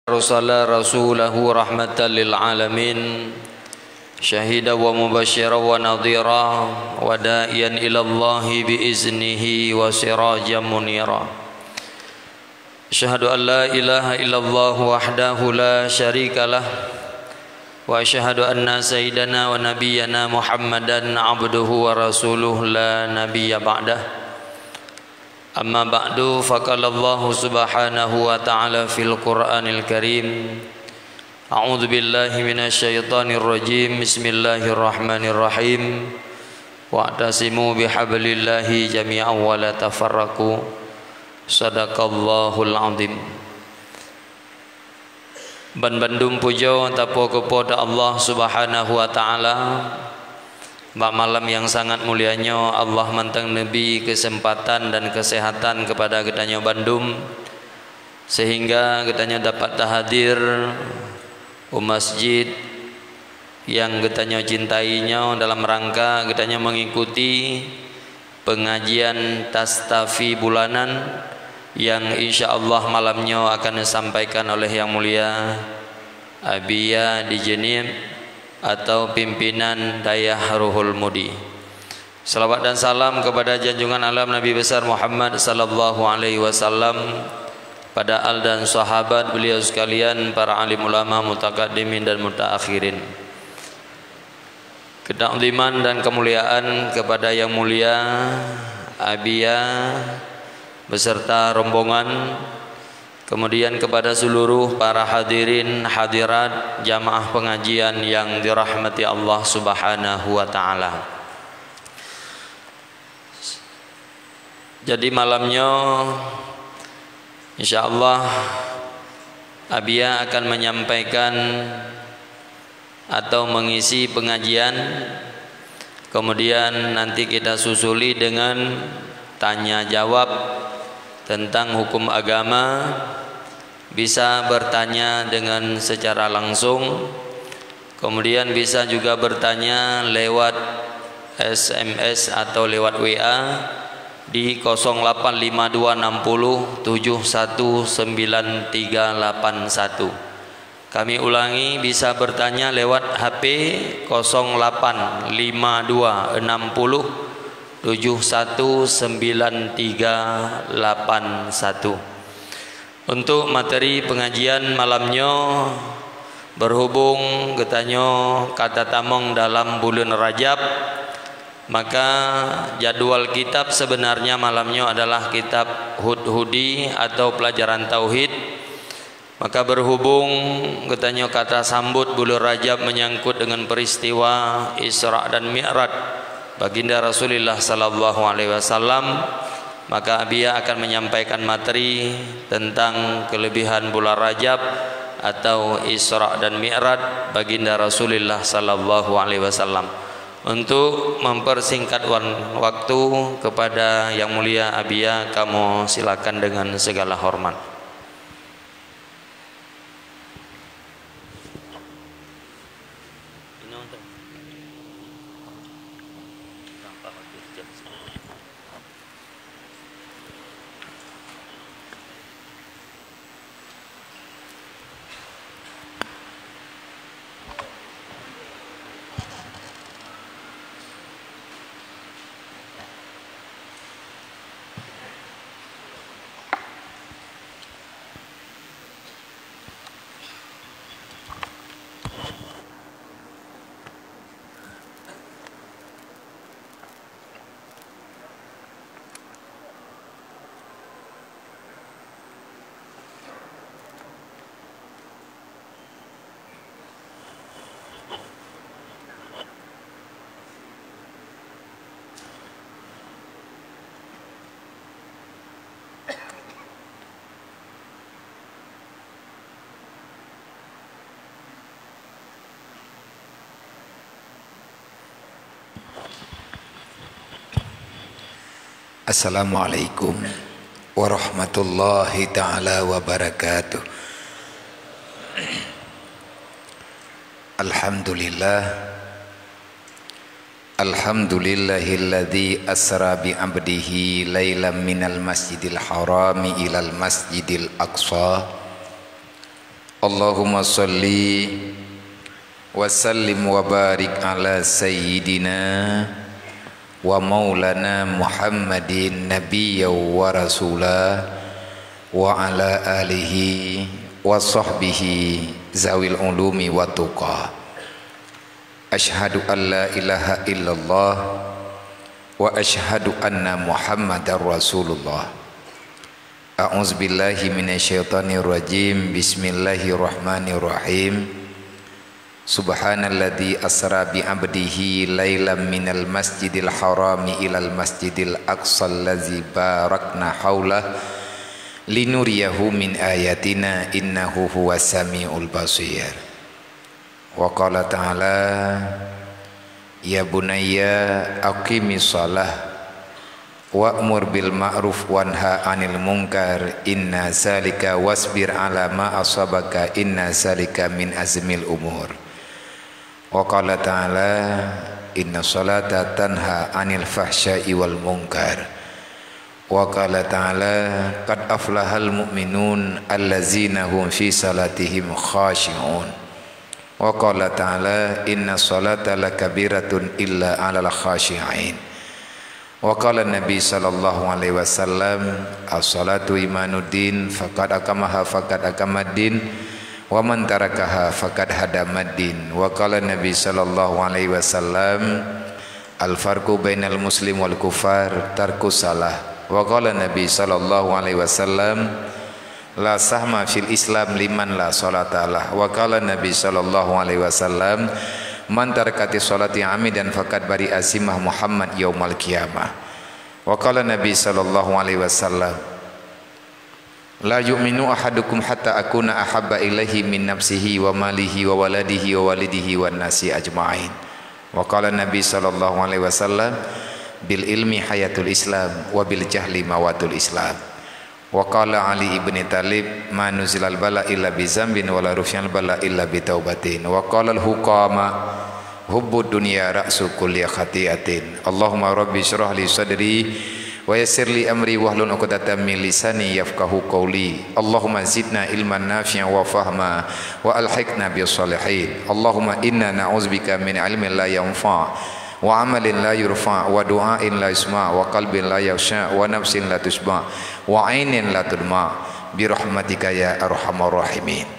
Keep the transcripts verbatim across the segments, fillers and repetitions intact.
arsala rasulahu rahmatan lil alamin, syahidan wa mubasysyiran wa nadhira, wa da'iyan ilallahi bi iznihi wa sirajan munira. Asyhadu an la ilaha illallah wahdahu la syarikalah, wa asyhadu anna sayyidana wa nabiyyana Muhammadan abduhu wa rasuluh la nabiyya ba'dah. Amma ba'du, faqalallahu subhanahu wa ta'ala fil Qur'anil Karim, a'udzu billahi minasy syaithanir rajim. Bismillahirrahmanirrahim. Wa'tasimu bihablillahi jami'an wa la tafarraqu. Sadaqallahul azim. Ban bandum pujoe tapujoe keu Po teu Allah Subhanahu wa Ta'ala. Bak malam nyang sangat mulia nyoe, Allah mantong neubri keuseumpatan dan keuseuhatan keupada geutanyoe bandum, seuhingga geutanyoe dapat tahadir u masjid nyang geutanyoe cintai nyoe dalam rangka geutanyoe meungikuti peungajian Tastafi bulanan nyang insya Allah malam nyoe akan disampaikan oleh Yang Mulia Abiya di Jeunieb atau pimpinan Dayah Ruhul Mudi. Salawat dan salam kepada junjungan alam Nabi Besar Muhammad sallallahu alaihi wasallam, pada al dan sahabat beliau sekalian, para alim ulama, mutakaddimin dan mutaakhirin. Ketakziman dan kemuliaan kepada Yang Mulia Abiya beserta rombongan, kemudian kepada seluruh para hadirin hadirat jamaah pengajian yang dirahmati Allah Subhanahu wa Ta'ala. Jadi malam nyoe, insya Allah, Abiya akan menyampaikan atau mengisi pengajian, kemudian nanti kita susuli dengan tanya jawab tentang hukum agama, bisa bertanya dengan secara langsung, kemudian bisa juga bertanya lewat S M S atau lewat W A di kosong lapan lima dua enam puluh tujuh satu sembilan tiga lapan satu. Kami ulangi, bisa bertanya lewat H P kosong lapan lima dua enam puluh tujuh satu sembilan tiga lapan satu. Untuk materi pengajian malam nyoe, berhubung geutanyoe ka tatamong dalam buleuen Rajab, maka jadwal kitab sebenarnya malam nyoe adalah kitab Hudhudi atau pelajaran tauhid. Maka berhubung geutanyoe ka tasambot buleuen Rajab menyangkut dengan peristiwa Isra dan Mi'raj Baginda Rasulullah sallallahu alaihi wasallam, maka Abiya akan menyampaikan materi tentang kelebihan bulan Rajab atau Isra dan Mi'raj Baginda Rasulullah sallallahu alaihi wasallam. Untuk mempersingkat wan-, waktu, kepada Yang Mulia Abiya, kamoe silakan dengan segala hormat. Assalamualaikum warahmatullahi taala wabarakatuh. Alhamdulillah. Alhamdulillahilladzi asra bi abdihi lailam minal masjidil harami ilal masjidil aqsa. Allahumma shalli wa sallim wa barik ala sayyidina wa maulana Muhammadin nabiyya wa rasula wa ala alihi wa sahbihi zawil ulumi wa tuqa. Asyhadu an la ilaha illallah wa asyhadu anna Muhammadar Rasulullah. A'udzubillahi minasyaitonirrajim. Bismillahirrahmanirrahim. Subhanalladzi asra bi 'abdihi lailam minal masjidil harami ilal masjidil aqsal ladzi barakna haulah linuriyahu min ayatina innahu huwas samiul basir. Wa qala ta'ala, "Ya bunayya aqimis shalah wa'mur bil ma'ruf wanha 'anil munkar inna zalika wasbir 'ala ma asabaka inna zalika min azmil umur." Wa qala ta'ala, "Inna shalata tanha 'anil fahsya'i wal munkar." Wa qala ta'ala, "Qad aflahal mu'minun allazina hum fi salatihim khashi'un." Wa qala ta'ala, "Inna shalata lakabiratun illa 'alal khashi'in." Wa qala Nabi sallallahu alaihi wasallam, "As-shalatu imaduddin, faqad aqamaha faqad aqamaddin, wa man tarakaha faqad hadamaddin." Wa qala Nabi sallallahu alaihi wasallam, "Al-farqu bainal muslim wal kufar tarkus shalah." Wa qala Nabi sallallahu alaihi wasallam, "La sahma fil Islam liman la shalata lah." Wa qala Nabi sallallahu alaihi wasallam, "Man tarakatis shalati 'amidan faqad bari'a zimmah Muhammad yaumal qiyamah." Wa qala Nabi sallallahu alaihi wasallam, "La yu'minu ahadukum hatta akuna ahabba ilaihi min nafsihi wa malihi wa waladihi wa walidihi wan nasi ajma'in." Wa qala Nabi sallallahu alaihi wasallam, "Bil ilmi hayatul Islam wa bil jahli mawatul Islam." Wa qala Ali ibni Thalib, "Ma nuzilal bala illa bi zambin wa la rufi'al bala illa bi taubatin." Wa qala al-hukama, "Hubbud dunya ra'su kulli khati'atin." Allahumma rabbi syrah li sadri wa yassir li amri wahlul 'uqdatam min lisani yafqahu qawli. Allahumma zidna ilman nafi'an wa fahma wa alhiqna bis salihin. Allahumma inna na'udzubika min ilmin la yanfa' wa amalin la yurfa' wa du'ain la yusma' wa qalbin la yakhsya' wa nafsin la tasyba' wa ainin la tadma' bi rahmatika ya arhamar rahimin.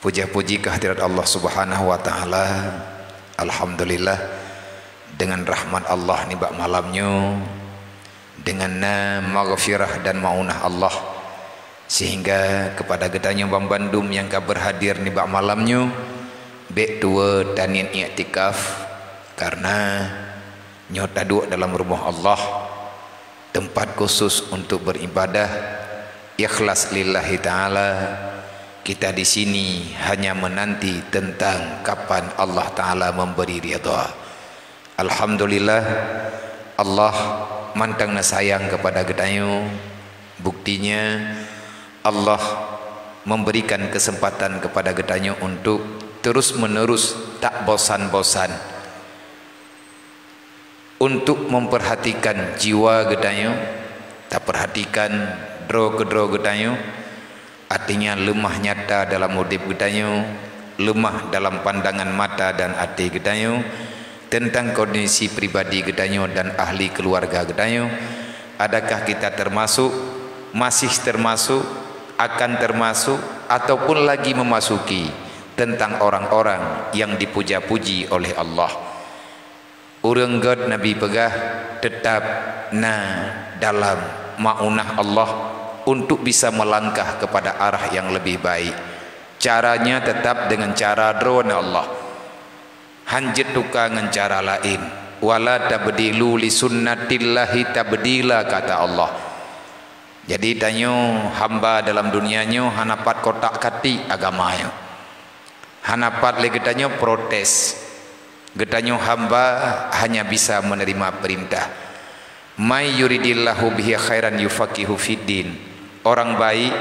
Puja-puji kehadirat Allah Subhanahu wa Ta'ala. Alhamdulillah, dengan rahmat Allah nibak malam nyoe, dengan na maghfirah dan maunah Allah, sehingga kepada geutanyoe banmandum nyang ka berhadir nibak malam nyoe, bèk tuwoe taniet iktikaf, karena nyoe taduek dalam rumoh Allah, tempat khusus untuk beribadah ikhlas lillahi ta'ala. Kita di sini hanya menanti tentang kapan Allah Ta'ala memberi ridha. Alhamdulillah, Allah mantong na sayang kepada geutanyoe. Buktinya, Allah memberikan kesempatan kepada geutanyoe untuk terus-menerus tak bosan-bosan untuk memperhatikan jiwa geutanyoe, taperhatikan droe keudroe geutanyoe, artinya leumah nyata dalam udeb geutanyoe, leumah dalam pandangan mata dan até geutanyoe, tentang kondisi pribadi geutanyoe dan ahli keluarga geutanyoe. Adakah kita termasuk, masih termasuk, akan termasuk, ataupun lagi memasuki tentang orang-orang yang dipuja-puji oleh Allah? Ureuëng gét Nabi peugah, "Teutab na dalam maunah Allah untuk bisa melangkah kepada arah yang lebih baik. Caranya tetap dengan cara droe na Allah. Han jeuet tuka ngon cara laén. Wala tabdilu li sunnatillahi tabdila," kata Allah. Jadi, tanyoe hamba dalam dunia nyoe hana pat kotak-katik agama nyoe. Hana pat lé geutanyoe protes. Geutanyoe hamba hanya bisa menerima perintah. "May yuridillahu bihi khairan yufaqihu fiddin." Orang baik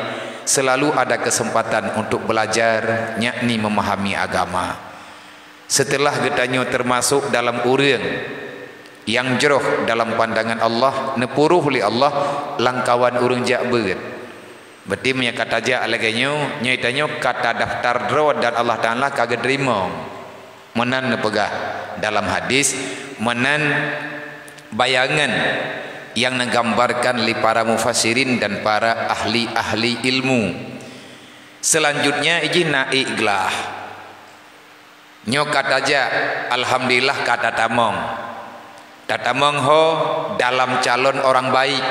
selalu ada kesempatan untuk belajar, yakni memahami agama. Setelah geutanyoe termasuk dalam ureuëng nyang jroh dalam pandangan Allah, neupuruh lé Allah lamkawan ureuëng jak beuet. Berarti meunyoe ka tajak lagée nyoe, nyoe tanyoe ka tadaftar droe dan Allah Taala ka geuteurimong. Meunan neupeugah dalam hadis, meunan bayangan nyang neugambarkan lé para mufassirin dan para ahli-ahli ilmu. Selanjutnya ijih na ikhlas. Nyoe ka tajak, alhamdulillah ka tatamong. Tatamong ho dalam calon orang baik.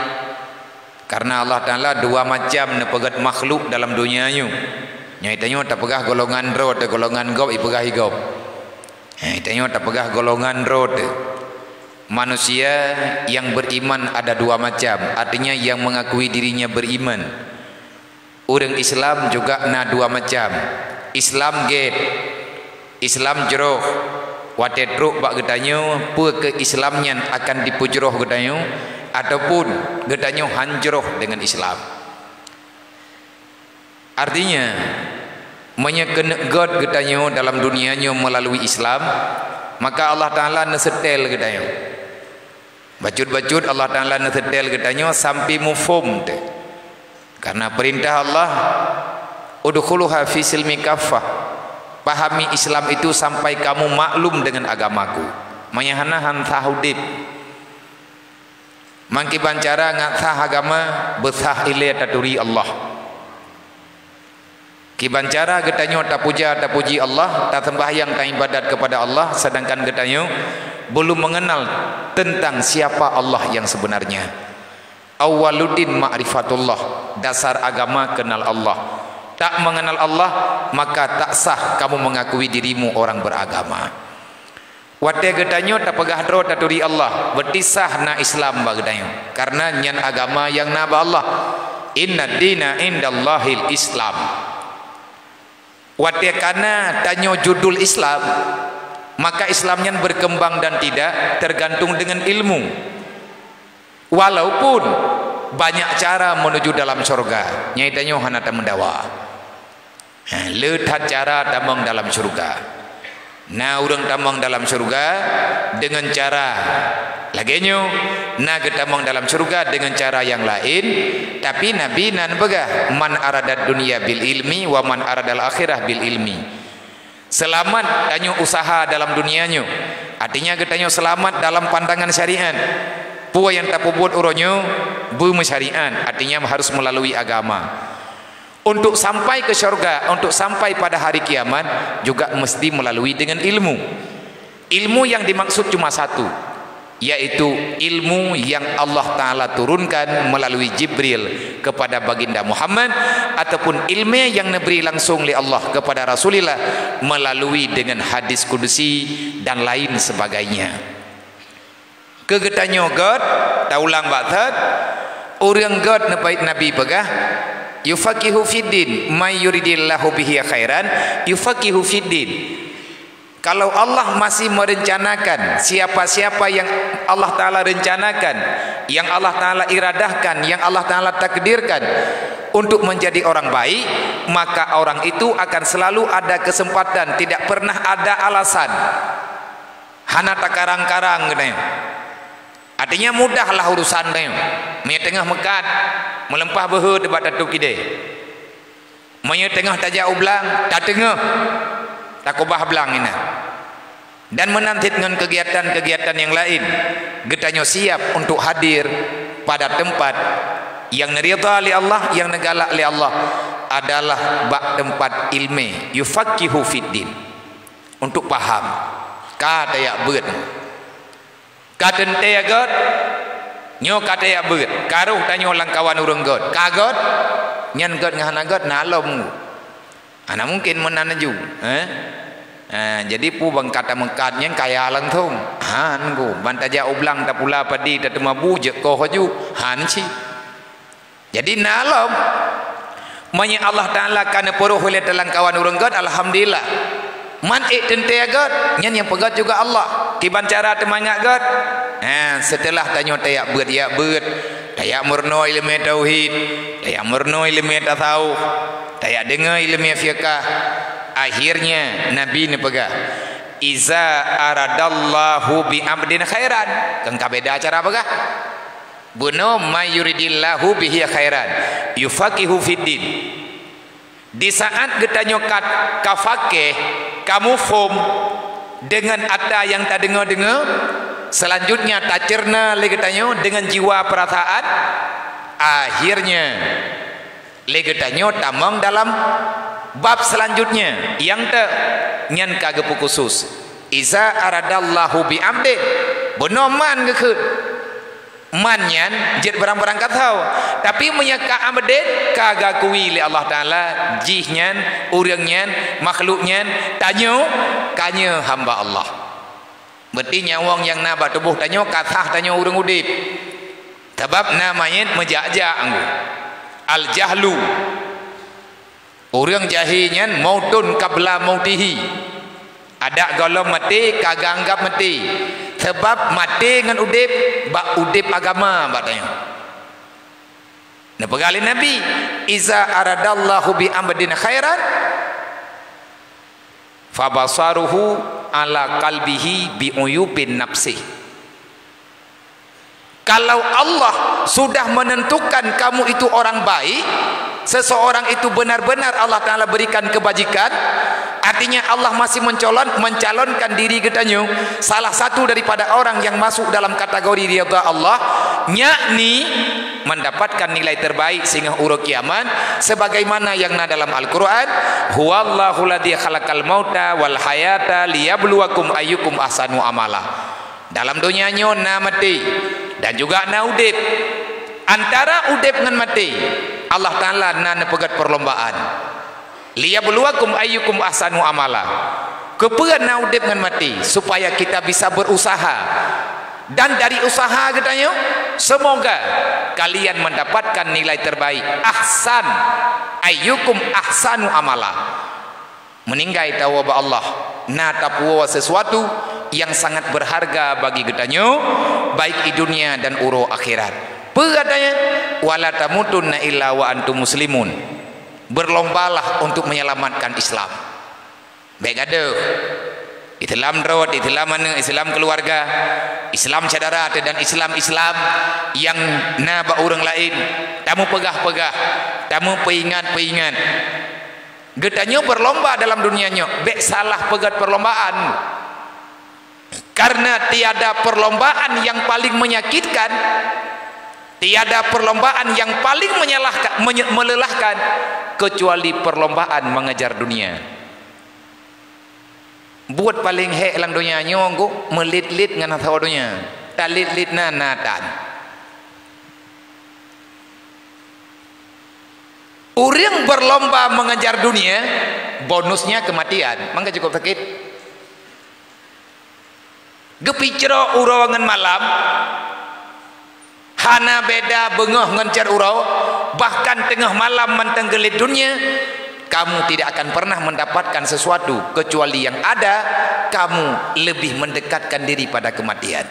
Karena Allah Taala dua macam neupeugét makhluk dalam dunia nyoe. Nyoe tanyoe tapeugah golongan droe teuh, golongan gob ipeugah igob. Nyoe tanyoe tapeugah golongan droe teuh. Manusia yang beriman ada dua macam, artinya yang mengakui dirinya beriman. Ureuëng Islam juga na dua macam. Islam gét, Islam jroh. Watée trok bak geutanyoe, peue keu Islam nyan akan dipeujroh geutanyoe, ataupun geutanyoe han jroh deungon Islam. Artinya, meunyoe keuneuk gét geutanyoe dalam dunia nyoe meulalu Islam, maka Allah Taala neuseutée geutanyoe. Bacut-bacut Allah Taala neuseutée geutanyoe sampai muphom teuh. Karena perintah Allah, "Udkhuluha fi silmi kaffah." Pahami Islam itu sampai kamu maklum dengan agamaku. Meunyoe hana, han sah udeb. Meukiban cara ngat sah agama, beusah ilée taturi Allah. Kiban cara geutanyoe tapuja, tapuji Allah, taseumbahyang, taibadat kepada Allah, sedangkan geutanyoe belum mengenal tentang siapa Allah yang sebenarnya. Awwaluddin ma'rifatullah, dasar agama kenal Allah. Tak mengenal Allah, maka tak sah kamu mengakui dirimu orang beragama. Watée geutanyoe tapeugah droe taturi Allah, berarti sah na Islam bak geutanyoe, karena nyan agama nyang na bak Allah. "Inna dina indallahil Islam." Watée kana tanyoe judul Islam, maka Islam nyan berkembang dan tidak tergantung dengan ilmu. Walaupun banyak cara menuju dalam syurga, nyoe tanyoe hana tameudawa. Ha, le that cara tamong dalam syurga. Na ureuëng tamong dalam syurga deungon cara lagée nyoe, na geutamong dalam syurga deungon cara nyang laén, tapi Nabi nan peugah, "Man aradad dunya bil ilmi wa man aradal akhirah bil ilmi." Seulamat tanyoe usaha dalam dunia nyoe, artinya geutanyoe seulamat dalam pandangan syariat. Peue nyang tapeubuet uroe nyoe beumeusyariat, artinya harus melalui agama. Untuk sampai ke syurga, untuk sampai pada hari kiamat, juga mesti melalui dengan ilmu. Ilmu yang dimaksud cuma satu, yaitu ilmu yang Allah Taala turunkan melalui Jibril kepada Baginda Muhammad, ataupun ilmu yang diberi langsung oleh Allah kepada Rasulullah melalui dengan hadis kudusi dan lain sebagainya. Keu geutanyoe gét, taulang bak that, ureuëng gét neubaik Nabi peugah, "Yufaqihu fiddin, may yuridillahu bihi khairan, yufaqihu fiddin." Kalau Allah masih merencanakan, siapa-siapa yang Allah Taala rencanakan, yang Allah Taala iradahkan, yang Allah Taala takdirkan untuk menjadi orang baik, maka orang itu akan selalu ada kesempatan, tidak pernah ada alasan. Hana takarang-karang geutanyoe. Artinya mudahlah urusan tanyoe. Meunyoe teungoh meukat, meuleumpah beuhe teuh bak tatôb idéh. Meunyoe teungoh tajak u blang, tateungoh takubah blang inan. Dan meunan cit ngon kegiatan-kegiatan nyang laén, geutanyoe siap untuk hadir pada tempat nyang neuridha lé Allah, nyang neugalak lé Allah adalah bak tempat ilmu, yufaqihu fiddin. Untuk paham, ka tajak beuet. Ka teuntée gét, nyoe ka tajak beuet. Ka rôh tanyoe lam kawan ureuëng gét. Ka gét, nyan gét ngon hana gét na lom. Hana mungkin meunan laju, eh? Ha, jadi peue ban ka tameukat nyan kaya langsung. Han go, ban tajak u blang tapula padi tateuma bu jeuet koh laju. Han cit. Jadi na lom, meunyoe Allah Taala ka neupeurôh ulée teuh lam kawan ureuëng gét, alhamdulillah. Man ék teuntée gét, nyan nyang peugét juga Allah. Kiban cara teumangat gét? Ha, seuteulah tanyoe tajak beuet, jak beuet, tajak meurunoe iéleumé tauhid, tajak meurunoe iéleumé tasawuf, tajak deungoe iéleumé fiqah. Akhirnya Nabi neupeugah, "Iza aradallahu bi abdin khairan." Kon ka beda cara peugah. Bunoe, "May yuridillahu bihi khairan yufaqihu fiddin." Di saat geutanyoe ka, ka fakih, ka muphom deungon ata nyang tadeungoe-deungoe, selanjutnya tacerna lé geutanyoe deungon jiwa peurasaan, akhirnya lé geutanyoe tamong dalam bab selanjutnya, nyang te-, nyan ka geupeu khusus. "Iza aradallahu bi abdin," bunoe man geukheun. Man nyan jeuet barang-barang ka tho. Tapi meunyoe ka abdin, ka geukui lé Allah Taala, jih nyan, ureuëng nyan, makhluk nyan, tanyoe, ka nyoe hamba Allah. Berarti nyawöng nyang na bak tuboh tanyoe ka sah tanyoe ureuëng udeb. Sabab na manyét meujak-jak anggô. Al-jahlu. Ureuëng jahé nyan mautun qabla mautihi. Adak gohlom maté ka geuanggab maté. Sabab maté ngon udeb bak udeb agama bak tanyoe. Neupeugah lé Nabi, "Iza aradallahu bi abdin khairan, fabasaruhu ala qalbihi bi uyubin nafsih." Kalau Allah sudah menentukan kamu itu orang baik, seseorang itu benar-benar Allah Taala berikan kebajikan, artinya Allah masih mencolon-, mencalonkan diri geutanyoe salah satu daripada orang yang masuk dalam kategori ridha Allah, yakni mendapatkan nilai terbaik singoh uroe kiamat, sebagaimana yang na dalam Al-Quran, "Huwallahu ladzi khalaqal mauta wal hayata liyabluwakum ayyukum ahsanu amala." Dalam donya nyoe na maté dan juga na udeb. Antara udeb ngon maté, Allah Taala na neupeugét perlombaan. "Liyabluwakum ayyukum ahsanu amala." Keupeue na udeb ngon maté? Supaya kita bisa berusaha. Dan dari usaha geutanyoe, semoga kalian mendapatkan nilai terbaik. Ahsan, ayyukum ahsanu amala. Meuninggai tawoe bak Allah, na tapuwoe sesuatu nyang sangat berharga bagi geutanyoe, baik di dunia dan uroe akhirat. Peue katanya? "Wala tamutunna illa wa antum muslimun." Berlombalah untuk menyelamatkan Islam. Bék gadoh. Islam rot, Islam aneuk, Islam keluarga, Islam syedara dan Islam-Islam nyang na bak ureuëng laén. Tamu peugah-peugah, tamu peuingat-peuingat. Geutanyoe berlomba dalam dunia nyoe, bék salah peugét perlombaan. Karena tiada perlombaan yang paling menyakitkan, tiada perlombaan yang paling menyalahka-, menye-, melelahkan, kecuali perlombaan mengejar dunia. Buet paleng hék lam donya nyoe geuh meulit-lit ngon asoe donya. Talit-lit na, na tan. Ureuëng berlomba mengejar dunia, bonusnya kematian. Maka cukup sakit. Geupicrok uroe ngon malam, hana beda beungoh ngon cot uroe, bahkan teungoh malam mantong geulit dunia, kamu tidak akan pernah mendapatkan sesuatu kecuali yang ada kamu lebih mendekatkan diri pada kematian.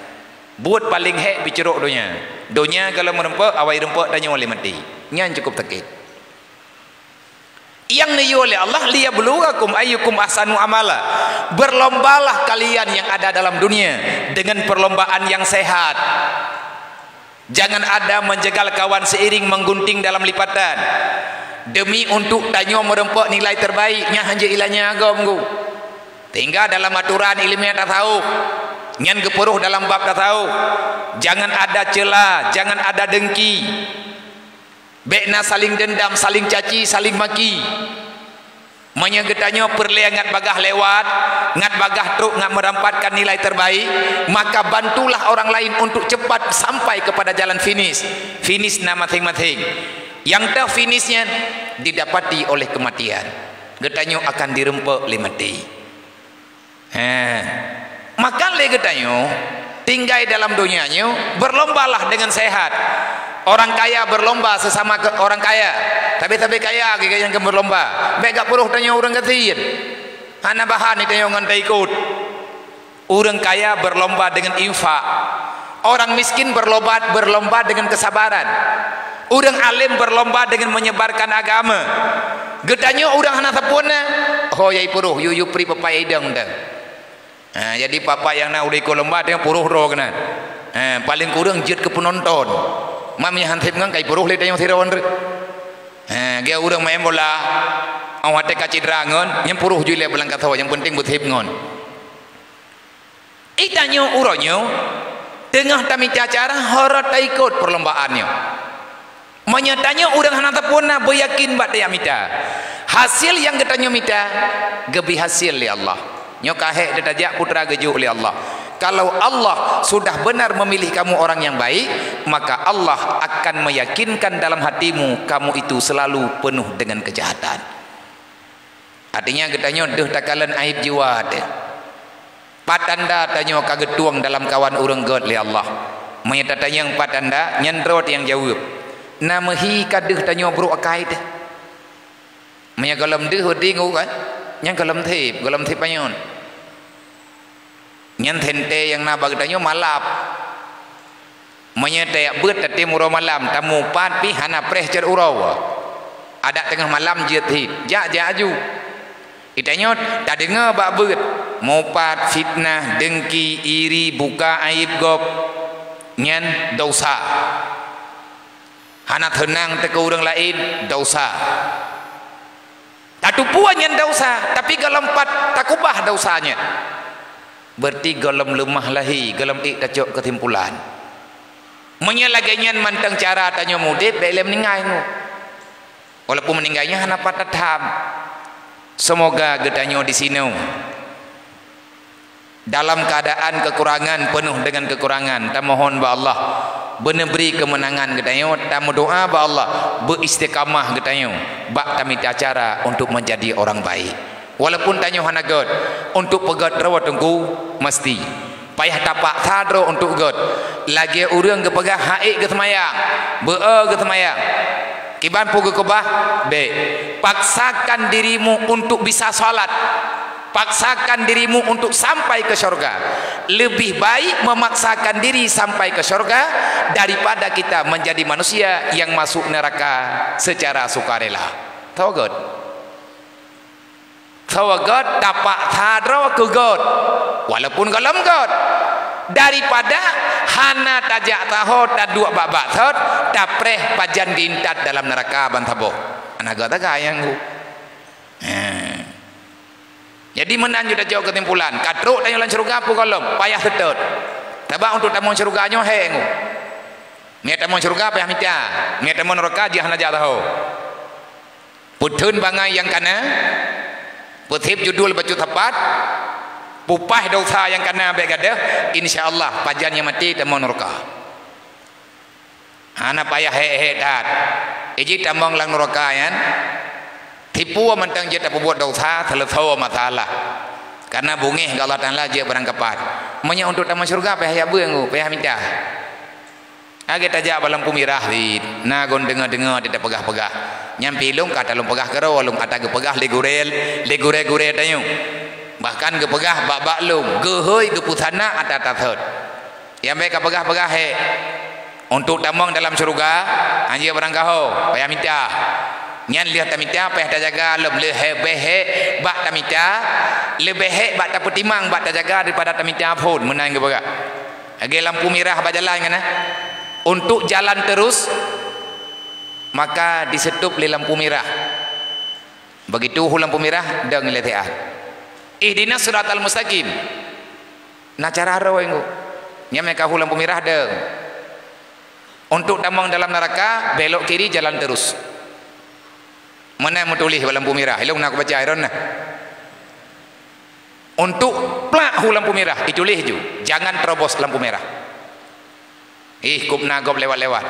Buet paleng hék picrok donya. Donya kalau meureumpok, awai reumpok tanyoe lé maté. Nyan cukup sakét. Nyang neuyue lé Allah, "Liyabluwakum ayyukum ahsanu amala." Berlombalah kalian yang ada dalam dunia dengan perlombaan yang sehat. Jangan ada menjegal kawan seiring menggunting dalam lipatan. Demi untuk tanyoe meureumpok nilai terbaik, nyan hanjeuet ilanya agam geuh. Sehingga dalam aturan ilmiah tasawuf, nyan geupeurôh dalam bab tasawuf, jangan ada cela, jangan ada dengki. Bék na saling dendam, saling caci, saling maki. Meunyoe geutanyoe peureulée ngat bagah lewat, ngat bagah trok ngat meurampatkan nilai terbaik, maka bantulah orang lain untuk cepat sampai kepada jalan finish. Finish na maséng-maséng. Nyang teuh finish nyan didapati oleh kematian. Geutanyoe akan direumpok lé maté. Heh. Maka lé geutanyoe, tinggai dalam donya nyoe, berlombalah dengan sehat. Orang kaya berlomba sesama ke orang kaya. Sabe-sabe kaya geuh nyang berlomba. Bék gak peuroh tanyoe ureuëng gasien. Hana bahan tanyoe ngon taikot. Ureuëng kaya berlomba dengan infak. Orang miskin berlomba, berlomba dengan kesabaran. Ureuëng alim berlomba dengan menyebarkan agama. Geutanyoe ureuëng hana sapeue na, ho yai peuroh, yu, yu pri papai idong teuh. Ha, jadi papai nyang na ulée iko lomba teuh peuroh droe keunan. Ha, paling kureueng jeuet keu peunonton. Mam nyang han sép ngon kai puruh lé tanyoe sidroe nreuek. Ha, geu ureuëng main bola, awak teuka cedera ngon, nyang puruh jui lé beulangkasoe, nyang penting beusép ngon. Ih, tanyoe uroe nyoe teungoh tamita cara hora taikot perlombaan nyoe. Meunyoe tanyoe ureuëng hana sempurna, beuyakin bak tajak mita. Hasil nyang geutanyoe mita, geubri hasil lé Allah. Nyoe ka hék teutajak putra geujok lé Allah. Kalau Allah sudah benar memilih kamu orang yang baik, maka Allah akan meyakinkan dalam hatimu kamu itu selalu penuh dengan kejahatan. Artinya geutanyoe deuh takalon aib jiwa teuh. Pat tanda tanyoe ka geutueng dalam kawan ureuëng gét lé Allah? Meunyoe tatanyong pat tanda, nyan droe nyang jaweueb. Na meuhi ka deuh tanyoe brok akai teuh. Meunyoe gohlom deuh udingu kan, nyan gohlom sép, gohlom sép panyöt. Nyan sente nyang na bak geutanyoe malap. Meunyoe tajak beuet tatem uroe malam, tamupat pih hana preh cot uroe. Adak teungoh malam jeuet hit, jak-jak aju. Geutanyoe tadeungoe bak beuet, mupat, fitnah, dengki, iri, buka aib gob, nyan dosa. Hana teunang teuh keu ureuëng laén, dosa. Tatupue nyan dosa, tapi gohlom pat takubah dosa nyan. Berarti gohlom leumah lahé, gohlom ék tacok keusimpulan. Meunyoe lagée nyan mantong cara tanyoe mudeb, bék lé meuninggai nyoe. Walaupun meuninggai nyan hana pat tatham. Semoga geutanyoe disinoe dalam keadaan kekurangan, penuh dengan kekurangan, tamohon bak Allah beuneubri keumeunangan geutanyoe, tameudoa bak Allah beu istiqamah geutanyoe bak tamita cara untuk menjadi orang baik. Walaupun tanyoe hana gét, untuk peugét droe teungku meusti. Payah tapaksa droe untuk gét. Lagée ureuëng geupeugah han ék geuseumayang, beu-o geuseumayang. Kiban peue geukeubah? Bék. Paksakan dirimu untuk bisa salat. Paksakan dirimu untuk sampai ke syurga. Lebih baik memaksakan diri sampai ke syurga daripada kita menjadi manusia yang masuk neraka secara sukarela. Teuh gét. Teuh gét, tapaksa droe keu gét, walaupun gohlom gét. Daripada hana tajak saho, taduek bak baksot, tapreh pajan geuintat dalam neuraka ban saboh. Hana gét tagai nyang hu. He. Jadi meunan jeuet tacok keusimpulan, ka trok tanyoe lam syeuruga peue gohlom, payah seutôt. Sabab untuk tamong syeuruga nyoe hék ngu. Miet tamong syeuruga payah mita, miet tamong neuraka jih hana jak saho. Peutheun bangai nyang kana, peusieb judul bacut sapat, pupaih dosa nyang kana bék gadôh, insya Allah pajan nyang maté tamong neuraka. Hana payah hék-hék that. Iji tamong lam neuraka nyan, tipu mantong jeuet tapeubuet dosa, seuleusoe masalah. Karena beungéh keu Allah Taala jeuet beurangkapat. Meunyoe untuk tamong syeuruga payah jak beueng, payah mita. Lagée tajak bak lampu mirah cit, na gon deungoe-deungoe di tapeugah-peugah. Nyan pih lôn ka talôn peugah keudroe, lôn ata geupeugah lé gurée, lé gurée-gurée tanyoe. Bahkan geupeugah bak-bak lôn, geuhôi geupeusanak ata tasot. Nyang bék ka peugah-peugah hék. Untuk tamong dalam syeuruga, hanjeuet barangkaho, payah mita. Nyan lheueh tamita payah tajaga lom, leubeh hék bak tamita, leubeh hék bak tapeutimang bak tajaga daripada tamita phon meunan geupeugah. Lagée lampu mirah bak jalan kana. Untuk jalan terus, maka diseutôb lé lampu mirah. Begitu hu lampu mirah, dong ilée siat. Ihdinas siratal mustaqim. Na cara roe ngu. Nyang meuka hu lampu mirah, dong. Untuk tamong dalam neuraka, belok kiri, jalan terus. Meunan meutuléh bak lampu mirah. Ilong na kubaca iron na. Untuk plak hu lampu mirah, ituléh ju, jangan terobos lampu merah. Ih, kub na gob lewat-lewat.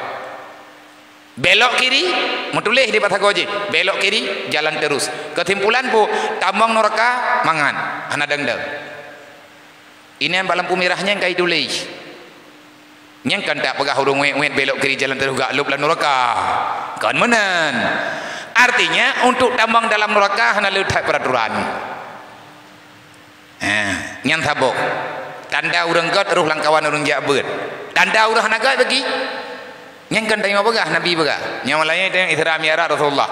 Belok kiri, meutuléh di batagoe jih. Belok kiri, jalan terus. Keusimpulan pu, tamong neuraka, mangat. Hana dang-dang. Inan bak lampu mirah nyan ka ituléh. Nyang kan tak peugah ureuëng wét-wét belok kiri jalan terus gak lôb lam neuraka. Kon meunan. Artinya, untuk tamong dalam neuraka hana le that peraturan. Ha, nyan saboh. Tanda ureuëng gét roh lam kawan ureuëng jak beuet. Tanda ureuëng hana gét bagi. Nyang kan tanyoe peugah, Nabi peugah. Nyang laén tanyoe Isra Mi'raj Rasulullah.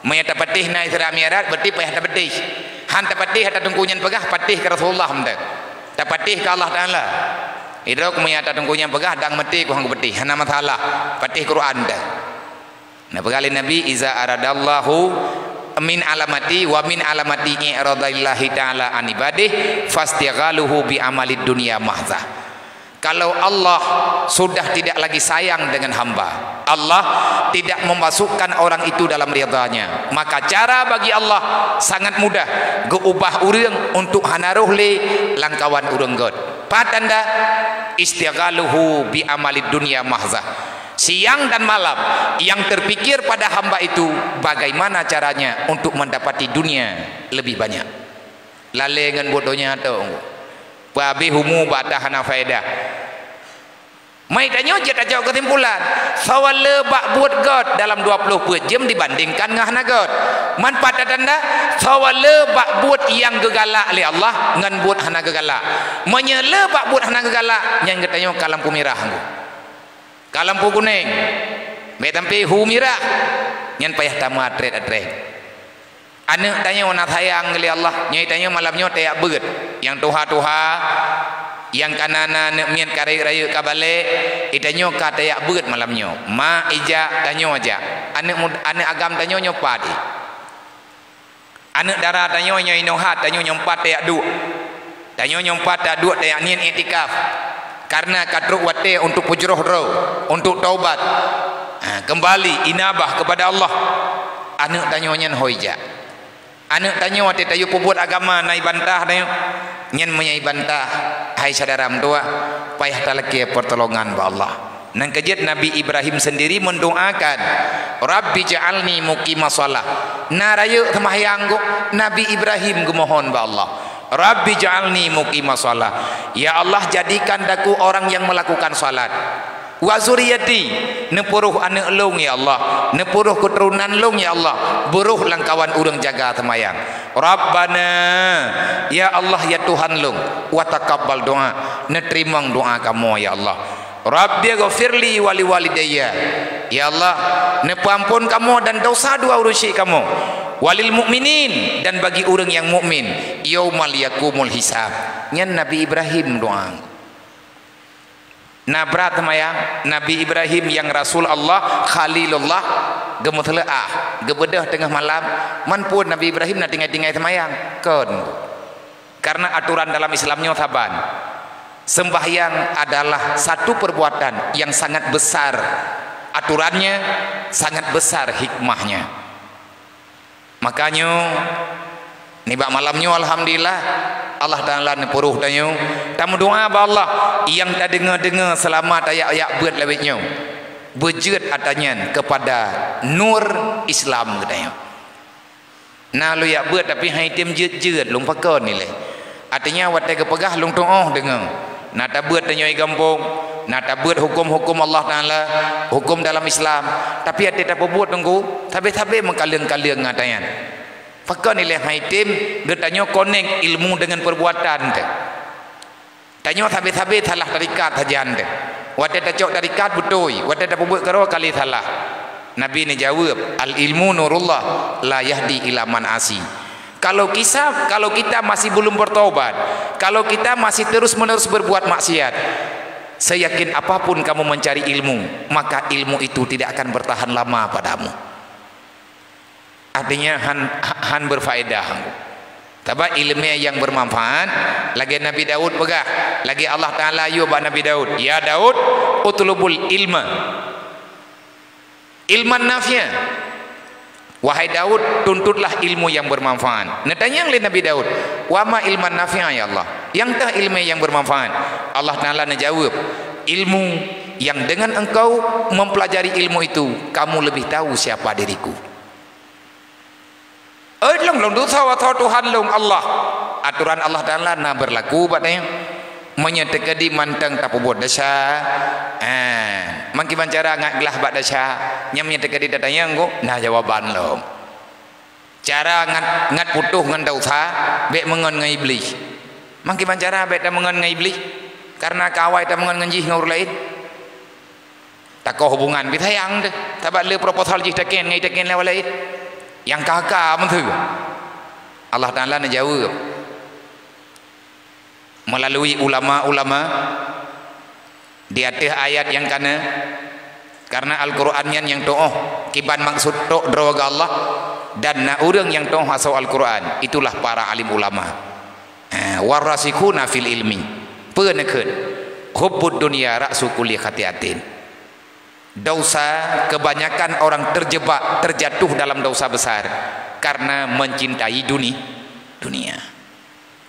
Meunyoe tapatéh na Isra Mi'raj, berarti payah tapatéh. Han tapatéh ata teungku nyan peugah, patéh keu Rasulullah mantong. Tapatéh keu Allah Taala. Idrok meunyo ata teungku nyang peugah dang meuti ku hang kupeutih, hana masalah. Patéh Quran dah. Nah, peugah lé Nabi, "Iza aradallahu min alamati wa min alamati i'radillahi ta'ala an ibadih, fastighaluhu bi amalid dunya mahzah." Kalau Allah sudah tidak lagi sayang dengan hamba, Allah tidak memasukkan orang itu dalam ridhanya, maka cara bagi Allah sangat mudah, geuubah ureuëng untuk hana roh lé lamkawan ureuëng gét. Pat tanda? Istighaluhu bi amalid dunya mahzah. Siang dan malam yang terpikir pada hamba itu bagaimana caranya untuk mendapati dunia lebih banyak. Lalé ngon buet donya tu. Peuhabéh umu bak ata hana faedah. Mai tanyoe jeuet tajok keusimpulan. Sawa le bak buet gét dalam dua ploh peuet jeuem dibandingkan ngon hana gét. Man pat tanda? Sawa le bak buet nyang geugalak lé Allah ngon buet hana geugalak. Meunyoe le bak buet hana geugalak, nyan geutanyoe ka lampu mirah. Ka lampu kunéng, bék sampai hu mirah, nyan payah tamat trét-trét. Aneuëk tanyoe na sayang lé Allah, nyoe tanyoe malam nyoe tajak beuet. Nyang tuha-tuha, nyang ka na aneuëk miet ka rayeuk-rayeuk ka balek, tanyoe ka tajak beuet malam nyoe. Mak ijak, tanyoe jak. Aneuëk mud-, aneuëk agam tanyoe nyoe pat. Aneuëk dara tanyoe nyang inoe hat, tanyoe nyoe pat tajak duek. Tanyoe nyoe pat tajak duek tajak niet iktikaf. Karena ka trok watée untuk peujroh droe, untuk taubat. Ha, kembali inabah kepada Allah. Aneuëk tanyoe nyan hôi jak. Aneuëk tanyoe watée tayue peubuet agama na ibantah tanyoe. Nyan meunyo ibantah, hai syedara meutuwah, payah talakée pertolongan bak Allah. Nyang keujeuet Nabi Ibrahim sendiri mendoakan, "Rabbi ja'alni muqimas shalah." Na rayeuk seumahyang gob, Nabi Ibrahim geumohon bak Allah, "Rabbi ja'alni muqimas shalah." Ya Allah, jadikan daku orang yang melakukan salat. "Wa zuriyati," neupeuroh aneuëk lôn ya Allah, neupeuroh keuturonan lôn ya Allah, beuroh lamkawan ureuëng jaga seumahyang. "Rabbana," ya Allah ya Tuhan lôn, "wa taqabbal du'a," neuteurimong doa kamoe ya Allah. "Rabbighfirli wa liwalidayya." Ya Allah, neupeuamphon kamoe dan dosa dua ureuëng syik kamoe. "Walil mu'minin," dan bagi ureuëng nyang mukmin, "yauma yaqumul hisab." Nyan Nabi Ibrahim doa. Na brat seumayang, Nabi Ibrahim nyang rasul Allah, Khalilullah, geumeuseuleuah, geubeudôh teungoh malam, man phôn Nabi Ibrahim na tinggai-tinggai seumayang? Kon. Karena aturan dalam Islam nyoe saban. Sembahyang adalah satu perbuatan yang sangat besar aturannya, sangat besar hikmahnya. Makanya, nibak malam nyoe, alhamdulillah, Allah Ta'ala neupeuroh tanyoe. Tameudoa bak Allah, nyang tadeungoe-deungoe seulamat tajak-jak beuet lawét nyoe, beujeuet ata nyan keupada nur Islam geutanyoe. Na lôn jak beuet, tapi han item jeuet-jeuet, lôn pakon ilée. Artinya, watée geupeugah lôn tuoh deungoe. Na tabeuet tanyoe gampông, na tabeuet huköm-huköm Allah Ta'ala, huköm dalam Islam, tapi até tapeubuet teungku, sabé-sabé meukaleueng-kaleueng ngon ata nyan. Pakon ilée han item geutanyoe konek ilmu deungon peubuatan teuh. Tanyoe sabé-sabé salah tarikat sajan teuh. Watée tacok tarikat beutôi, watée tapeubuet keudroe kali salah. Nabi neujaweueb, "Al-ilmu nurullah, la yahdi ila man asi." Kalau kisah, kalau kita masih belum bertobat, kalau kita masih terus-menerus berbuat maksiat, seyakin apapun kamu mencari ilmu, maka ilmu itu tidak akan bertahan lama padamu. Artinya han, han berfaedah. Tapi ileumé nyang bermanfaat, lagée Nabi Daud peugah, lagée Allah Ta'ala yue bak Nabi Daud, "Ya Daud, utlubul ilma." Ilman nafi'a. Wahai Daud, tuntutlah ilmu yang bermanfaat. Neutanyong lé Nabi Daud, "Wa ma ilman nafi'a ya Allah?" Nyang teuh ilmu yang bermanfaat. Allah Ta'ala neujaweueb, "Ilmu yang dengan engkau mempelajari ilmu itu, kamu lebih tahu siapa diriku." Oi lôn, lôn desya atau Tuhan lôn Allah. Aturan Allah Ta'ala na berlaku bak tanyoe. Meunyoe teukeudi mantong tapeubuet desya, eh, mangkiban cara ngat glah bak desya, nyan meunyoe teukeudi tatanyong gob, na jawaban lom. Cara ngat, ngat putôh ngon desya, bék meungon ngon Iblih. Mangkiban cara bék tameungon ngon Iblih, karena ka awai tameungon ngon jih ngon ureuëng laén. Takoh hubungan, pi sayang deh. Sabab le proposal jih taken ngai taken lewat lain. Nyang ka-ka meuteue. Allah Ta'ala neujaweueb melalui ulama-ulama, Di ateueh ayat nyang kana, karena Al-Qur'an nyan nyang tuoh, kiban maksud trok droe geuh Allah, dan na ureuëng nyang tuoh asoe Al-Qur'an, itulah para alim ulama. Ha, warasikhuna fil ilmi. Peue neukheun? Hubbud dunya ra'su kulli khati'atin. Dosa, kebanyakan orang terjebak, terjatuh dalam dosa besar karena mencintai duni-, dunia.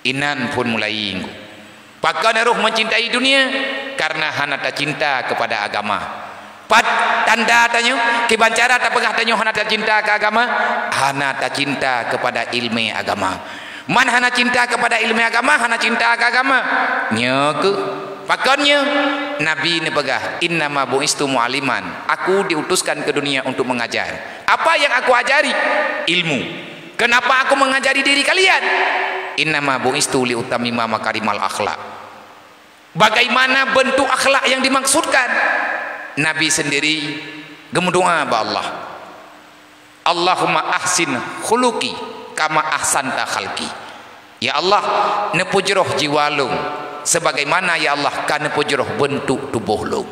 Inan phon mulai inggu. Pakon roh mencintai dunia? Karena hana tacinta kepada agama. Pat tanda tanyoe, kiban cara tapeugah tanyoe hana tacinta keu agama? Hana tacinta kepada ilmu agama. Man hana cinta kepada ilmu agama, hana cinta keu agama. Nyoe keuh. Pakon nyoe? Nabi neupeugah, "Innama bu'istu mu'alliman." Aku diutuskan ke dunia untuk mengajar. Apa yang aku ajari? Ilmu. Kenapa aku mengajari diri kalian? "Innama bu'istu liutammima makarimal akhlak." Bagaimana bentuk akhlak yang dimaksudkan? Nabi sendiri geumeudoa bak Allah, "Allahumma ahsin khuluqi kama ahsanta khalqi." Ya Allah, neupeujroh jiwa lôn sebagaimana ya Allah ka neupeujroh bentuk tuboh lôn.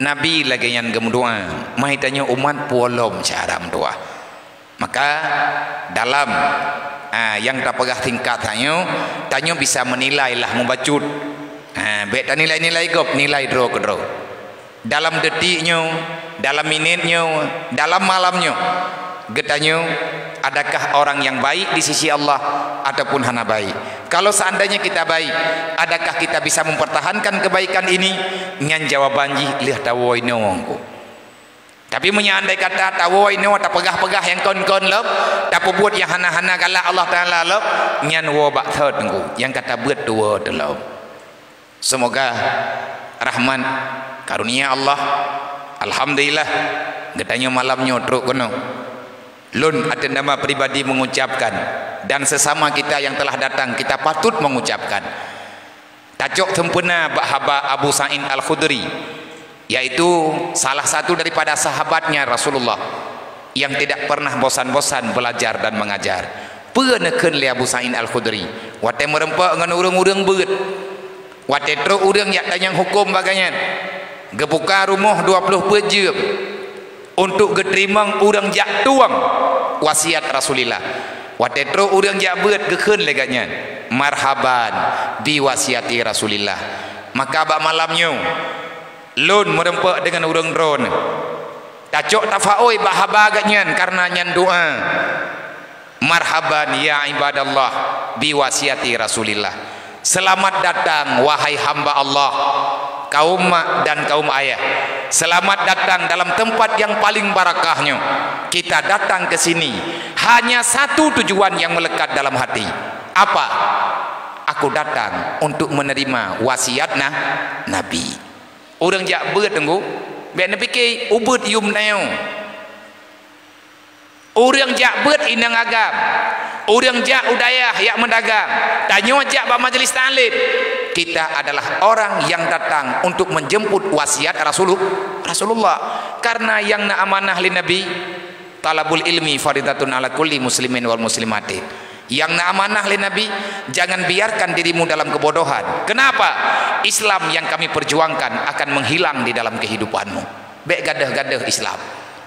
Nabi lagée nyan geumeudoa, meuhai tanyoe umat puwoe lom cara meudoa. Maka dalam, a, nyang tapeugah tingkat tanyoe, tanyoe bisa meunilai lah mubacut. A, bék tanilai-nilai gob, nilai droe keudroe. Dalam detik nyoe, dalam minét nyoe, dalam malam nyoe, geutanyoe adakah orang yang baik di sisi Allah ataupun hana baik? Kalau seandainya kita baik, adakah kita bisa mempertahankan kebaikan ini? Nyan jawaban jih lheueh tawoe inoe. Tapi meunyoe andai kata tawoe inoe tapeugah-peugah nyang kon-kon lom, tapeubuet nyang hana-hana galak Allah Taala lom, nyan woe bak thot teungku, nyang ka tabeuet tuwoe teulom. Semoga rahmat karunia Allah, alhamdulillah, geutanyoe malam nyoe trok keunoe. Lôn atas nama pribadi mengucapkan, dan sesama kita yang telah datang, kita patut mengucapkan. Tacok sempurna bak haba Abu Sa'id Al-Khudri, yaitu salah satu daripada sahabatnya Rasulullah yang tidak pernah bosan-bosan belajar dan mengajar. Peue neukheun lé Abu Sa'id Al-Khudri? Watée meureumpok ngon ureuëng-ureuëng beuet, watée trok ureuëng jak tanyong huköm bak gobnyan, geubuka rumoh dua ploh peuet jeuem untuk geuteurimong ureuëng jak tuwang wasiat Rasulillah. Watée trok ureuëng jak beuet geukheun lé gobnyan, "Marhaban bi wasiati Rasulillah." Maka bak malam nyoe, lôn meureumpok deungon ureuëng droeneuh. Tacok tafaôi bak haba gobnyan karena nyan doa. "Marhaban ya ibadallah bi wasiati Rasulillah." Selamat datang, wahai hamba Allah, kaum mak dan kaum ayah. Selamat datang dalam tempat yang paling barakah nyoe. Kita datang ke sini hanya satu tujuan yang melekat dalam hati. Apa? Aku datang untuk menerima wasiat na-, Nabi. Ureuëng jak beuet teungku, bék neupike ubeuet yum nayoe. Ureuëng jak beuet inong agam, ureuëng jak u dayah jak meudagang, tanyoe jak bak majelis taklim. Kita adalah orang yang datang untuk menjemput wasiat Rasulu-, Rasulullah. Karena nyang na amanah lé Nabi, "Talabul ilmi faridatun ala kulli muslimin wal muslimatin." Nyang na amanah lé Nabi, "Jangan biarkan dirimu dalam kebodohan." Kenapa? Islam yang kami perjuangkan akan menghilang di dalam kehidupanmu. Bék gadôh-gadôh Islam.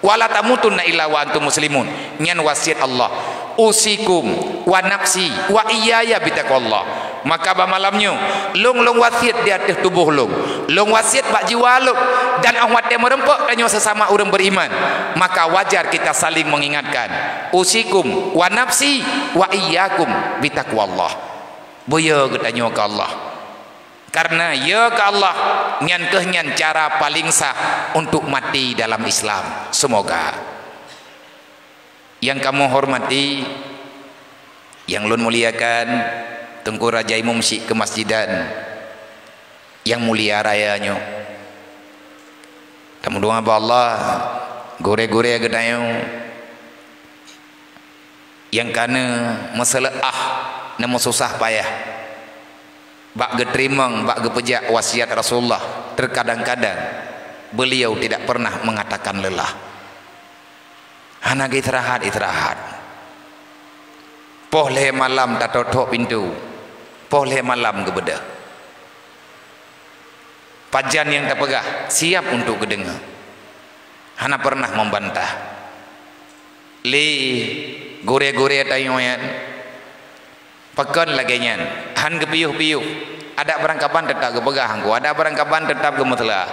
"Wala tamutunna illa wa antum muslimun." Nyan wasiat Allah. "Usikum wa nafsi wa iyaya bitaqwallah." Maka bak malam nyoe, lôn, lôn wasiat di ateueh tuboh lôn, lôn wasiat bak jiwa lôn, dan óh watée meureumpok tanyoe sesama ureuëng beriman, maka wajar kita saling mengingatkan. "Usikum wa nafsi wa iyyakum bitaqwallah." Beuyo geutanyoe keu Allah. Karena ya keu Allah, nyan keuh nyan cara paling sah untuk mati dalam Islam. Semoga. Nyang kamoe hormati, nyang lôn muliakan, Teungku Raja Imum Syik Keumasjidan nyang mulia raya nyoe. Tameudoá bak Allah, gurée-gurée geutanyoe nyang ka neumeuseuleukah, neumeususah payah bak geuteurimong, bak geupeujak wasiat Rasulullah, terkadang-kadang beliau tidak pernah mengatakan lelah. Hana geuistirahat-istirahat. Poh lhée malam tatothok pintoe, poh lhée malam geubeudôh. Pajan nyang tapeugah siap untuk geudeungoe, hana pernah membantah. Lé gurée-gurée tanyoe nyan, pakon lagée nyan, han geupiôh-piôh. Adak barangkaban teutap geupeugah anggô, adak barangkaban teutap geumeuseulah.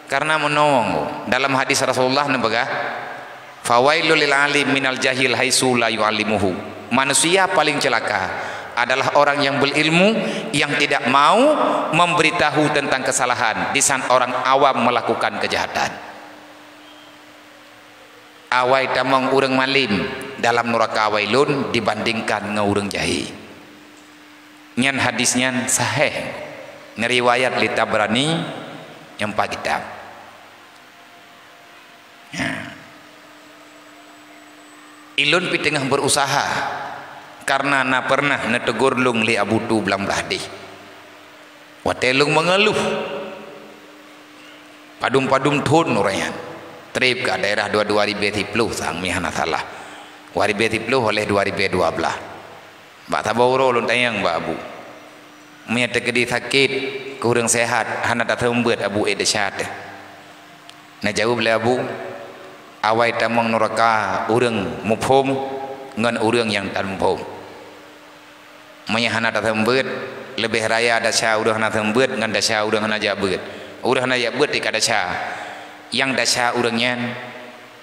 Karena meunoe anggô, dalam hadis Rasulullah neupeugah, "Fawailul lil alim minal jahil haitsu la yu'allimuhu." Manusia paling celaka adalah orang yang berilmu yang tidak mau memberitahu tentang kesalahan di saat orang awam melakukan kejahatan. Awai tamong ureuëng malém dalam nuraka wailun dibandingkan ngon ureuëng jahé. Nyan hadis nyan sahih, neuriwayat lé Tabrani nyang pat kitab. Nah. Ilôn pih teungoh berusaha, karena na pernah neutegur lôn lé Abu Tu Blang Blahdeh. Watée lôn meungeuluh, padum-padum thon uroe nyan, treb ka daerah dua, dua ribée siplôh sang mih hana salah. Dua ribée siplôh oleh dua ribée dua blaih. Bak saboh uroe lôn tanyong bak Abu, "Meunyoe teukeudi sakét keu ureuëng seuhat, hana taseumeubeuet Abu ék desya teuh?" Neujaweueb lé Abu, "Awai tamong nuraka ureuëng muphom ngon ureuëng nyang tan muphom. Meunyoe hana taseumeubeuet, leubeh raya desya ureuëng hana seumeubeuet ngon desya ureuëng hana jak beuet. Ureuëng hana jak beuet ka desya. Nyang desya ureuëng nyan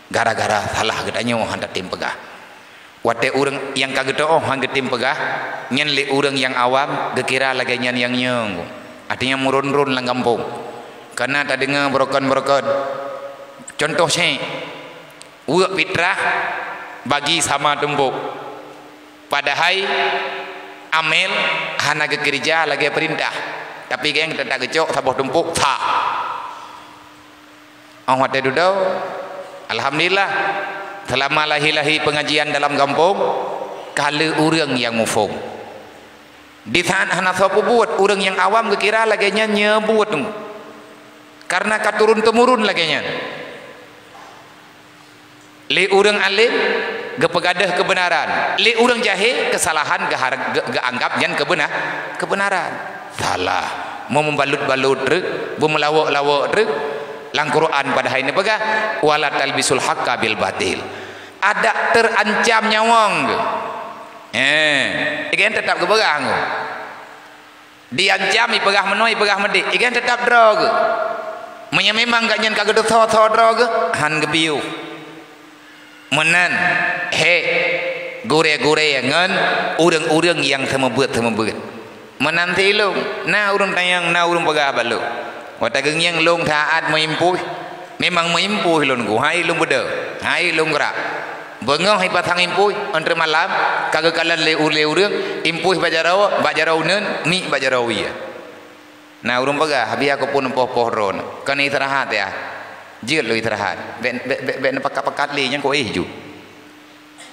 gara-gara salah geutanyoe hana tatem peugah." Watée ureuëng nyang ka geuteuôh han geutem peugah, nyan lé ureuëng nyang awam geukira lagée nyan nyang nyang. Artinya meuron-ron lam gampông. Kana tadeungoe beurokon-beurokon. Contoh syek, weuek fitrah bagi sama tumpuk. Padahai amel hana geukeurija lagée peurintah. Tapi geng teutap geucok saboh tumpuk sah. Óh watée dudoe, alhamdulillah, seulama lahé-lahé peungajian dalam gampông, ka le ureuëng nyang muphom. Di saat hana soe peubuet, ureuëng nyang awam geukira lagée nyan nyang buet. Karena ka turun-temurun lagée nyan. Lé ureuëng além geupeugadôh keubeunaran, lé ureuëng jahé keusalahan geuhar-, geu-, geuanggab nyan keubeuna-, keubeunaran. Salah, meumeubalot-balot treuk, beumeulawok-lawok treuk. Lam Quran padahai neupeugah, "Wala talbisul haqqa bil batil." Adak teurancam nyawöng geuh. Eh, igan teutap geupeugah geuh. Diancam, ipeugah meunoe, ipeugah meudéh, igan teutap droe geuh. Meunyoe memang gobnyan ka geuteusoe-soe droe geuh, han geupiôh. Meunan, hék, gurée-gurée ngon ureuëng-ureuëng nyang seumeubeuet-seumeubeuet. Meunan silông, na ureuëng tanyong, na ureuëng peugah bak lôn. Watée geungieng lôn saát meuimpôi, memang meuimpôi lôn geuh, hai lôn beudôh, hai lôn grak. Beungoh ipasang impôi, 'oh treuk malam, ka geukalon lé u-, lé ureuëng, impôi bak jaroe, bak jaroe uneuen, miek bak jaroe wie. Na ureuëng peugah, "Biya keupeue neupoh-poh droeneuh, kon istirahat ya. Jeuet lôn istirahat. Bék, bék, bék, bék neupakat-pakat lé, nyan keu éh ju."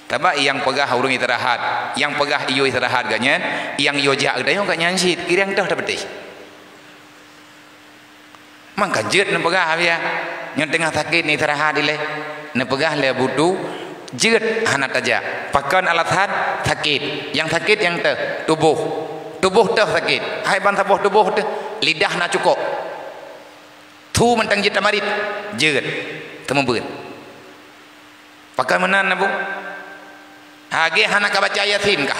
Sabab nyang peugah ureuëng istirahat, nyang peugah iyue istirahat gobnyan, nyang iyue jak geutanyoe gobnyan cit, kireng toh tapeuteh. Mangka jeuet neupeugah, "Biya, nyoe teungoh sakét, neuteuhah ilée." Neupeugah lé Abu Tu, "Jeuet hana tajak." Pakon alasan? Sakét. Nyang sakét nyang teuh, tuboh. Tuboh teuh sakét. Hai ban saboh tuboh teuh, lidah na cukok. Su mantong jeuet tamarit. Jeuet. Teumeubeuet. Pakon meunan, Abu? Hagée hana ka baca Yasin kah?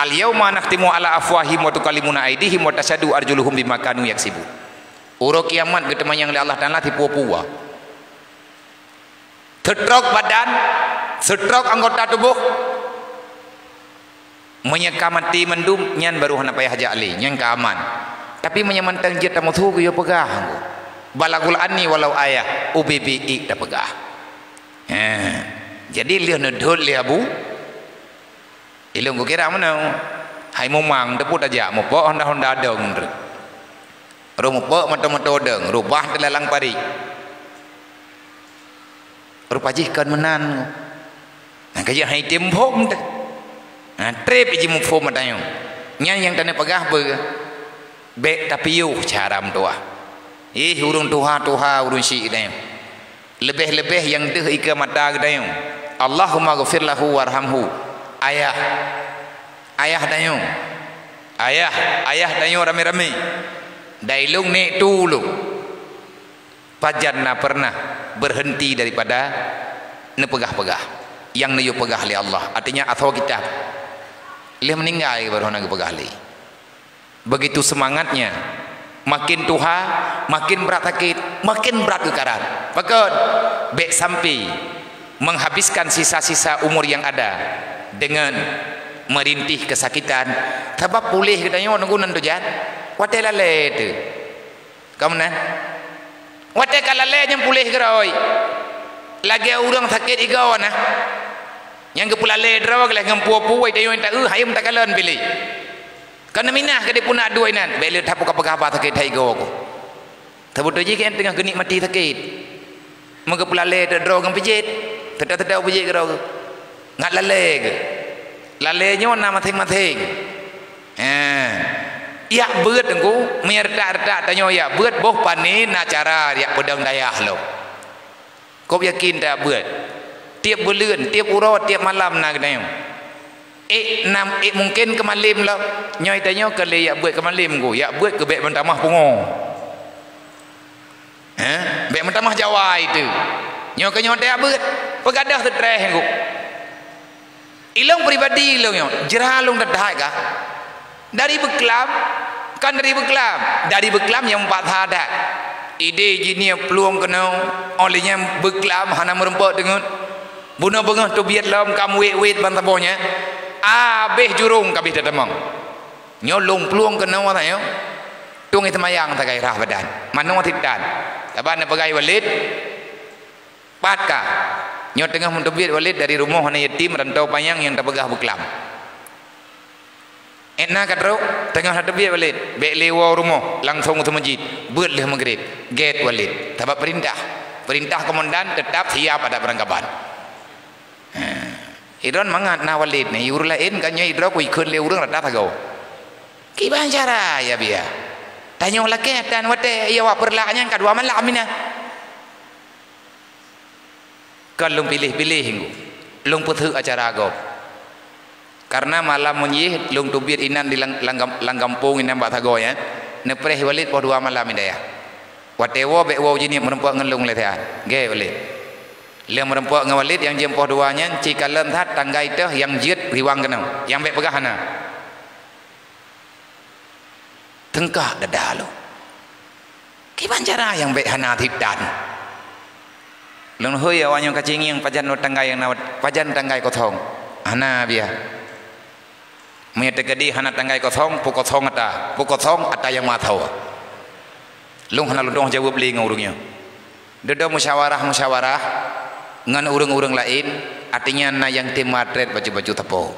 "Al-yauma nakhtimu ala afwahihim wa tukallimuna aidihim wa tasyhadu arjuluhum bima kanu yaksibun." Uroe kiamat geuteumanyong lé Allah Taala sipuwoe-puwoe. Seutrok badan, seutrok anggota tuboh. Meunyoe ka maté mandum, nyan barô hana payah jak lé, nyan ka aman. Tapi meunyoe mantong jeuet tameusu, geuyue peugah, "Balagul anni walau ayah, ubé-bé ék tapeugah." He. Jadi lheueh neudhôt lé Abu, ilôn kukira meunoe, hai mumang teupeu tajak mupok honda-honda dong treuk. Roh mupok moto-moto dong, rubah teulalang parit. Rupa jih kon meunan. Nyang ka jeuet hai tem phom teuh. Nah, treb jimuphom ata nyoe. Nyan nyang tanyoe peugah beu, bék tapiôh cara meutuwah. Ih, ureuëng tuha-tuha, ureuëng syik tanyoe. Leubeh-leubeh nyang deuh ikeue mata geutanyoe. Allahumma ghfir lahu warhamhu. Ayah. Ayah tanyoe. Ayah, ayah tanyoe ramé-ramé. Dai lôn nek tu lôn. Pajan na pernah berhenti daripada neupeugah-peugah nyang neuyue peugah lé Allah. Artinya, asoe kitab. Lheueh meuninggai baru hana geupeugah lé. Begitu semangatnya. Makin tuha, makin brat sakét, makin brat geukarat. Pakon? Bék sampai menghabiskan sisa-sisa umur yang ada dengan merintih kesakitan. Sabab puléh geutanyoe nunggu nan tujan. Watée lalée teuh. Ka meunan? Watée ka lalée nyan puléh keudroe. Lagée ureuëng sakét igoe na. Nyang geupeulalée droe lagée ngon peue-peue, watée nyoe taeu hayeu takalon piléh. Ka neuminah ka dipeunak duek inan, bék lé that peugah-peugah haba sakét that igoe ku. Teubeutôi jih keu nyang teungoh geunikmati sakét. Meugeupeulale teudroe ngon peujiet, teuda-teuda peujiet keudroe. Ngat lalée geuh. Lalée nyoe na maséng-maséng. Eh. Yak beuet engku, meunyoe retak-retak tanyoe yak beuet, boh pané na cara yak peudong dayah lom. Kop yakin ta beuet. Tieb buleuen, tieb uroe, tieb malam na geutanyoe. Ék nam, ék mungken keumalem lom. Nyoe tanyoe ka lé yak beuet keumalem ku, yak beuet keu bék meutamah pungo. Heh, bék meutamah jawai teuh. Nyoe keu nyoe teuh yak beuet. Peugadôh teutreh ku. Ilong pribadi ilong nyoe, jra lôn that-that ka. Dari beuklam, kan dari beuklam. Dari beuklam nyang meupat that. Idéh jih nie plueng keunoe, óh lheueh nyan beuklam hana meurumpok teungeut. Bunoe beungoh teubiet lom kam wét-wét ban saboh nyan. Abéh jurông ka abéh teutamong. Nyoe lôn plueng keunoe tanyoe. Tueng seumayang sagai rhah badan. Manoe sitan. Saban neupeugah Walid. Pat ka. Nyoe teungoh meuteubiet Walid dari rumoh aneuk yatim rantau panyang nyang tapeugah beuklam. Ék na ka trok, teungoh na teubiet Walid, bék lé woe rumoh, langsong u meuseujid, beuet lheueh meugrib, gét Walid. Sabab peurintah. Peurintah komandan teutap siap adat peurangkaban. Ha. Idon mangat na Walid nyoe, ureuëng laén kan nyoe idroe ku ikheun lé ureuëng rata sagoe. Kiban cara ya biya. Tanyoe lakée tan watée iya wak peureulak nyan ka dua malam mina. Kon lôn piléh-piléh ngu, lôn peutheuk acara gob. Karena malam meunyoe lôn teubiet inan di lang-, lang-, lam gampông inan bak sagoe nyan, neupreh Walid poh dua malam i dayah. Watée woe bék woe jinieub meurumpok ngon lôn lé siat. Gét Walid. Lheueh meurumpok ngon Walid nyang jeuem poh dua nyan, ci kalon that tanggai teuh nyang jeuet riwang keunoe, nyang bék peugah hana. Teungkah dada lôn. Kiban cara nyang bék hana sitan. Lôn hôi awak nyoe ka cingieng pajan tanggai nyang na, pajan tanggai kosong. Hana biya. Meunyoe teukeudi hana tanggai kosong, peu kosong ata, peu kosong ata nyang masoe. Lôn hana lôn dong jaweueb lé ngon ureuëng nyoe. Dudoe musyawarah-musyawarah ngon ureuëng-ureuëng laén, artinya na nyang tem matrét bacut-bacut sapo.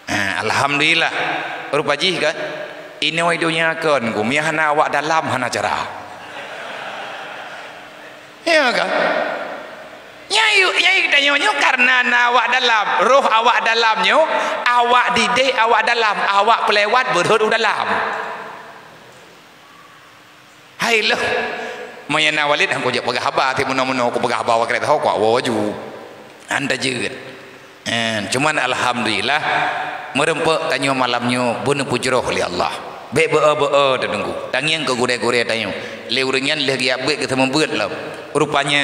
Ha, alhamdulillah. Rupa jih kan? Inoe donya kon ku, mia hana awak dalam hana cara. Ya kan? Nyai, nyai geutanyoe nyoe karena na awak dalam, roh awak dalam nyoe, awak dideh awak dalam, awak peulewat beurhot u dalam. Hai leuh. Meunyoe na Walid han kujak peugah haba, ti meunoe-meunoe kupeugah haba wakrek ho kuak woe ju. Anda jeuet. Eh, cuman alhamdulillah meureumpok tanyoe malam nyoe beuneupeujroh lé Allah. Bék beu-e-beu-e teungku. Tangieng keu gurée-gurée tanyoe. Lé ureuëng nyan lheueh geujak beuet geuseumeubeuet lom. Rupanya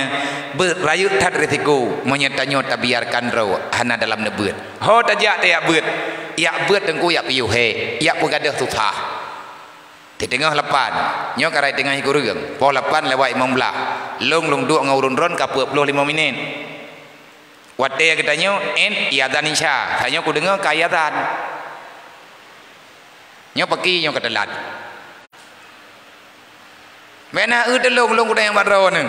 beuet rayeuk that risiko meunyoe tanyoe tabiarkan droe hana dalam neubeuet. Ho tajak tajak beuet. Yak beuet teungku yak piôh hé, yak peugadôh susah. Di teungoh lapan, nyoe ka raya teungoh sikureueng, poh lapan lewat limong blah. Lôn, lôn duek ngon ureuëng droen ka peuet ploh limong minét. Watée geutanyoe, en, iazan Isya, tanyoe kudeungoe ka iazan. Nyoe paki nyoe ka teulat. Bék na eu teulông lôn kudeungoe bak droeneuh.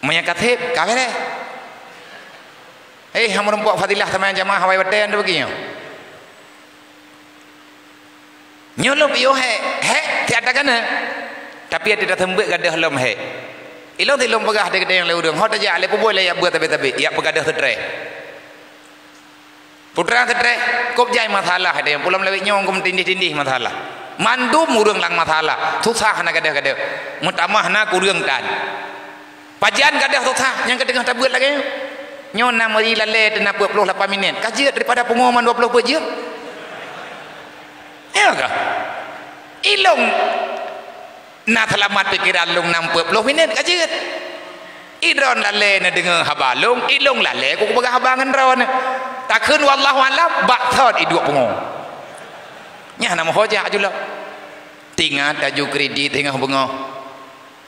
Meunyoe ka sép, ka bék lé. Eh, han meurumpok fadilah sama jamaah awai watée nyan bagi nyoe. Nyoe lôn piôh hék, hék siat takana. Tapi ati taseumbeuet gadôh lom hék. Ilông ti lôn peugah di geutanyoe lé ureuëng, ho tajak lé peuboi lé yak beuet tabe-tabe, yak peugadôh seutreh. Putra seutreh, kop jai masalah deh, ulôn lawét nyoe geumeutindih-tindih masalah. Mandum ureuëng lam masalah, susah hana gadôh-gadôh. Meutamah na kureueng tan. Pajan gadôh susah nyang ka teungoh tabeuet lagée nyoe. Nyoe na meuri lalée teuna peuet ploh lapan minét. Ka jeuet daripada pungo man dua ploh peuet jeuet. Ya kah? Ilong na seulamat pikeran lôn nam peuet ploh minét ka jeuet. Idroen lalée neudeungoe haba lôn, ilong lalée kupeugah haba ngon droen. Takheun wallahu alam, bak thon iduek pungo. Nyan na meuhojak julok. Tingat laju kredit teungoh beungoh.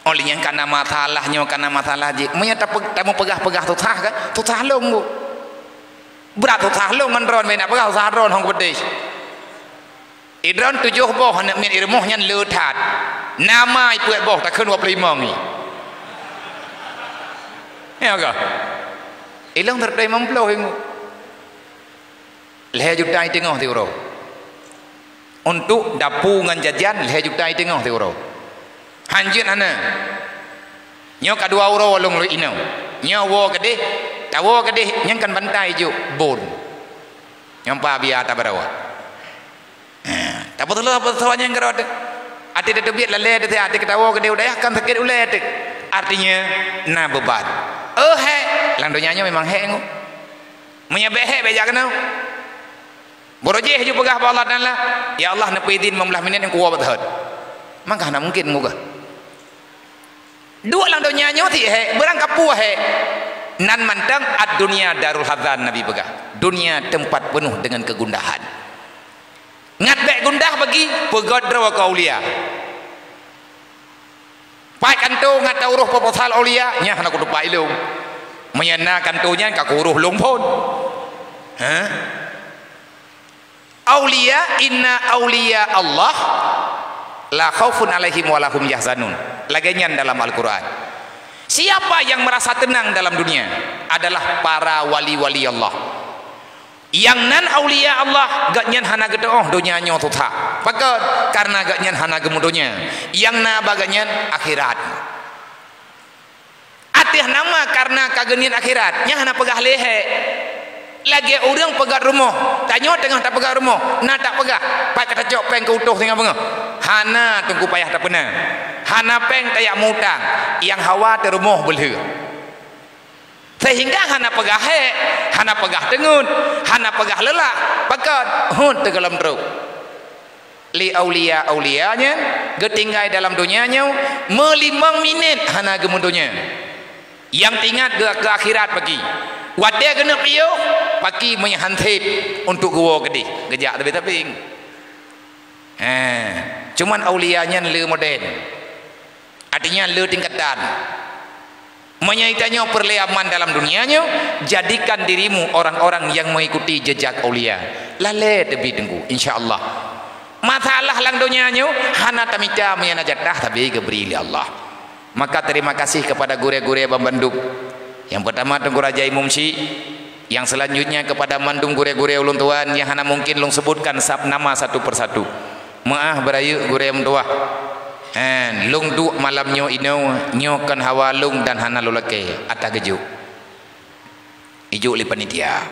Óh lheueh nyan kana masalah nyoe, kana masalah jih. Meunyoe tape-, tameupeugah-peugah susah kan? Susah lôn, Bu. Brat susah lôn ngon droen, meunan peugah susah droen hong keudeh. Idroen tujoh boh aneuk miet i rumoh nyan le that. Nama ipeuet boh takheun dua puluh lima ngi. Ya ka? Ilong teureutôi limong ploh ingu. Lhée juta iteungoh siuroe. Untuk dapu ngon jajan lhée juta iteungoh siuroe. Hanjeuet hana. Nyoe ka dua uroe lôn lôn inoe. Nyoe woe keudeh, tawoe keudeh nyang kan bantai jok bon. Nyang pa biya tabarawa. Ha, tapeuteuleuh apa soal nyang keurot. Até tateubiet lalée teuh, até keutawoe keudeh udayah kan sakét ulée teuh. Artinya na beban. Oh, hék, lam donya nyoe memang hék ngu. Meunyoe bék hék, bék jak keunoe. Barô jih ju peugah bak Allah Taala, "Ya Allah, neupeuidin limong blaih minét nyang kuwoe bak thon." Maka hana mungkin mugah. Duek lam donya nyoe ti hék, beurang kapeue hék. Nan mantong ad-dunya darul hazan, Nabi peugah. Dunia tempat penuh dengan kegundahan. Ngat bék gundah bagi peugöt droe keu aulia. Pat kanto ngat ta uroh proposal aulia, nyan hana kutupat ilong. Meunyoe na kanto nyan ka kuuroh lôn phon. Ha? Aulia, inna aulia Allah la khaufun alaihim wa lahum yahzanun. Lagée nyan dalam Al-Quran. Siapa yang merasa tenang dalam dunia adalah para wali-wali Allah. Nyang nan aulia Allah, gobnyan hana geuteuôh donya nyoe susah. Pakon? Karena gobnyan hana geumeudonya. Nyang na bak gobnyan akhirat. Ateueh nama karena ka geuniet akhirat, nyan hana peugah lé hék. Lagée ureuëng peugöt rumoh, tanyoe teungoh tapeugöt rumoh, na tapeugah, pat ka tacok péng keu utôh singoh beungoh. Hana teungku payah tapeuna. Hana péng tajak mutang, nyang hawa teu rumoh beulheueh. Sehingga hana peugah hék, hana peugah teungeut, hana peugah lelah, pakon? Hon teugohlom trok. Lé aulia-aulia nyan geutinggai dalam donya nyoe meulimong minét hana geumeudonya. Nyang teuingat geu-, keu akhirat paki. Watée geuneuk piôh, paki meunyoe han sép untuk geuwoe keudeh, geujak leubeh tapéng. Hé, cuman aulia nyan le modern. Artinya le tingkatan. Meunyoe tanyoe peureulée aman dalam dunia nyoe, jadikan dirimu orang-orang yang mengikuti jejak aulia. Lalée teubiet teungku, insya Allah. Masalah lam donya nyoe hana tamita meunyoe na jatah, tapi geubri lé Allah. Maka terima kasih kepada gurée-gurée banmandum. Yang pertama Teungku Raja Imum Syik, yang selanjutnya kepada mandum gurée-gurée ulôn tuan yang hana mungkin lôn sebutkan sab nama satu persatu. Meuáh beurayeuk gurée meutuwah. Hen, lôn duek malam nyoe inoe, nyoe kon hawa lôn dan hana lôn lakée, ata geujok. Ijok lé panitia.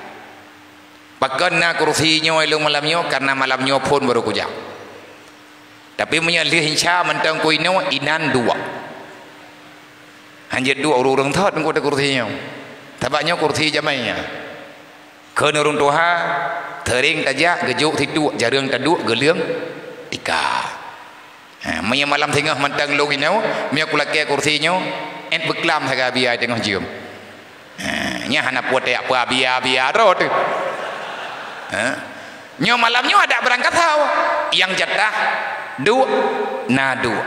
Pakon na kursi nyoe lôn malam nyoe, karena malam nyoe phon barô kujak. Tapi meunyoe lheueh insya mantong ku inoe, inan duek. Hanjeuet duek ureuëng-ureuëng thot ngon kursi nyoe. Sabab nyoe kursi jamai nyan. Kheun ureuëng tuha, teuring tajak geujok situek jareueng taduek geuleueng tika. Ha, meunyoe malam singoh mantong lôn inoe, meunyoe kulakée kursi nyoe, ét beuklam sagai abia teungoh jeuem. Ha, nyan hana putéh apa abia-abia droe teuh. Ha? Nyoe malam nyoe adak beurangkat sawa. Nyang jatah duek, na duek.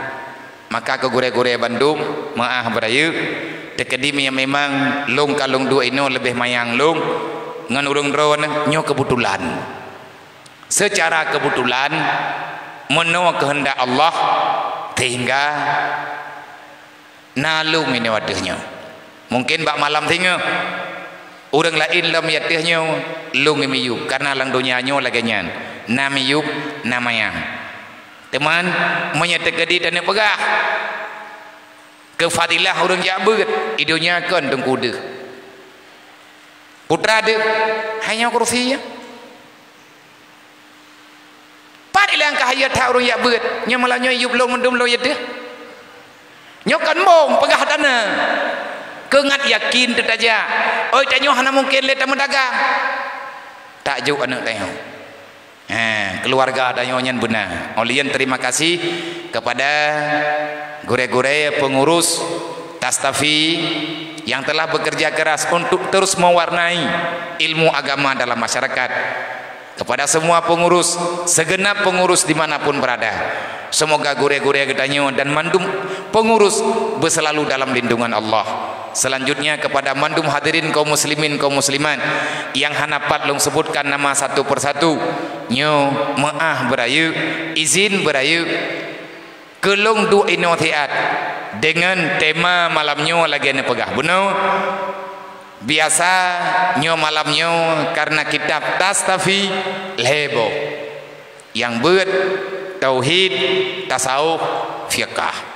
Maka keu gurée-gurée bandum, meuáh beurayeuk, teukeudi meunyoe memang lôn ka lôn duek inoe leubeh manyang lôn ngon ureuëng droe nyoe keubeutulan. Seucara keubeutulan, meunoe keuheundak Allah, sehingga na lôn inoe ateueh nyoe. Mungken bak malam singoh, ureuëng laén lom ateueh nyoe lôn miyueb, karena lam donya nyoe lagée nyan, na miyueb, na manyang. Teuma, meunyoe teukeudi taneuk peugah keu fadilah ureuëng jak beuet, i donya kon teungku deuh. Putra deuh, hai nyoe kursi nyan. Pat ilangkah yue that ureuëng jak beuet, nyoe malam nyoe yueb lôn mandum lôn yue deuh. Nyoe kon mong peugah tana. Keungat yakin teutajak. Oi, tanyoe hana mungken lé tameudagang. Tajok aneuëk tanyoe. Ha, keluarga tanyoe nyan beuna. Ulôn terima kasih kepada gurée-gurée pengurus Tastafi yang telah bekerja keras untuk terus mewarnai ilmu agama dalam masyarakat. Kepada semua pengurus, segenap pengurus di mana pun berada, semoga gurée-gurée geutanyoe dan mandum pengurus beuselalu dalam lindungan Allah. Selanjutnya, kepada mandum hadirin kaum muslimin, kaum muslimat yang hana pat lôn sebutkan nama satu persatu, nyoe meu'ah beurayeuk, izin beurayeuk keu lôn duek inoe siat deungon tema malam nyoe lagée neupeugah bunoe. Biasa nyoe malam nyoe karena kitab Tastafi lhée boh, nyang beuet tauhid, tasawuf, fiqah.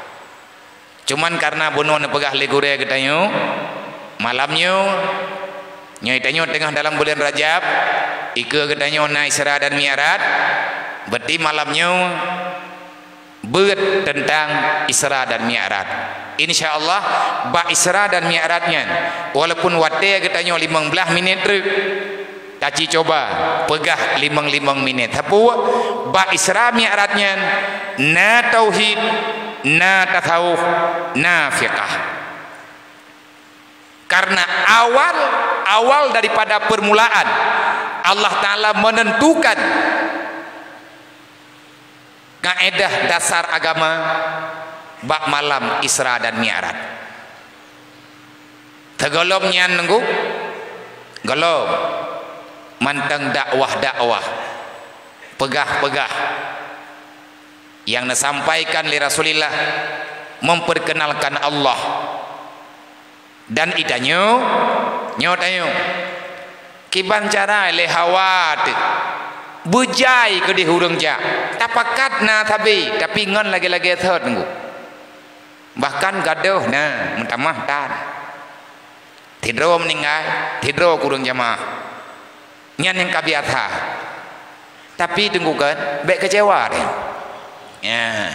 Cuman karena bunoe neupeugah lé gurée geutanyoe, malam nyoe, nyoe tanyoe teungoh dalam buleuen Rajab, ikeue geutanyoe na Isra dan Mi'raj, berarti malam nyoe beuet teuntang Isra dan Mi'raj. Insya Allah, bak Isra dan Mi'raj nyan, walaupun watée geutanyoe limong blaih minit treuk, taci cuba peugah limong-limong minit. Sapeue? Bak Isra Mi'raj nyan na tauhid, na tasawuf, na fiqah. Karena awal, awal daripada permulaan Allah Ta'ala menentukan kaedah dasar agama bak malam Isra dan Mi'raj. Sigohlom nyan nunggu, gohlom mantong dakwah-dakwah, peugah-peugah nyang neusampaikan lé Rasulullah memperkenalkan Allah. Dan itanyoe, nyoe tanyoe, kiban cara lé hawa teuh beujai keudeh ureuëng jak, tapakat na sabe, tapi ngon lagée-lagée thot nunggu. Bahkan gadôh na meutamah tan. Sidroe meuninggai, sidroe kureueng jamaah. Nyan nyang ka biasa. Tapi teungku kan, bék keucewa deh. Ya.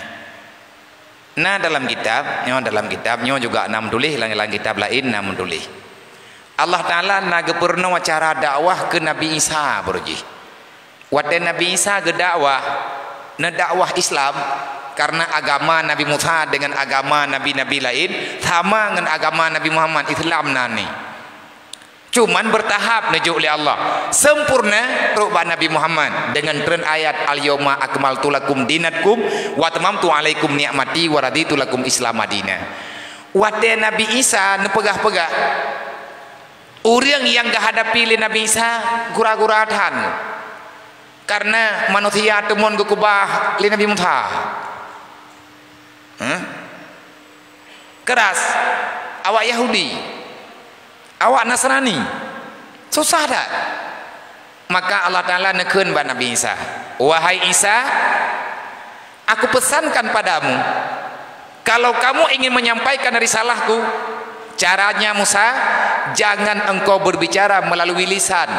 Na dalam kitab, nyoe dalam kitab, nyoe juga na meutuléh, lam, lam kitab laén na meutuléh. Allah Ta'ala na geupeurunoe cara dakwah keu Nabi Isa baroe jih. Watée Nabi Isa geudakwah, neudakwah Islam, karena agama Nabi Musa deungon agama nabi-nabi laén sama ngon agama Nabi Muhammad, Islam na ni. Cuman beurtahap neujok lé Allah. Sempurna trok bak Nabi Muhammad deungon treun ayat, "Al-yauma akmaltu lakum dinakum wa atmamtu alaikum ni'mati wa raditu lakum Islam madina." Watée Nabi Isa neupeugah-peugah, ureuëng nyang geuhadapi lé Nabi Isa gura-gura that. Karena manusia teumon geukeubah lé Nabi Musa. Hah? Keras. Awak Yahudi, awak Nasrani. Susah that. Maka Allah Ta'ala neukheun bak Nabi Isa, "Wahai Isa, Aku pesankan padamu, kalau kamu ingin menyampaikan risalahku, caranya Musa, jangan engkau berbicara melalui lisan.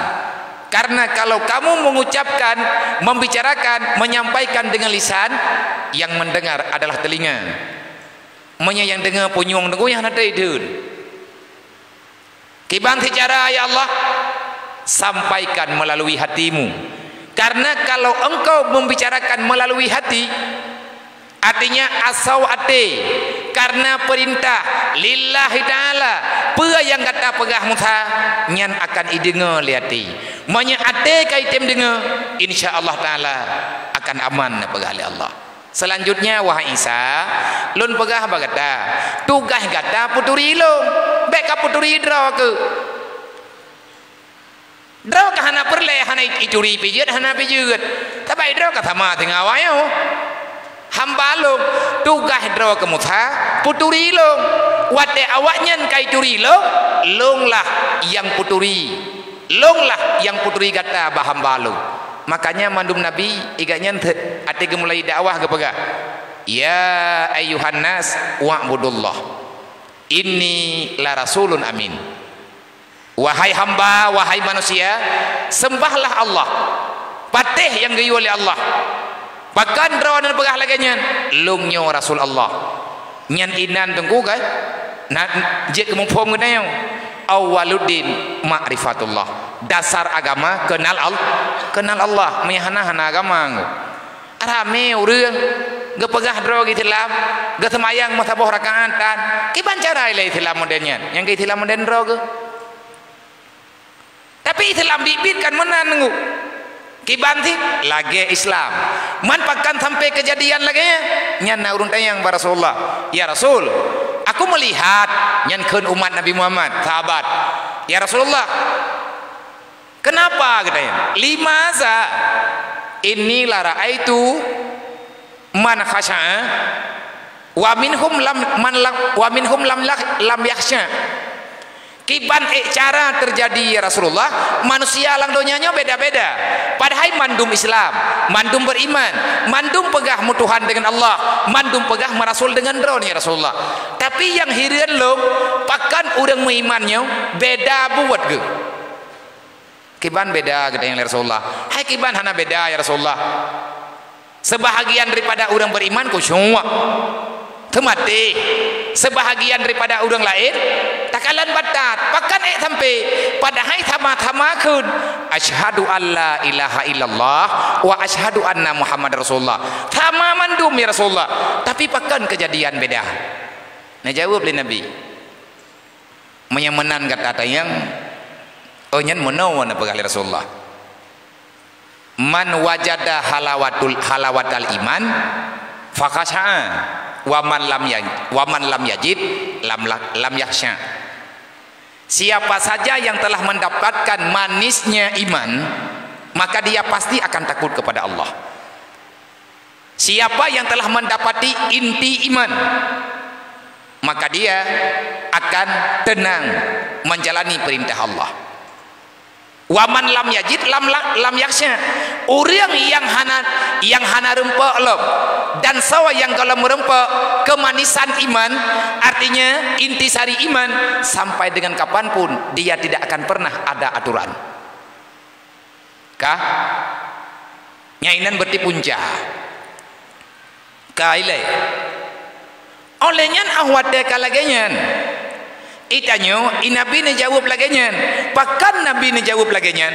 Karena kalau kamu mengucapkan, membicarakan, menyampaikan dengan lisan, yang mendengar adalah telinga. Meunyoe nyang deungoe punyueng teungku nyang hana teudeun." Kiban sicara, ya Allah, sampaikan melalui hatimu. Karena kalau engkau membicarakan melalui hati, artinya asoe até, karena perintah lillahi ta'ala, peue nyang gata peugah Musa, nyan akan ideungoe lé até. Meunyoe até ka item deungoe, insya Allah Ta'ala akan aman, neupeugah lé Allah. Selanjutnya, wahai Isa, lôn peugah bak gata, tugaih gata peuturi lôn, bék ka peuturi droe keuh. Droe ka hana peureulée, hana ituri pih jeuet, hana pih jeuet. Sabab droe ka sama teungoh awaknyoe. Hamba lôn, tugaih droe keu Musa, peuturi lôn. Watée awaknyan ka ituri lôn, lôn lah nyang peuturi. Lôn lah nyang peuturi gata bak hamba lôn. Makanya mandum nabi, igat nyan te-, até geumulai dakwah geupeugah, "Ya ayyuhan nas, wa'budullah. Inni la rasulun amin." Wahai hamba, wahai manusia, sembahlah Allah. Patéh nyang geuyue lé Allah. Pakon droeneuh peugah lagée nyan? Lôn nyoe Rasul Allah. Nyan inan teungku kan? Na, jeuet keu muphom geutanyoe. Awwaluddin ma'rifatullah. Dasar agama kenal Al-, kenal Allah. Meunyo hana, hana agama. Ramé ureuëng geupeugah droe geuh Islam, geuseumayang meusaboh rakaat tan. Kiban cara ilée Islam modern nyan? Nyang keu Islam modern droe geuh. Tapi Islam biet-biet kan meunan nunggu. Kiban sih lagée Islam. Man pakon sampai keujadian lagée nyan? Nyan na ureuëng tanyong bak Rasulullah, "Ya Rasul, aku melihat," nyan kheun umat Nabi Muhammad, sahabat. "Ya Rasulullah, kenapa?" geutanyong. "Lima za inni la raaitu man khasya'a wa minhum lam, man lam, wa minhum lam lah, lam yakhsya." Kiban ék cara teujadi, ya Rasulullah, manusia lam donya nyoe beda-beda. Padahai mandum Islam, mandum beriman, mandum peugah meutuhan dengan Allah, mandum peugah meurasul dengan Droeneuh, ya Rasulullah. Tapi nyang hireuen lom, pakon ureuëng meuiman nyoe beda buet geuh. Kiban beda geutanyong lé Rasulullah. Hai kiban hana beda, ya Rasulullah. Sebahagian daripada ureuëng beriman khusyuk, teumaté. Sebahagian daripada ureuëng laén takalon batat. Pakon ék sampai? Padahai sama-sama kheun, "Asyhadu an la ilaha illallah wa asyhadu anna Muhammad Rasulullah." Sama mandum, ya Rasulullah. Tapi pakon keujadian beda? Neujaweueb lé Nabi, "Meunyoe meunan gata tanyong, oh nyan meunoe neupeugah lé Rasulullah, 'Man wajada halawatul, halawatal iman, fakhasya'a, wa man lam ya-, wa man lam yajid, lam la-, lam yakhsya.'" Siapa saja yang telah mendapatkan manisnya iman, maka dia pasti akan takut kepada Allah. Siapa yang telah mendapati inti iman, maka dia akan tenang menjalani perintah Allah. "Wa man lam yajid lam la-, lam yakhsya." Ureuëng nyang hana, nyang hana reumpok lom, dan soe nyang gohlom reumpok keumanisan iman, artinya intisari iman, sampai dengan kapanpun dia tidak akan pernah ada aturan. Ka? Nyang inan berarti punca. Ka ilée. Óh lheueh nyan óh watée ka lagée nyan, itanyoe, i Nabi neujaweueb lagée nyan. Pakon Nabi neujaweueb lagée nyan?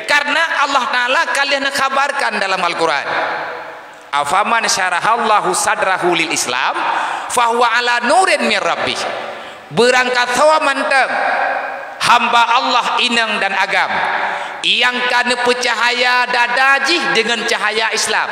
Karena Allah Taala ka lheueh neukhabarkan dalam Al-Quran, "Afaman syarahallahu sadrahu lil Islam, fahuwa ala nurin mir rabbih." Beurangkasoe mantong hamba Allah inong dan agam nyang ka neupeucahya dada jih deungon cahya Islam.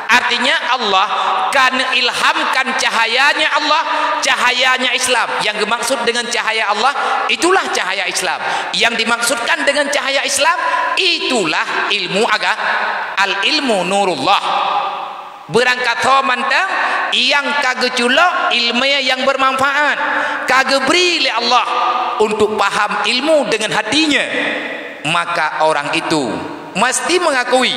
Artinya Allah ka neuilhamkan cahayanya Allah, cahayanya Islam. Nyang geumaksud deungon cahya Allah, itulah cahya Islam. Nyang dimaksudkan deungon cahya Islam, itulah ilmu aga-, al-ilmu nurullah. Beurangkasoe mantong nyang ka geuculok ileumé nyang beumanfaat, ka geubri lé Allah untuk paham ilmu deungon hatinya, maka orang itu mesti mengakui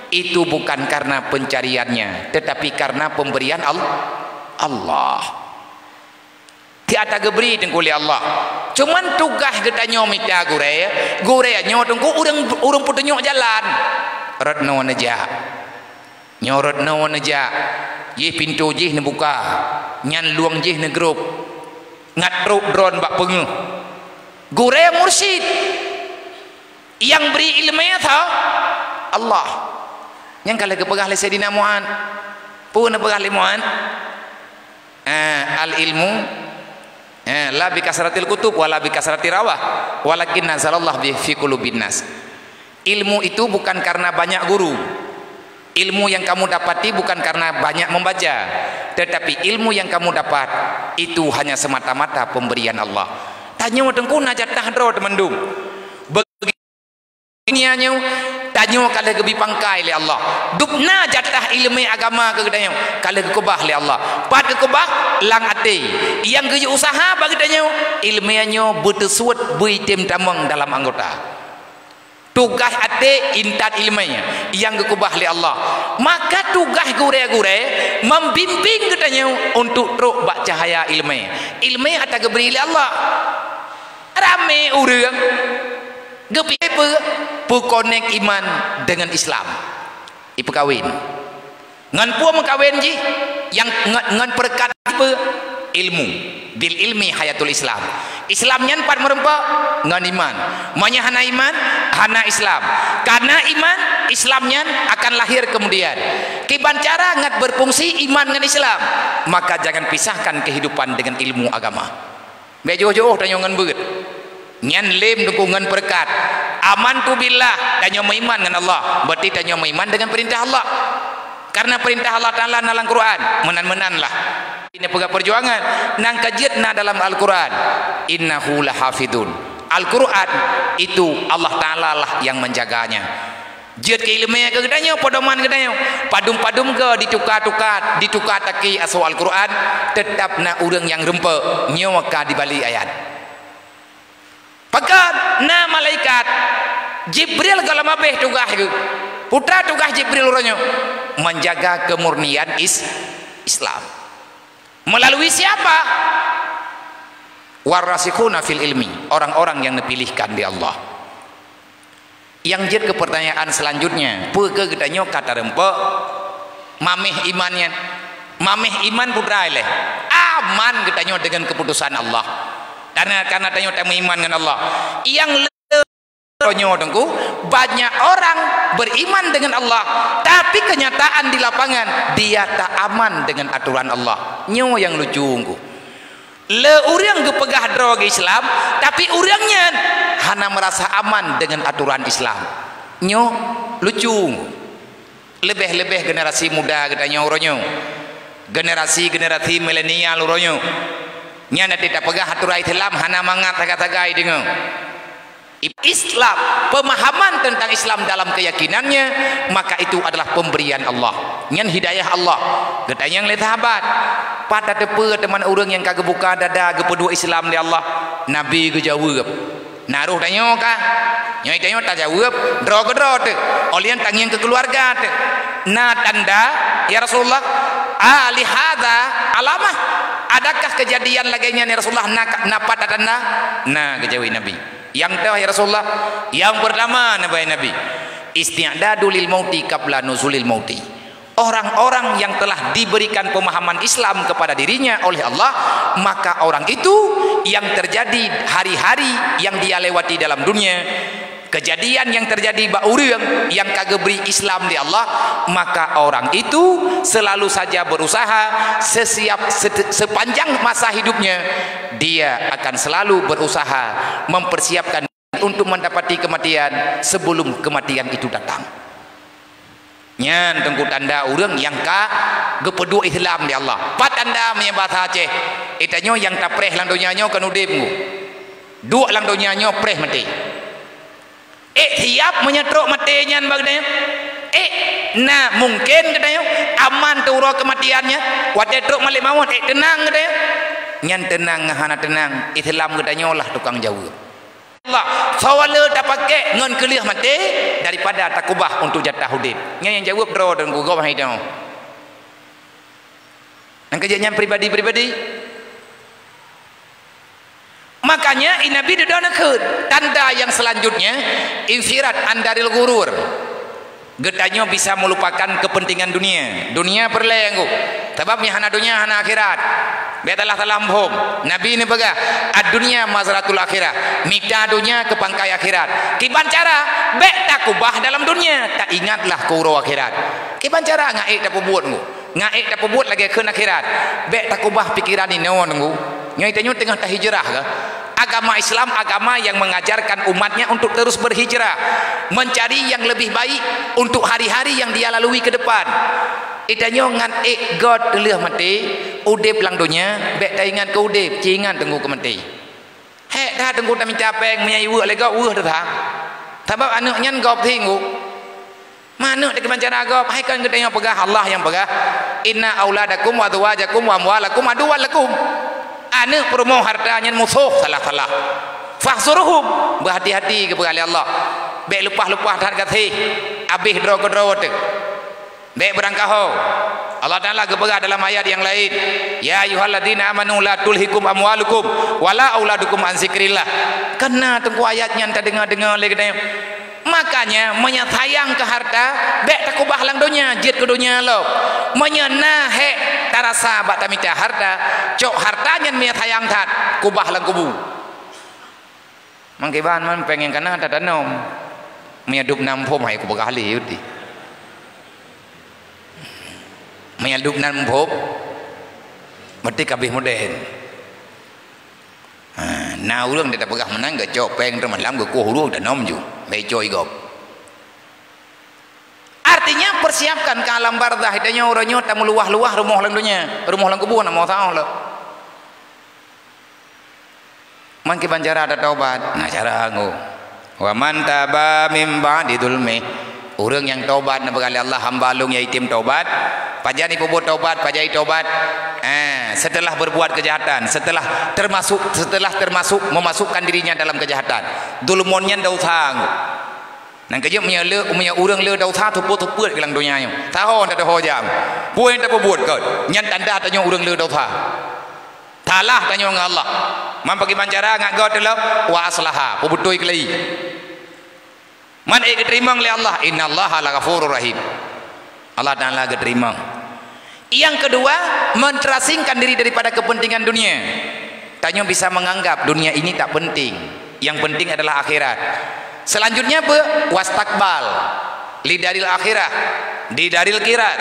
itu bukan karena pencariannya, tetapi karena pemberian Al-, Allah. Ti ata geubri teungku lé Allah. Cuman tugaih geutanyoe mita gurée, gurée nyoe teungku ureuëng, ureuëng peutunyok jalan. Rot noe neujak. Nyoe rot noe neujak. Jih pintoe jih neubuka. Nyan lueng jih neugrôp. Ngat trok droen bak peungeuh. Gurée mursyid. Nyang bri ileumé tho Allah. Nyang ka lheueh geupeugah lé Saidina Mu'adz. Peue neupeugah lé Mu'adz? Eh, al-ilmu, eh, la bi kasratil kutub wala bi kasrati rawah, walakin anzalallahu bi fi qulubin nas. Ilmu itu bukan karena banyak guru. Ilmu yang kamu dapati bukan karena banyak membaca, tetapi ilmu yang kamu dapat itu hanya semata-mata pemberian Allah. Tanyoe teungku na jatah droe teumandum. Bagi dunia nyoe, tanyoe ka lheueh geubi pangkai lé Allah. Dubna jatah ileumé agama keu geutanyoe ka lheueh geukeubah lé Allah. Pat geukeubah? Lam até. Nyang geuyue useuha bagi tanyoe, ileumé nyoe beuteusuet beuitem tamong dalam anggota. Tugaih até intat ileumé nyang geukeubah lé Allah. Maka tugaih gurée-gurée membimbing geutanyoe untuk trok bak cahya ileumé. Ileumé ata geubri lé Allah. Ramé ureuëng geupike peu-, peukonek iman deungon Islam. Ipeukawen. Ngon peue meukawen jih? Nyang ngon, ngon peureukat peue? Ilmu. Bil ilmi hayatul Islam. Islam nyan pat meureumpok ngon iman. Meunyoe hana iman, hana Islam. Karena iman, Islam nyan akan lahir kemudian. Kiban cara ngat berfungsi iman ngon Islam, maka jangan pisahkan kehidupan dengan ilmu agama. Bék jiôh-jiôh tanyoe ngon beuet. Nyan lem teungku ngon peureukat. Amantu billah, tanyoe meuiman ngon Allah, berarti tanyoe meuiman dengan perintah Allah. Karena perintah Allah Taala na lam Quran, meunan-meunan lah. Ini peugah perjuangan, nyang ka jeuet na dalam Al-Quran. Innahu lahafidun. Al-Quran itu Allah Taala lah yang menjaganya. Jeuet keu ileumèe keu geutanyoe, pedoman geutanyoe. Padum-padum goe dituka-tuka, dituka taki asoe Al-Quran, teutap na ureuëng nyang rumpok, nyoe ka dibali ayat. Pakon na malaikat Jibril gohlom abéh tugaih geuh. Peue tugaih Jibril uroe nyoe? Menjaga kemurnian is-, Islam. Melalui siapa? Warasikhuna fil ilmi, orang-orang yang dipilihkan di Allah. Yang jeuet ke pertanyaan selanjutnya, peue keu geutanyoe ka tarumpok mameh iman nyan? Mameh iman peue treuk lé? Aman geutanyoe dengan keputusan Allah. Karena, karena tanyoe tameuiman ngon Allah. Nyang le-, nyoe teungku, banyak orang beriman dengan Allah, tapi kenyataan di lapangan dia tak aman dengan aturan Allah. Nyoe nyang lucu teungku. Le ureuëng geupeugah droe Islam, tapi ureuëng nyan hana meurasa aman dengan aturan Islam. Nyoe lucu. Leubeh-leubeh generasi muda geutanyoe uroe nyoe. Generasi-generasi milenial uroe nyoe. Nyan até tapeugah aturan Islam hana mangat sagai-sagai deungoe. Islam, pemahaman tentang Islam dalam keyakinannya, maka itu adalah pemberian Allah. Nyan hidayah Allah. Geutanyong lé sahabat, pat tateupeue teuma ureuëng nyang ka geubuka dada geupeuduek Islam lé Allah? Nabi geujaweueb, "Na roh tanyoe kah?" Nyoe tanyoe tajaweueb, "Droe keudroe teuh, óh lheueh tangieng keu keuluwarga teuh." "Na tanda, ya Rasulullah?" "A lihada alamah? Adakah kejadian lagée nyan, ya Rasulullah, na, na pat tanda?" "Na," geujaweueb Nabi. "Nyang toh, ya Rasulullah?" "Nyang peurtama," neubai Nabi, "isti'dadu lil mauti qabla nuzulil mauti." Orang-orang yang telah diberikan pemahaman Islam kepada dirinya oleh Allah, maka orang itu yang terjadi hari-hari yang dia lewati dalam dunia, kejadian yang terjadi bak ureuëng yang ka geubri Islam di Allah, maka orang itu selalu saja berusaha sesiap, se-, sepanjang masa hidupnya, dia akan selalu berusaha mempersiapkan untuk mendapati kematian sebelum kematian itu datang. Nyan teungku tanda ureuëng nyang ka geupeuduek Islam di Allah. Pat tanda meunyoe basa Aceh, eh, tanyoe nyang tapreh lam donya nyoe kon udeb teungku. Duek lam donya nyoe preh maté. Eh, siap meunyoe trok maté nyan bak geutanyoe? Eh, na mungken geutanyoe aman teuh uroe keumatian nyan? Watée trok malek mawöt, eh, teunang geutanyoe? Nyan teunang ngon hana teunang, Islam geutanyoe lah tukang jaweueb. Allah, soe le tapakék ngon keu lheueh maté daripada takubah untuk jatah udeb. Nyan nyang jaweueb droe dan gugah hai tanyoe. Nyang keujeuet nyan pribadi-pribadi. Makanya, i Nabi dudoe neukheun, tanda yang selanjutnya, infirat andaril ghurur. Geutanyoe bisa meulupakan keupeuntengan dunia. Dunia peureulée anggô. Sabab nyang hana dunia hana akhirat. Bék salah-salah muphom. Nabi neupeugah, "Ad-dunya mazratul akhirah." Mita dunia keu pangkai akhirat. Kiban cara? Bék takubah dalam dunia, taingatlah keu uroe akhirat. Kiban cara? Ngon ék tapeubuet anggô. Ngon ék tapeubuet lagée kheun akhirat. Bék takubah pikeran inoe anggô. Nyoe tanyoe teungoh tahijrah kah? Agama Islam agama yang mengajarkan umatnya untuk terus berhijrah, mencari yang lebih baik untuk hari-hari yang dia lalui ke depan. Geutanyoe ngon ék göt lheueh maté, udeb lam donya, bék taingat keu udeb, ci ingat teungku keu maté. Hék that teungku tamita péng meunyoe iweuek lé gob weueh teuh that. Sabab aneuëk nyan gob teungku. Manök teukeubang cara gob, hai kon geutanyoe peugah, Allah nyang peugah, "Inna auladakum wa azwajakum wa amwalakum aduwwal lakum." Aneuëk, peurumoh, harta nyan musoh salah-salah. "Fahzuruhum," beuhati-hati geupeugah lé Allah. Bék leupah-leupah that gaséh, abéh droe keudroe teuh. Bék beurangkaho. Allah Taala geupeugah dalam ayat nyang laén, "Ya ayyuhalladzina amanu la tulhikum amwalukum wala auladukum an zikrillah." Kana teungku ayat nyan tadeungoe-deungoe lé geutanyoe. Makanya, meunyoe sayang keu harta, bék takubah lam donya, jeuet keu donya lom. Meunyoe na hék tarasa bak tamita harta, cok harta nyan meunyoe sayang that, kubah lam kubu. Mangkiban man péng nyang kana tatanom. Meunyo dub nam phom hai kupeugah lé uti. Meunyo dub nam phom, berarti kabeh modern. Ha, na ureuëng dia tapeugah meunan geucok péng teumalam geukuh ureuëng tanom ju. Becoi gob. Artinya persiapkan ke alam barzah. Tanyoe uroe nyoe tameuluwah-luwah rumoh lam dunia, rumoh lam kubu na mau saoh le. Mangkiban cara tatobat. Nah, cara ngô. Wa man taba mim ba'di zulmi. Ureuëng nyang tobat na beugalak Allah hamba lôn nyang item tobat. Pajan ipeubuet tobat, pajan itobat. Eh, setelah berbuat kejahatan, setelah termasuk setelah termasuk memasukkan dirinya dalam kejahatan. Zulmon nyan dosa ngô. Nang keujeuet meunyoe le, meunyoe ureuëng le dosa teupeue-teupeue lam donya nyoe. Tahon tatoho jam. Peue nyang tapeubuet kot? Nyan tanda tanyoe ureuëng le dosa. Talah tanyoe ngon Allah. Man pakriban cara ngat gob teulok, wa aslaha, peubeutôi keulai. Man ék geuteurimong lé Allah, innallaha laghafurur rahim. Allah Taala geuteurimong. Yang kedua, menterasingkan diri daripada kepentingan dunia. Tanyoe bisa menganggap dunia ini tak penting. Yang penting adalah akhirat. Selanjutnya apa? Wastakbal lidaril akhirah, di daril kirar.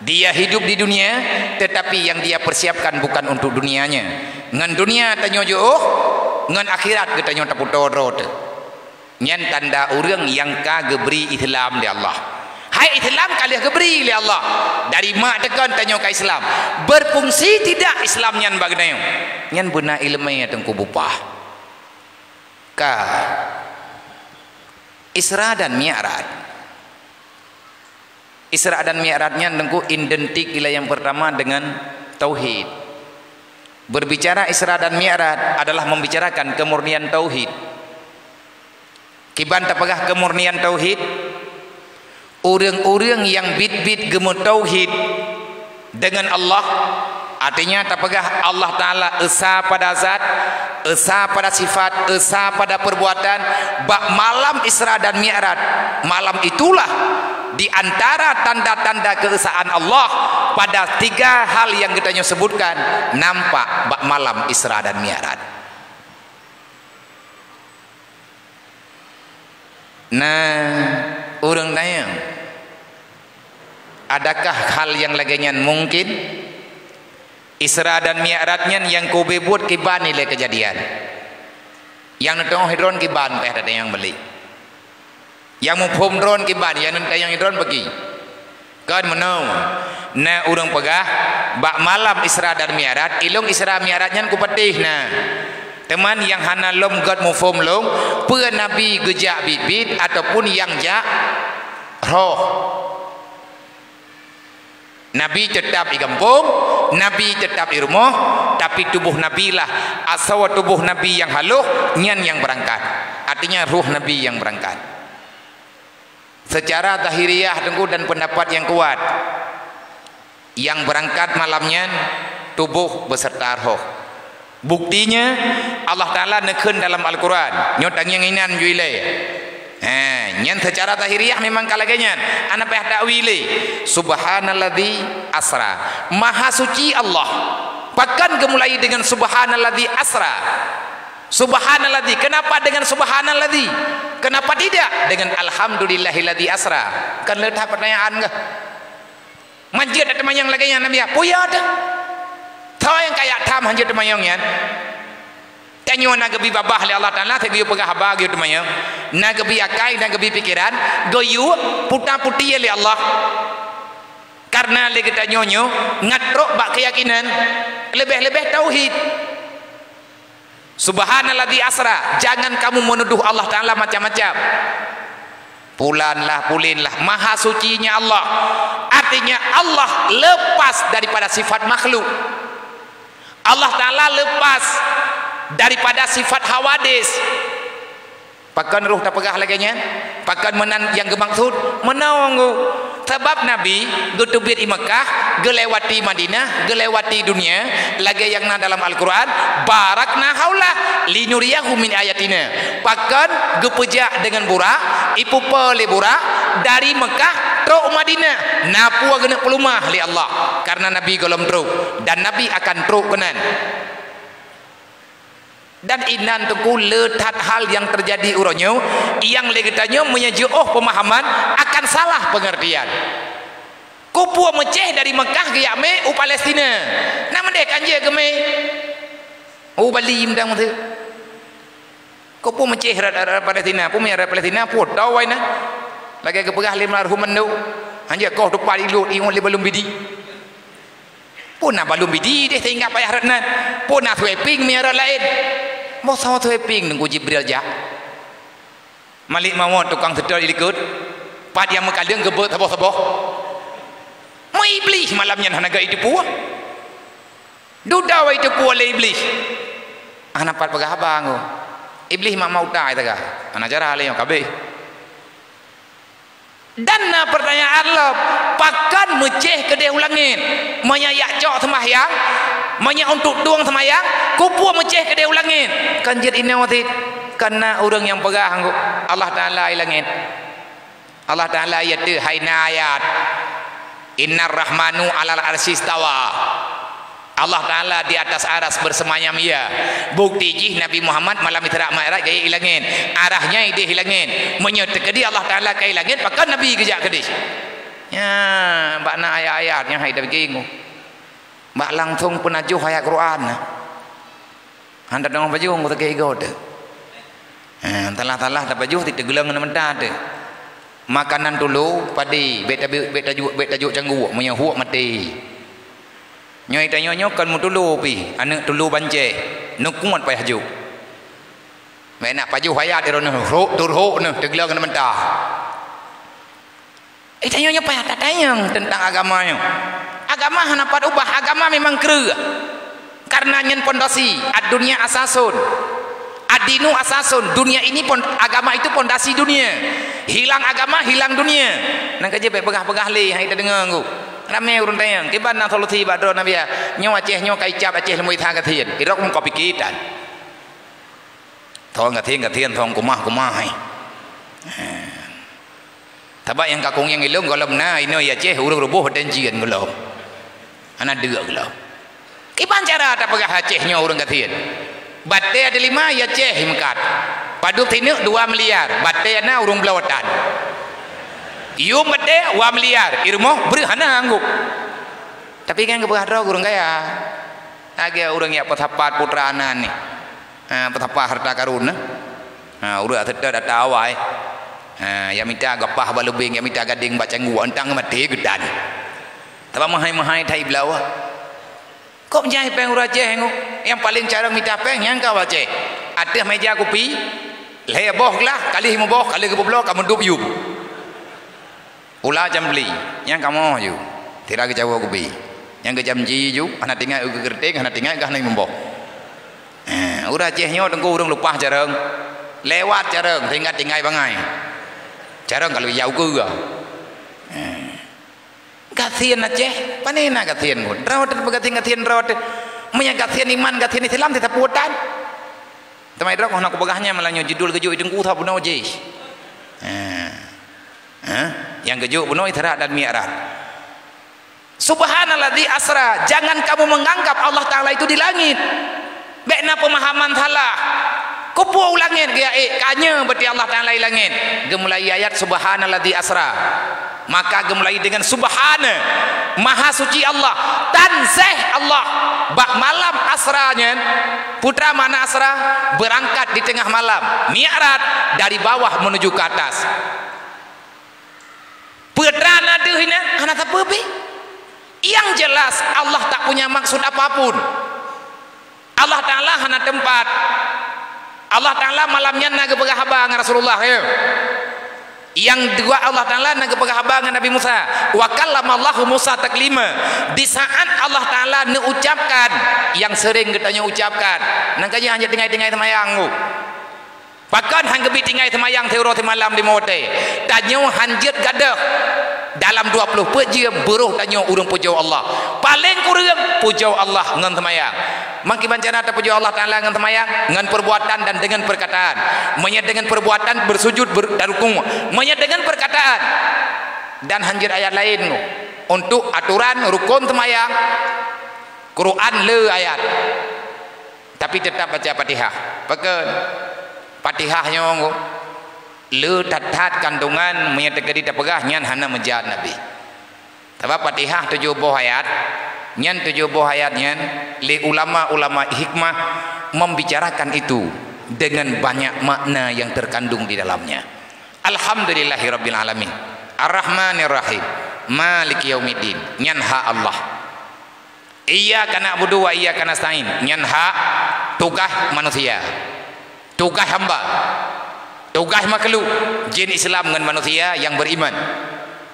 Dia hidup di dunia, tetapi yang dia persiapkan bukan untuk dunianya. Ngon dunia tanyoe jiôh, ngon akhirat geutanyoe tapeutoe droe teuh. Nyan tanda ureuëng nyang ka geubri Islam lé Allah. Hai Islam ka lheueh geubri lé Allah. Dari mak teukon tanyoe ka Islam. Berfungsi tidak Islam nyan bak geutanyoe? Nyan beuna iéleumé Teungku bupah. Ka. Isra dan Mi'raj. Isra dan Mi'raj nyan Teungku identik ilée yang pertama dengan tauhid. Berbicara Isra dan Mi'raj adalah membicarakan kemurnian tauhid. Kiban tapeugah kemurnian tauhid, ureuëng-ureuëng nyang biet-biet geumeutauhid deungon Allah, artinya tapeugah Allah Taala esa pada zat, esa pada sifat, esa pada perbuatan, bak malam Isra dan Mi'raj, malam itulah di antara tanda-tanda keesaan Allah pada tiga hal yang geutanyoe sebutkan nampak bak malam Isra dan Mi'raj. Nah, ureuëng tanyong, adakah hal nyang lagée nyan mungkin? Isra dan Mi'raj nyan nyang kube buet kiban ilée keujadian. Nyang neuteungoh droen kiban péh tatanyong balik. Nyang muphom droen kiban, nyang neutanyong droen bagi. Kon meunoe, na ureuëng peugah, bak malam Isra dan Mi'raj, ilong Isra Mi'raj nyan kupatéh na. Teuma nyang hana lom gét muphom lom, peue Nabi geujak biet-biet ataupun nyang jak roh. Nabi teutab i gampông, Nabi teutab i rumoh, tapi tuboh Nabi lah, asoe tuboh Nabi nyang haloh, nyan nyang beurangkat. Artinya roh Nabi nyang beurangkat. Secara zahiriyah Teungku dan pendapat nyang kuat, nyang beurangkat malam nyan tuboh beserta roh. Buktinya, Allah Taala neukheun dalam Al-Quran, nyoe tangieng inan ju ilée. He, nyan secara zahiriyah memang ka lagée nyan. Hana payah takwili. Subhanalladzi asra. Maha suci Allah. Pakon geumulai dengan subhanalladzi asra? Subhanalladzi. Kenapa dengan subhanalladzi? Kenapa tidak dengan alhamdulillahilladzi asra? Kan le that pertanyaan kah? Manjeuet teumanyong lagée nyan Nabi, peue ya teuh? Tho nyang kaya tham hanjeuet teumanyong nyan. Tanyoe na geubi babah lé Allah Taala, teuh geuyue peugah haba geuyue teumanyong. Na geubi akai, na geubi pikeran, geuyue puta-puti lé Allah. Karena lé geutanyoe nyoe ngat trok bak keuyakinan, leubeh-leubeh tauhid. Subhanalladzi asra, jangan kamu menuduh Allah Taala macam-macam. Pulan lah, pulin lah, maha sucinya Allah. Artinya Allah lepas daripada sifat makhluk. Allah Taala lepas daripada sifat hawadis. Pakon roh tapeugah lagée nyan? Pakon meunan nyang geumaksud? Meunoe ngô. Sabab Nabi geuteubiet i Meukah, geulewati Madinah, geulewati dunia, lagée nyang na dalam Al-Quran, barakna haulah linuriyahu min ayatina. Pakon geupeujak deungon burak, ipupe lé burak, dari Meukah trok Madinah, na peue geuneuk peulumah lé Allah, karena Nabi gohlom trok, dan Nabi akan trok keunan. Dan inan teungku le that hal nyang teujadi uroe nyoe, nyang lé geutanyoe meunyoe jiôh peumahaman akan salah peungeurtian. Kupeue meucéh dari Meukah geujak mé u Palestina. Na meudeh kan jeuet geumé u Bali mantong teuh. Kupeue meucéh rot, rot, rot Palestina, peue meucéh rot Palestina, peue tawai na. Lagée geupeugah lé almarhum Mendo, hanjeuet koh tupat ilot ingat lé balum bidi. Peue na balum bidi deh sehingga payah rot nan. Peue na sweeping meunyoe rot laén. Boh soe sweeping Teungku Jibril jak. Malik mawöt tukang seutôt di likot. Pat nyang meukaleueng geubeuet saboh-saboh. Meu Iblih malam nyan hana geuiteupue. Dudoe iteupue lé Iblih. Hana pat peugah haba ngô. Iblih mak mauta itaga. Hana cara lé nyoe kabeh. Dan na peurtanyaan lom, pakon meucéh keudeh u langét? Meunyoe jak cok seumahyang, meunyoe untuk tueng seumahyang, kupeue meucéh keudeh u langét? Kan jeuet inoe cit, kan na ureuëng nyang peugah ngô, Allah Taala i langét. Allah Taala ya teuh hai na ayat. Innar Rahmanu alal arsyistawa. Allah Taala di atas aras bersemayam Ia. Bukti jih Nabi Muhammad malam Isra Mi'raj gaya i langét. Arahnya ideh i langét. Meunyoe teukeudi Allah Taala ka i langét, pakon Nabi geujak keudeh? Ya, bak na ayat-ayat nyang hai tabinggung. Bak langsung peunajoh ayat Quran. Hana teudeungoe pajoh ngon sakét igoe teuh. Ha, talah-talah tapajoh teuh teugleng ngon meuta teuh. Makanan tulo, padé, bék tabi-, bék tajok, bék tajok cangguek, meunyoe huok maté. Nyoe tanyoe nyoe kon meutulo pih, aneuëk tulo bancéh, neukuat payah jok. Bék nak pajoh ayat droeneuh, rhok turhok neuh teugleng ngon meuta. Eh, tanyoe nyoe payah tatanyong teuntang agama nyoe. Agama hana pat ubah, agama memang kreueh. Karena nyan pondasi, ad-dunya asasun. Ad-dinu asasun, dunia ini pon-, agama itu pondasi dunia. Hilang agama, hilang dunia. Nang ka jeuet bék peugah-peugah lé, hai tadeungoe ngô. Ramé ureuëng tanyong, kiban na solusi bak droe Nabi ya? Nyoe Aceh nyoe ka icab Aceh leumoi that gasien. Irok meuko piké tan. Thon gasien-gasien, thon kumah-kumah hai. Sabab nyang ka kungieng ilong gohlom na inoe i Aceh ureuëng ruboh ateueh jih gohlom. Hana deuk gohlom. Kiban cara tapeugah Aceh nyoe ureuëng gasien. Batée ada lima i Aceh meukat. Padub sineuk dua miliar, batée na ureuëng bloe tan. Yum batée dua miliar, i rumoh breueh hana anggôk. Tapi kan geupeugah droe ureuëng kaya. Lagée ureuëng nyang peusapat putra nan ni. Ha, peusapat harta karun na. Ha, ureuëng seutôt ata awai. Ha, nyang mita gapah bak leubeng, nyang mita gadeng bak cangguek, eunteuk maté geutan. Tapi meuhai-meuhai that iblawa. Kok jai péng ureuëng Aceh ngô? Nyang paleng carông mita péng nyang ka Aceh. Ateueh méja kupi, lhée boh glah, ka lheueh muboh, ka lheueh geupeubloe, ka meudub yum. Ula cambli, nyang kamoe ju. Tira geucawo kubi. Nyang geucamji ju, hana tinggai u geugeurteng, hana tinggai gah na meuboh. Eh, ureuëng Aceh nyoe teungku ureuëng lupah carông. Lewat carông, sehingga tinggai bangai. Carông kalau yau ke gah. Eh. Gasien Aceh, pane na gasien ngon. Droe teuh peugasien-gasien droe teuh. Meunyo gasien iman, gasien Islam, teuh sapeue tan. Teuma droe hana kupeugah nyan malah nyoe judul geujok i teungku tha bunoe jih. Eh. Hah? Nyang geujok bunoe Isra dan Mi'raj. Subhanalladzi asra, jangan kamu menganggap Allah Taala itu di langit. Bék na peumahaman salah. Kupeue u langét geuyak ék, ka nyoe beuti Allah Taala i langét. Geumulai ayat subhanalladzi asra. Maka geumulai dengan subhana, maha suci Allah, tanzeh Allah. Bak malam asra nyan, putra makna asra, beurangkat di teungoh malam, mi'raj dari bawah menuju ke atas. Peue teuma na deuh inan, hana sapeue pih. Yang jelas, Allah tak punya maksud apapun. Allah Taala hana teumpat. Allah Taala malam nyan na geupeugah haba ngon Rasulullah, ya. Yang dua, Allah Taala na geupeugah haba ngon Nabi Musa. Wa kallamallahu Musa taklima. Di saat Allah Taala neuucapkan, yang sering geutanyoe ucapkan. Nang ka jih hana tinggai-tinggai seumayang, uh. Pakon han geubri tinggai seumayang siuroe simalam lima watée? Tanyoe han jeuet gadôh. Dalam dua ploh peuet jeuem, beurôh tanyoe ureuëng pujoe Allah. Paleng kureueng, pujoe Allah ngon seumayang. Meukiban cara tapujoe Allah Taala ngon seumayang, ngon perbuatan dan dengan perkataan. Meunyoe dengan perbuatan, beusujud, ber-, dan rukuk. Meunyoe dengan perkataan, dan han jeuet ayat laén nyoe. Untuk aturan rukon seumayang, Quran le ayat. Tapi teutap baca Fatihah. Pakon? Fatihah nyoe le that-that kandungan meunyoe teukeudi tapeugah nyan hana meujat Nabi. Sabab Fatihah tujoh boh ayat, nyan tujoh boh ayat nyan lé ulama-ulama hikmah membicarakan itu dengan banyak makna yang terkandung di dalamnya. Alhamdulillahirabbil alamin. Arrahmanirrahim. Maliki yaumiddin. Nyan hak Allah. Iyyaka na'budu wa iyyaka nasta'in. Nyan hak tugaih manusia. Tugaih hamba. Tugaih makhluk, jin Islam ngon manusia nyang beriman.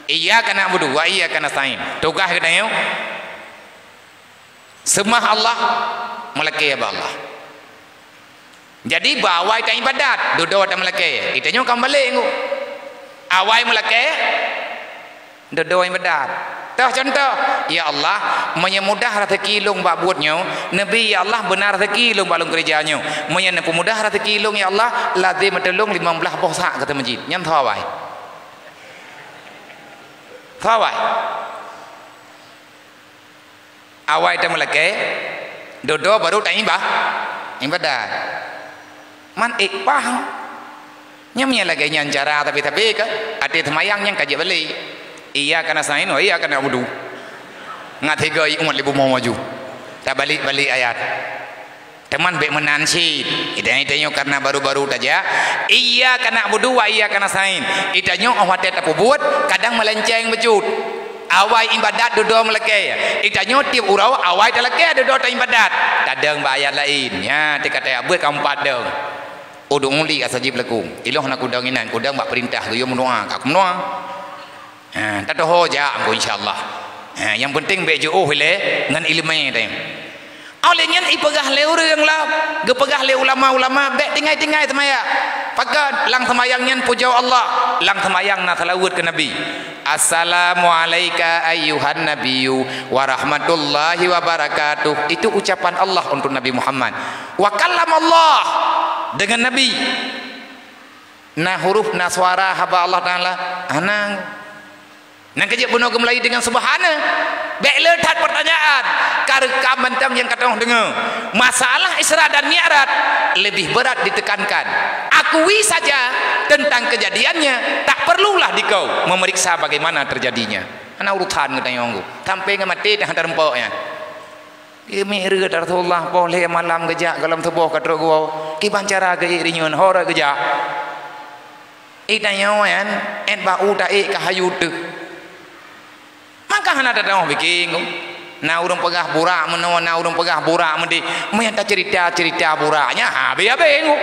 Iyyaka na'budu wa iyyaka nasta'in. Tugaih geutanyoe seumah Allah, meulakée bak Allah. Jadi, bak awai taibadat, dudoe tameulakée. Itanyoe ka mubalek nyoe. Awai meulakée, dudoe ibadat. Toh contoh, "Ya Allah, meunyoe mudah raseuki lôn bak buet nyoe, neubi, ya Allah, beuna raseuki lôn bak lôn keureuja nyoe. Meunyoe neupeumudah raseuki lôn, ya Allah, lazem meutulông limong blaih boh sak keu masjid." Nyan soe awai? Soe awai? Awai tameulakée, dudoe baru taiba-, ibadat. Man ék pah. Nyan meunyo lagée nyan cara tapi-tapi ka, até seumayang nyan ka jeuet balek. Iyyaka nasta'in wa iyyaka na'budu. Ngat tiga umat lé bumoe maju. Tabalek-balek ayat. Teuma bék meunan cit. Itanyoe, itanyoe karena baru-baru tajak, "Iyyaka na'budu wa iyyaka nasta'in." Itanyoe óh watée tapeubuet, kadang meulenceng bacut. Awai ibadat dudoe meulakée. Itanyoe tieb uroe awai talakée dudoe taibadat. Tadong bak ayat laén. Nya, teuka tajak beuet ka meupat dong. "Ud'u li astajib lakum." Ilong hana kudong inan, kudong bak peurintah geuyue meudoa, ka kumeudoa. Ha, tatoho jak engko, insya Allah. Ha, nyang penting bék jiôh ilée ngon ileumé teuh. Óh lheueh nyan ipeugah lé ureuëng lom, geupeugah lé ulama-ulama, bék tinggai-tinggai seumayang. Pakon? Lam seumayang nyan pujoe Allah, lam seumayang na seulaweuet keu Nabi. "Assalamu alaika ayyuhan nabiyyu wa rahmatullahi wa barakatuh." Itu ucapan Allah untuk Nabi Muhammad. Wa kallamallah, dengan Nabi. Na huruf, na suara haba Allah Taala? Hana. Nyan ka jeuet bunoe geumeulayeue deungon subhana. Bék le that peurtanyaan, ka reukam mantong nyang ka teuh deungoe. Masalah Isra dan Mi'raj lebih berat ditekankan. Akui saja tentang kejadiannya, tak perlulah dikau memeriksa bagaimana terjadinya. Hana urusan geutanyoe ngon geuh. Sampai ngon maté dah teurumpok nyan. Geumiet reuet Rasulullah, poh lhée malam geujak gohlom suboh ka trok geuwoe. Kiban cara geuék rinyeun, ho rot geujak. Itanyoe nyan, ét bak u taék ka hayeu teuh. Maka hana teutamong pike ngon. Na ureuëng peugah burak meunoe, na ureuëng peugah burak meudéh. Meunyan taceurita-ceurita burak nyan, habéh-habéh ngon.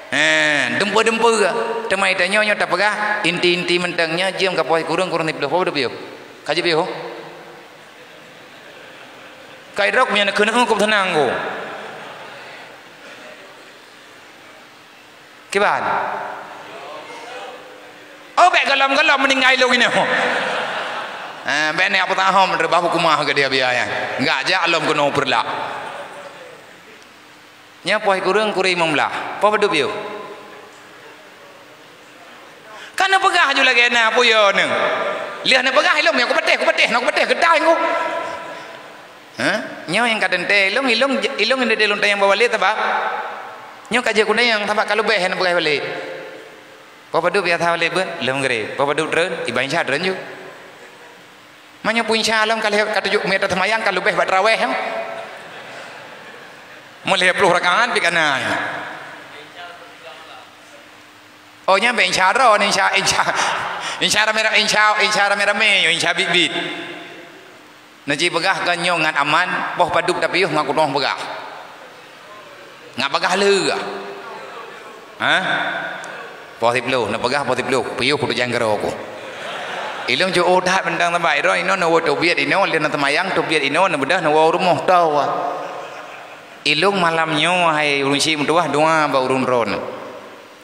Hé, dumpeue-dumpeue. Teuma itanyoe nyoe tapeugah inti-inti mantong nyan, jeuem ka poh sikureueng, kureueng siplôh. Peue padub piôh? Ka jeuet piôh? Kai drok meunyan keuneuk keup seunang ku. Kiban? Oh, bék gohlom-gohlom meuninggai lôn inoe. Eh, bék ni Abu Tahom reubah hukumah ke dia biaya. Enggak jak lom keunoe peureulak. Nyoe poh sikureueng kureueng limong blaih. Poh padub piôh? Ka neupeugah aju lagée na, peue yo neuh? Lheueh neupeugah ilong, "Nyoe kupatéh, kupatéh, nyoe kupatéh, geutai ngon." Hah? Nyoe nyang ka teuntée ilong, ilong, ilong nyang teuntée lôn tanyong bak balée sabab nyoe ka jeuet kuneuk sabab ka leubeh neupeugah balée. Poh padub biasa balée beuet, lheueh meugreb. Poh padub treun, iban isya treun ju. Meunyoe punca lom ka lheueh ka tujoh meuet seumayang ka leubeh bak taraweh, ya. Meulhée ploh rakaat pih ka na, ya. Oh, nyan bék insya droe, insya, insya, insya ramé-ramé, insya, insya ramé-ramé, insya bit-bit. Neuji peugah kon nyoe ngat aman, poh padub tapiôh ngat kunoh peugah. Ngat bagah le. Hah? Poh siplôh, neupeugah poh siplôh, piôh kutu jangkero ku. Ilong jo that bentang teumpat, inoe neuwoe teubiet inoe, lheueh neuseumayang teubiet inoe, neubeudoh neuwoe rumoh tawa. Ilong malam nyoe hai ureuëng syik meutuwah doa bak ureuëng droeneuh.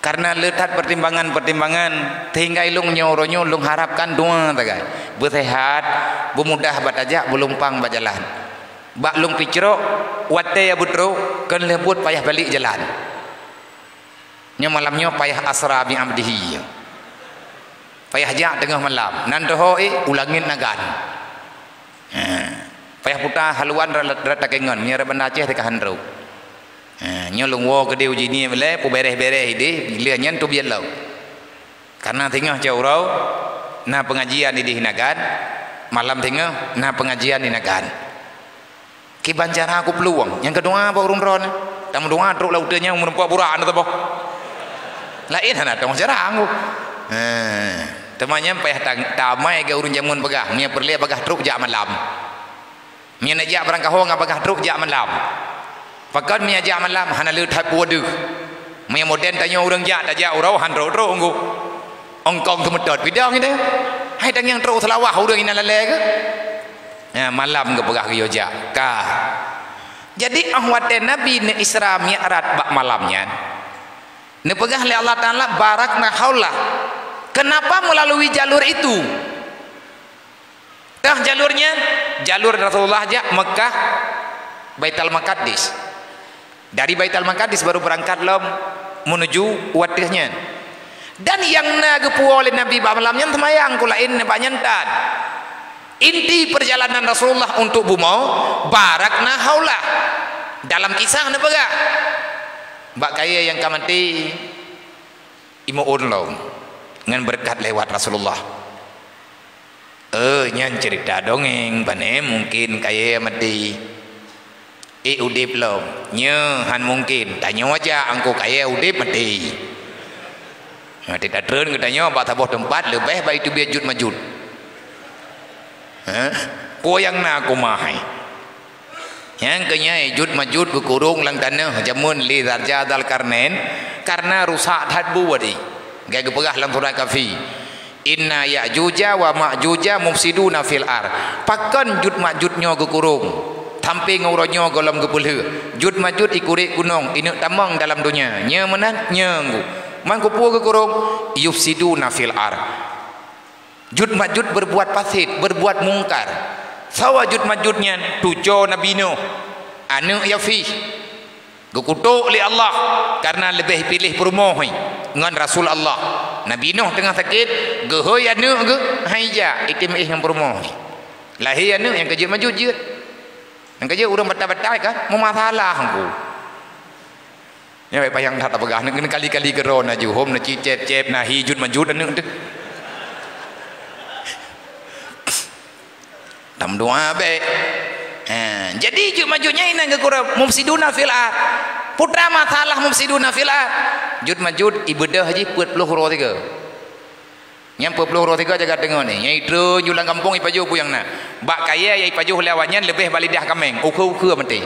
Karena le that pertimbangan-pertimbangan, sehingga ilong nyoe uroe nyoe lôn harapkan doa sagai. Beuseuhat, beumudah bak tajak, beulumpang bak jalan. Bak lôn picrok, watée ya beutrok, kon lheueh buet payah balek jalan. Nyoe malam nyoe payah asra bi abdihi. Payah jak teungoh malam, nan teuho éh u langét nagan. Ha. Payah puta haluan rot, rot takengon, meunyoe rot Banda Aceh teuka han trok. Ha, nyoe lôn woe keudeh uji nie lé, peubéréh-béréh idéh, lheueh nyan teubiet lom. Karena singoh cot uroe na pengajian idéh Nagan, malam singoh na pengajian di Nagan. Kiban cara kuplueng, nyang keudua bak ureuëng droeneuh. Tameudoa trok lam uteuen nyan meureumpok burak na teuboh. Laén hana tong cara anggu. Ha, teuma nyan payah ta-, tamai keu ureuëng jameun peugah, meunyoe peureulée bagah trok jak malam. Meunyoe neujak barangkaho ngon bagah trok jak malam. Pakon meunyoe jak malam hana le that peue deuh. Meunyoe modern tanyoe ureuëng jak, tajak uroe han trok-trok nggu. Ongkong seumeutôt pidong itu. Hai tangieng trok seulawah ureuëng inan lalée keuh. Ya, malam geupeugah geuyue jak. Ka. Jadi óh watée Nabi neu-Isra Mi'raj bak malam nyan, neupeugah lé Allah Taala, "Barakna haulah." Kenapa melalui jalur itu? Tah jalur nyan, jalur Rasulullah jak Mekah, Baitul Maqdis. Dari Baitul Maqdis baru beurangkat lom menuju watée nyan. Dan nyang na geupuwoe lé Nabi bak malam nyan seumayang, ku laén nibak nyan tan. Inti perjalanan Rasulullah untuk bumoe, barakna haulah. Dalam kisah neupeugah, bak kayée nyang ka maté, imeuen lom ngon beureukat lewat Rasulullah. Eh, nyan ceurita dongeng, pane mungken kayée maté. Eh, udeb lom. Nyoe han mungken. Tanyoe jak angku kayée udeb maté. Maté tatreun geutanyoe bak saboh teumpat leubeh bak itu biet Jud Majud. Hah? Peue nyang na kumah hai? Nyang keu nyan Jud Majud geukurong lam tanoh jameun lé Raja Dzulkarnain karena rusak that bu tadi. Geupeugah geupeulah lam surat Kahfi, "Inna Ya'juja wa Ma'juja mufsiduna fil ard." Pakon Jud Majud nyoe geukurong? Sampai ngon uroe nyoe gohlom geupeulheueh. Jud Majud ikurek gunong, ineuk tamong dalam donya. Nyoe meunan, nyoe nggu. Man keupeue geukurong? "Yufsiduna fil ard." Jud Majud berbuat fasid, berbuat mungkar. Sawa Jud Majud nyan tuco Nabi Nuh, aneuk Yafih. Geukutok lé Allah karena leubeh piléh peurumoh ngon Rasul Allah. Nabi Nuh teungoh sakét, geuhôi aneuk geuh, hai jak item éh ngon peurumoh. Lahé aneuk nyang keu Jud Majud jeuet. Nyang keu jeuet ureuëng batai-batai kan, meumasalah ngku. Nyan bék payang that tapeugah, neuh kali-kali keudroe na juhom, na cicép-cép, na hi Jud Majud aneuk teuh. Tameudoa bék. Ha, jadi Jud Majud nyan inan geukurong mufsiduna fil ard. Putra masalah mufsiduna fil ard. Jud Majud ibeudôh jih peuet ploh uroe tiga. Nyang peuet ploh uroe tiga jaga teungoh ni. Nyang itreun ju lam gampông ipajoh peue nyang na. Bak kayée nyang ipajoh lé awaknyan leubeh bak lidah kaméng, ukeue-ukeue maté.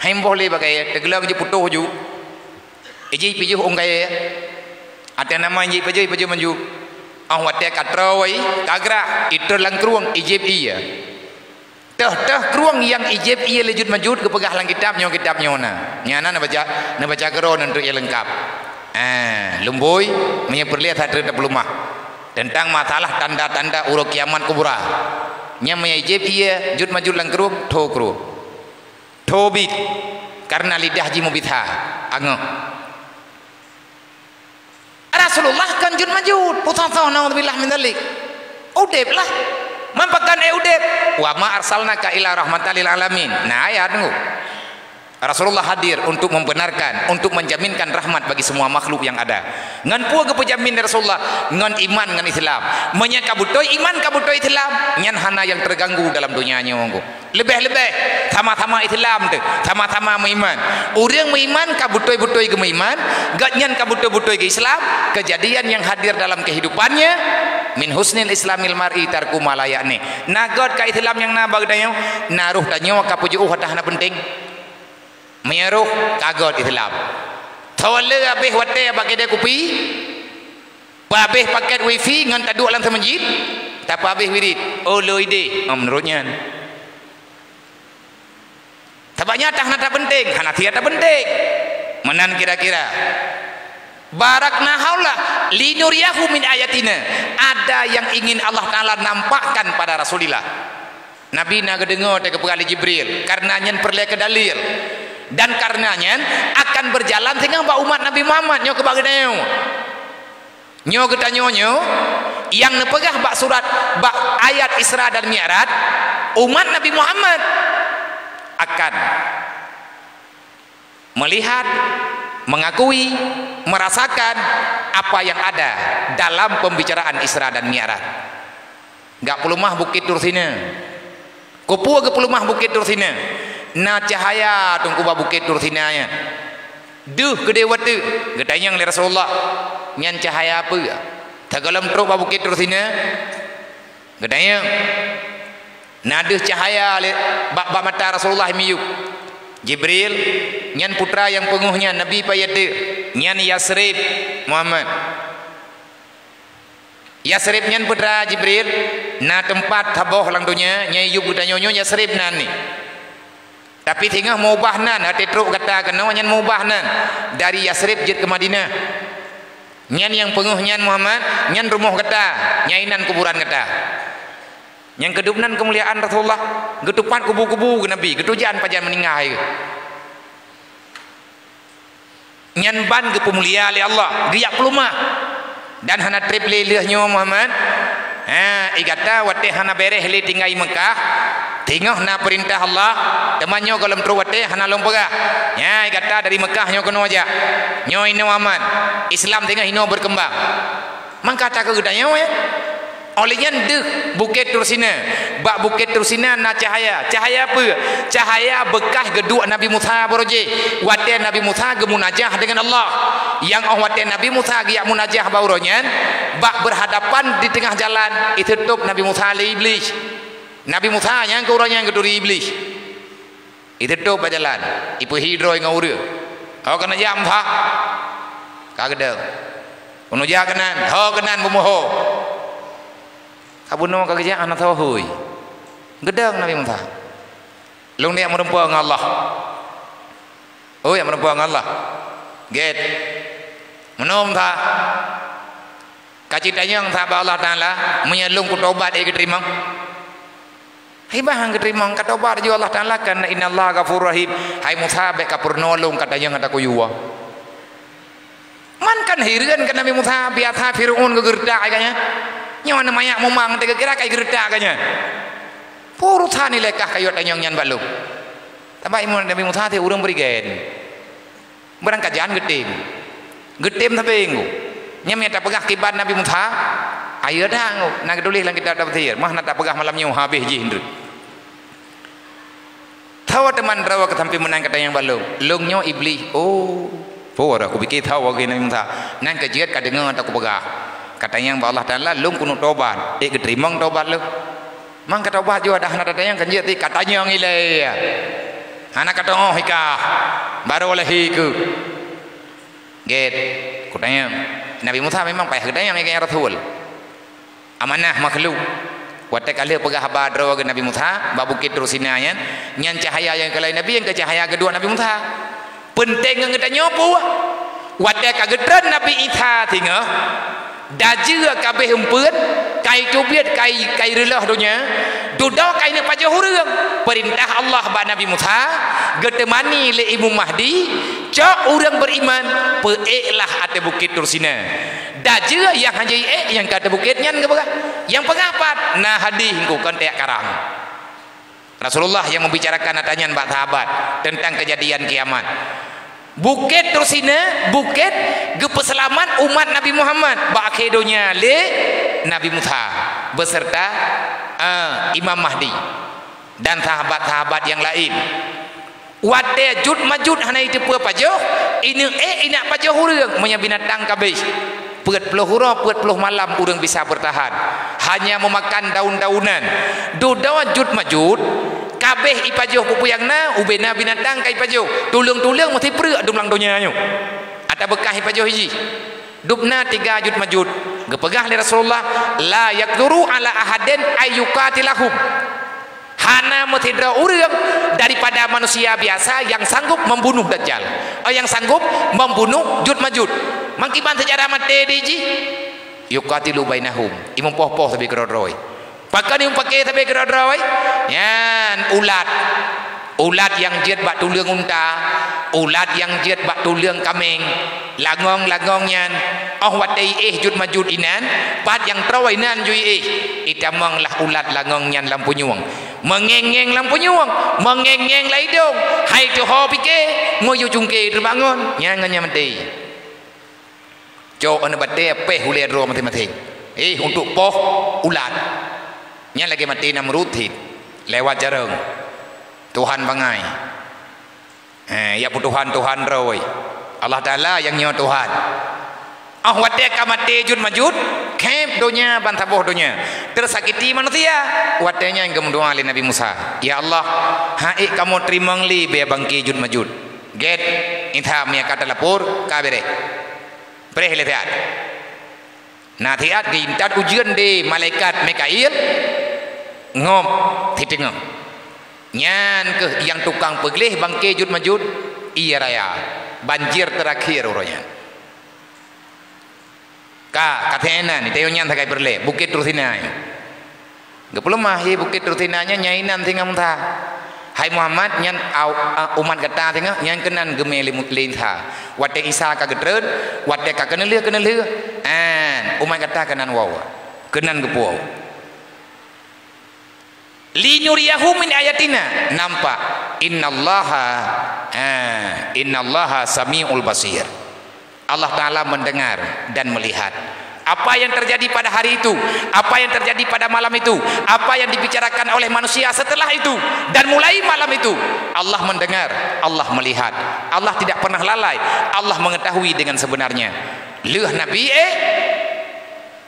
Hai mboh lé bak kayée, teugeulong jiputôh ju. Ijih ipajoh ôn kayée. Até nama jih ipajoh, ipajoh maju. Óh watée ka troe wai, ka grah, itreun lam krueng, ijép ié. Teuh-teuh krueng nyang ijép ié lé Jud Majud geupeugah lam kitab nyoe, kitab nyoe na. Nyan na neubaca, neubaca keudroe ngon treuk nyang leungkab. Ah, lumbôi, meunyoe peureulée that treuk tapeuleumah. Teuntang masalah tanda-tanda uroe kiamat kubra. Nyan meunyoe ijép ié Jud Majud lam krueng, tho krueng. Tho bit. Karena lidah jih meubitha, angeuh. Rasulullah kon Jud Majud, pusoe-soe, naudzubillah min dzalik. Udeb lah. Man pakon éh udeb? "Wa ma arsalnaka illa rahmatan lil alamin." Nah, ayat tunggu. Rasulullah hadir untuk membenarkan, untuk menjaminkan rahmat bagi semua makhluk yang ada. Ngon peue geupeujamin lé Rasulullah? Ngon iman, ngon Islam. Meunyoe ka beutôi iman, ka beutôi Islam, nyan hana nyang terganggu dalam donya nyoe. Leubeh-leubeh sama-sama Islam teuh, sama-sama meuiman. Ureuëng meuiman ka beutôi-beutôi geumeuiman, gobnyan ka beutôi-beutôi geu-Islam, kejadian yang hadir dalam kehidupannya, "Min husnil islamil mar'i tarku ma la ya'ni." Na göt ka Islam nyang na bak geutanyoe, na roh tanyoe ka peujiôh ata hana penting. Meunyoe roh ka göt Islam. Tho le habéh watée bak keudée kupi, Peuhabéh paket wifi ngon taduek lam seumeujid, tapeuhabéh wirid. Oh, loi deh. Oh, meunurot nyan. Sabab nyan ata hana tapenting, hana sia tapenting. Meunan kira-kira. Barakna haula linuriyahu min ayatina. Ada yang ingin Allah Taala nampakkan pada Rasulillah. Nabi na geudeungoe teuh geupeugah lé Jibril, kareuna nyan peureulée keu dalil. Dan kareuna nyan akan beujalan singoh bak umat Nabi Muhammad nyoe keu bak geutanyoe. Nyoe geutanyoe nyoe nyang neupeugah bak surat, bak ayat Isra dan Mi'raj, umat Nabi Muhammad akan Melihat, mengakui, merasakan apa yang ada dalam pembicaraan Isra dan Mi'raj. Gak peuleumah Bukét Tursina. Keupeue geupeuleumah Bukét Tursina? Na cahya teungku bak Bukét Tursina nyan. Deuh keudeh watèe geutanyong lé Rasulullah, "Nyan cahya peue?" Teugohlom trok bak Bukét Tursina, geutanyong. Na deuh cahya lé bak, bak mata Rasulullah miyueb. "Jibril, nyan putra nyang peungeuh nyan, Nabi payah teuh. Nyan Yasrib, Muhammad." Yasrib nyan peue teuma, Jibril? Na teumpat saboh lam donya, nyang yub geutanyoe nyoe Yasrib nan nyan. Tapi singoh meubah nan, watèe trok gata keunoe nyan meubah nan. Dari Yasrib jeuet keu Madinah. Nyan nyang peungeuh nyan Muhammad, nyan rumoh gata, nyan inan kuburan gata. Nyang keudeuh nan keumuliaan Rasulullah, geutupat kubu-kubu geuh Nabi, geutujan pajan meuninggai geuh. Nyan ban geupeumulia lé Allah, geujak peuleumah. Dan hana trép lé lheueh nyoe Muhammad. Ha, i gata watèe hana bèrèh lé tinggai Meukah, singoh na peurintah Allah, teuma nyoe gohlom trok watèe hana lôn peugah. Nyan i gata dari Meukah nyoe keunoe jak. Nyoe inoe aman. Islam singoh inoe beukeumbang. Mangka takheun geutanyoe, ya. Óh lheueh nyan deuh Bukét Tursina. Bak Bukét Tursina na cahya. Cahya peue? Cahya beukah geuduek Nabi Musa baroe jih. Watèe Nabi Musa geumunajah deungon Allah. Nyang óh watèe Nabi Musa geujak munajah bak uroe nyan, bak beurhadapan di teungoh jalan, iteutôb Nabi Musa lé Iblih. Nabi Musa nyang keu uroe nyan geuturi Iblih. Iteutôb bak jalan, ipeuhi droe ngon ureueng. "Ho keuneuk jak Musa?" "Ka geudong." "Keuneuk jak keunan?" "Ho keunan, bumoe ho." "Ka bunoe ka geujak hana soe hui." Geudong Nabi Musa. "Lôn jak meurumpok ngon Allah." "Oh, jak meurumpok ngon Allah." "Gét." "Meunoe Musa?" "Ka cit tanyong sabe Allah Taala, meunyoe lôn kutobat ék geuteurimong?" "Hai bah han geuteurimong, ka tobat ju Allah Taala kan, innallaha ghafurur rahim." "Hai Musa, bèk ka peurunoe lôn ka tanyong ata kuyue." Man kan hireuen keu Nabi Musa, biasa Fir'aun geugeureutak ka nyan. Nyoe aneuk manyak mumang teuh geukira ka geureutak ka nyan. Peue urosan ilèe kah kayue tanyong nyan bak lôn? Sabab Nabi Musa teuh ureueng beurigen. Beurangkajan geutem. Geutem sabe ngu. Nyan meunyo tapeugah kiban Nabi Musa, ayo dah ngu. Na geutuléh lam kitab tafsir, mah na tapeugah malam nyoe habéh jih ndeuet. Tho teuma droe keu sampoe meunan ka tanyong bak lôn. Lôn nyoe Iblih. Oh, peue kupike tho lagèe Nabi Musa. Nan keu jeuet ka deungoe ata kupeugah. Ka tanyong bak Allah Taala, lôn keuneuk tobat. Ék geuteurimong tobat lôn. Man ka tobat ju dah hana tatanyong kan jeuet ti ka tanyong ilèe. Hana ka teungoh ikah. Baru lahé keuh. Gét, kutanyong. Nabi Musa memang payah geutanyong, ya Rasul. Amanah makhluk. Watèe ka lheueh peugah haba droe keu Nabi Musa, bak Bukét Tursina nyan, nyan cahya nyang keu laén Nabi, nyang keu cahya keu duek Nabi Musa. Peunteng ngon geutanyoe peue? Watèe ka geutreun Nabi Isa singoh, dajeue ka abéh eumpeuen, kai teubiet, kai, kai reuloh donya, dudoe kai neuk pajoh ureueng. Peurintah Allah bak Nabi Musa, geuteumani lé Imam Mahdi, cok ureueng beuriman, peuéklah ateueh Bukét Tursina. Dajeue nyang hana jiék nyang ka ateueh bukét nyan geupeugah. Nyang peugah pat, na hadih ngon kontèk karang. Rasulullah nyang meubicarakan ata nyan bak sahabat teuntang keujadian kiamat. Bukét Tursina, bukét geupeuseulamat umat Nabi Muhammad bak akhé donya lé Nabi Musa beuseurta, eh, Imam Mahdi dan sahabat-sahabat nyang laén. Watèe Jut Majut hana jiteupeue pajoh, ineuk ék ineuk pajoh ureueng meunyoe binatang ka abéh. Peuet ploh uroe, peuet ploh malam ureueng bisa beurtahan. Hanya meumakan daun-daunan. Dudoe Jut Majut, ka abéh ipajoh peue-peue nyang na, ubé na binatang ka ipajoh. Tuleueng-tuleueng meusipreuk dum lam donya nyoe. Ata beukah ipajoh jih. Dum na tiga Jut Majut. Geupeugah lé Rasulullah, "La yaqduru ala ahadin ay yuqatilahum." Hana meusidroe ureueng daripada manusia biasa nyang sanggup membunuh Dajjal. Oh, nyang sanggup membunuh Jut Majut. Mangkiban seujarah maté di jih. Yuqatilu bainahum. Imeupoh-poh sabe keudroe-droe. Pakon imeupaké sabe keudroe-droe? Nyan ulat. Ulat nyang jeuet bak tuleueng unta, ulat nyang jeuet bak tuleueng kaméng, langong-langong nyan, óh watèe iéh Jut Majut inan, pat nyang troe inan ju iéh, itamong lah ulat langong nyan lam punyueng. Meungéng-ngéng lam punyueng, meungéng-ngéng lam idông, hai tuho pike, Meuyue cungke teuma ngon, nyan ngon nyan maté. Cok aneuk batée péh ulée droe maséng-maséng. Eh, untuk poh ulat. Nyan lagée maté Namrud cit. Lewat jareueng. Tuhan bangai. Eh, ya peutuhan-tuhan droe. Allah Taala nyang nyoe Tuhan. Oh, watée ka maté Juj Majuj, khép donya ban saboh donya. Tersakiti manusia. Watée nyan geumeudoá lé Nabi Musa, "Ya Allah, han ék kamoe teurimong lé bée bangke Juj Majuj." Gét, intat meunyo ka talapor, ka béréh. Béréh lé siat. Na siat geuintat ujeuen di malaikat Mikail, ngop siteungoh. Nyan keuh nyang tukang peugleh bangke Juj Majuj, ie raya. Banjir terakhir uroe nyan. Ka, ka teuh inan, di tayong nyan sagai peureulée, Bukét Tursina nyoe. Geupeuleumah, "Ye, Bukét Tursina nyan, nyan inan singoh Musa. Hai Muhammad, nyan au-, a, umat gata singoh, nyan keunan geumé lé Mu-, lé Isa. Watée Isa ka geutreun, watée ka keuneulheueh-keuneulheueh, an, umat gata keunan woe, keunan geupuwoe." "Linuriyahu min ayatina," nampak. "Innallaha, ah, innallaha samiul basir." Allah Taala mendengar dan melihat apa yang terjadi pada hari itu, apa yang terjadi pada malam itu, apa yang dibicarakan oleh manusia setelah itu, dan mulai malam itu, Allah mendengar, Allah melihat. Allah tidak pernah lalai, Allah mengetahui dengan sebenarnya. Lheueh Nabi, eh,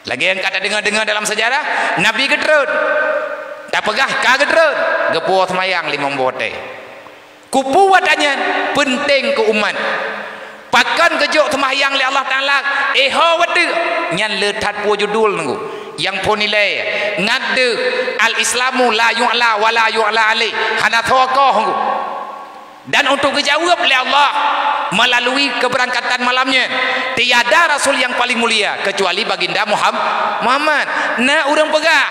lagée nyang ka tadeungoe-deungoe dalam sejarah, Nabi geutreun. Tapeugah ka geutreun, geupuwoe seumayang limong boh watée. Keupeue watée nyan peunteng keu umat. Pakon geujok seumayang lé Allah Taala, eh, ho watée nyan le that peue judul nunggu. Nyang phon ilée, ngat deuh, "Al-Islamu la yu'la wa la yu'la alaih." Hana soe koh nunggu. Dan untuk geujaweueb lé Allah melalui keberangkatan malam nyan, tiada rasul yang paling mulia kecuali Baginda Muham-, Muhammad. Na ureuëng peugah,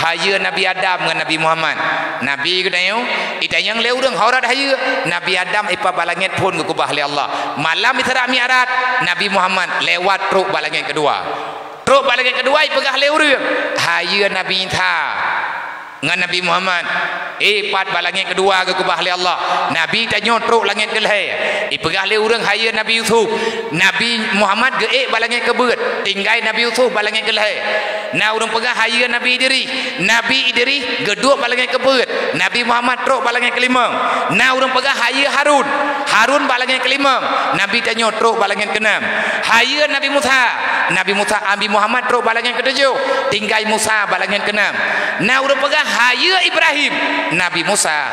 "Hayeue Nabi Adam ngon Nabi Muhammad." Nabi geutanyoe, itanyong lé ureuëng, "Ho rot hayeue?" Nabi Adam ipat bak langét phon geukeubah lé Allah. Malam Isra Mi'raj, Nabi Muhammad lewat trok bak langét keudua. Trok bak langét keudua ipeugah lé ureuëng, "Hayeue Nabi Isa ngon Nabi Muhammad, ipat bak langét keudua geukeubah lé Allah." Nabi tanyoe trok langét keulhée, ipeugah lé ureuëng, "Hayeue Nabi Yusuf." Nabi Muhammad geuék bak langét keubeuet, tinggai Nabi Yusuf bak langét keulhée. Na ureuëng peugah, "Hayeue Nabi Idris." Nabi Idris geuduek bak langét keubeuet, Nabi Muhammad trok bak langét keulimong. Na ureuëng peugah, "Hayeue Harun." Harun bak langét keulimong, Nabi tanyoe trok bak langét keunam. "Hayeue Nabi Musa." Nabi Musa, Nabi Muhammad trok bak langét keutujoh, tinggai Musa bak langét keunam. Na ureuëng peugah, "Hayeue Ibrahim." Nabi Musa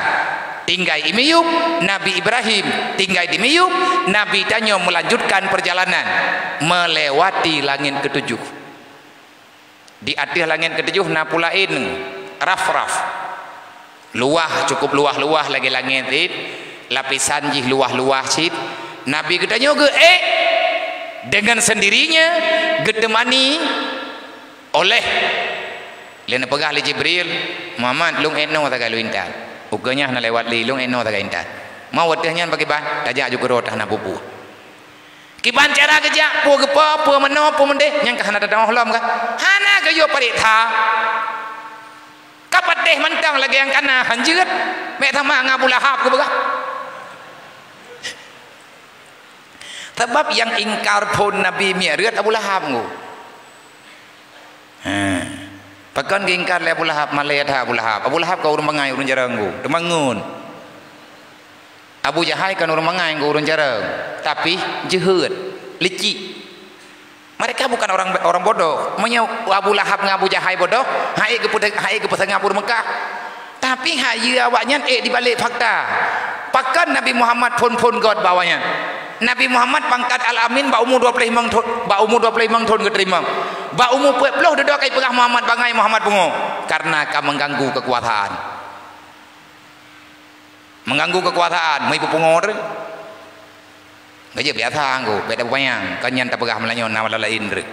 tinggai i miyueb, Nabi Ibrahim tinggai di miyueb, Nabi tanyoe melanjutkan perjalanan melewati langét keutujoh. Di ateueh langét keutujoh na peue laén, raf-raf. Luwah, cukup luwah-luwah lagée langét cit, lapisan jih luwah-luwah cit. Nabi geutanyoe geuék dengan sendirinya, geuteumani oleh, lé neupeugah lé Jibril, "Muhammad, lôn ék noe sagai lôn intat. Ukeue nyan hana lewat lé, lôn ék noe sagai intat." Ma watée nyan pakriban, tajak ju keudroe teuh hana peue-peue. Kiban cara geujak, peue geupo, peue meunoe, peue meudeh, nyan ka hana teudeungoe lom ka. Hana geuyue pareksa. Ka patéh mantong lagée nyang kana, hanjeuet. Mék sama ngon Abu Lahab geupeugah. Sabab nyang ingkar phon Nabi Mi'raj Abu Lahab ngu. Ha. Pakon geuingkar lé Abu Lahab, malée that Abu Lahab. Abu Lahab ka ureuëng bangai, ureuëng jareueng ngu. Teumangun. Abu Jahal kan ureuëng mangai ngon ureuëng jareueng, tapi jeuhet, licik. Mereka bukan orang, orang bodoh. Meunyoe Abu Lahab ngon Abu Jahal bodoh, han ék geupeu-, han ék geupeusangap ureuëng Mekah. Tapi hayeue awaknyan ék dibalek fakta. Pakon Nabi Muhammad phon-phon göt bak awaknyan? Nabi Muhammad pangkat Al-Amin bak umu dua puluh limong thon, bak umu dua puluh limong thon geuteurimong. Bak umu peuet ploh dudoe ka ipeugah Muhammad bangai, Muhammad pungo. Karena ka mengganggu kekuasaan. Mengganggu kekuasaan, meuibu pungo teuh. Geujeuet biasa ngku, bék tapeubayang, kon nyan tapeugah meulanyoe na wala laén teuh.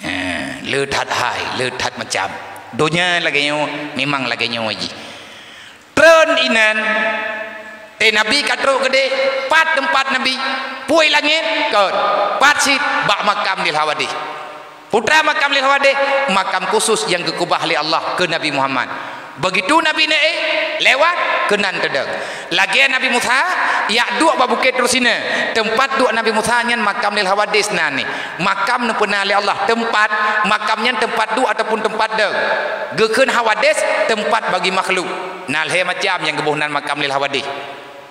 Eh, le that hai, le that macam. Donya lagée nyoe, memang lagée nyoe jih. Treun inan, tée Nabi ka trok keudeh, pat teumpat Nabi, puih langét, kon, pat cit bak makam di Hawadih. Putra makam lé Hawadih, makam khusus nyang geukeubah lé Allah keu Nabi Muhammad. Begitu Nabi neuék, Lewat keunan teudong. Lagée Nabi Musa, jak duek bak Bukét Tursina. Teumpat duek Nabi Musa nyan makam lil hawadis na nyan. Makam neupeuna lé Allah, teumpat makam nyan teumpat duek ataupun teumpat dong. Geukheun hawadis, teumpat bagi makhluk. Na lhée macam nyang geuboh nan makam lil hawadis.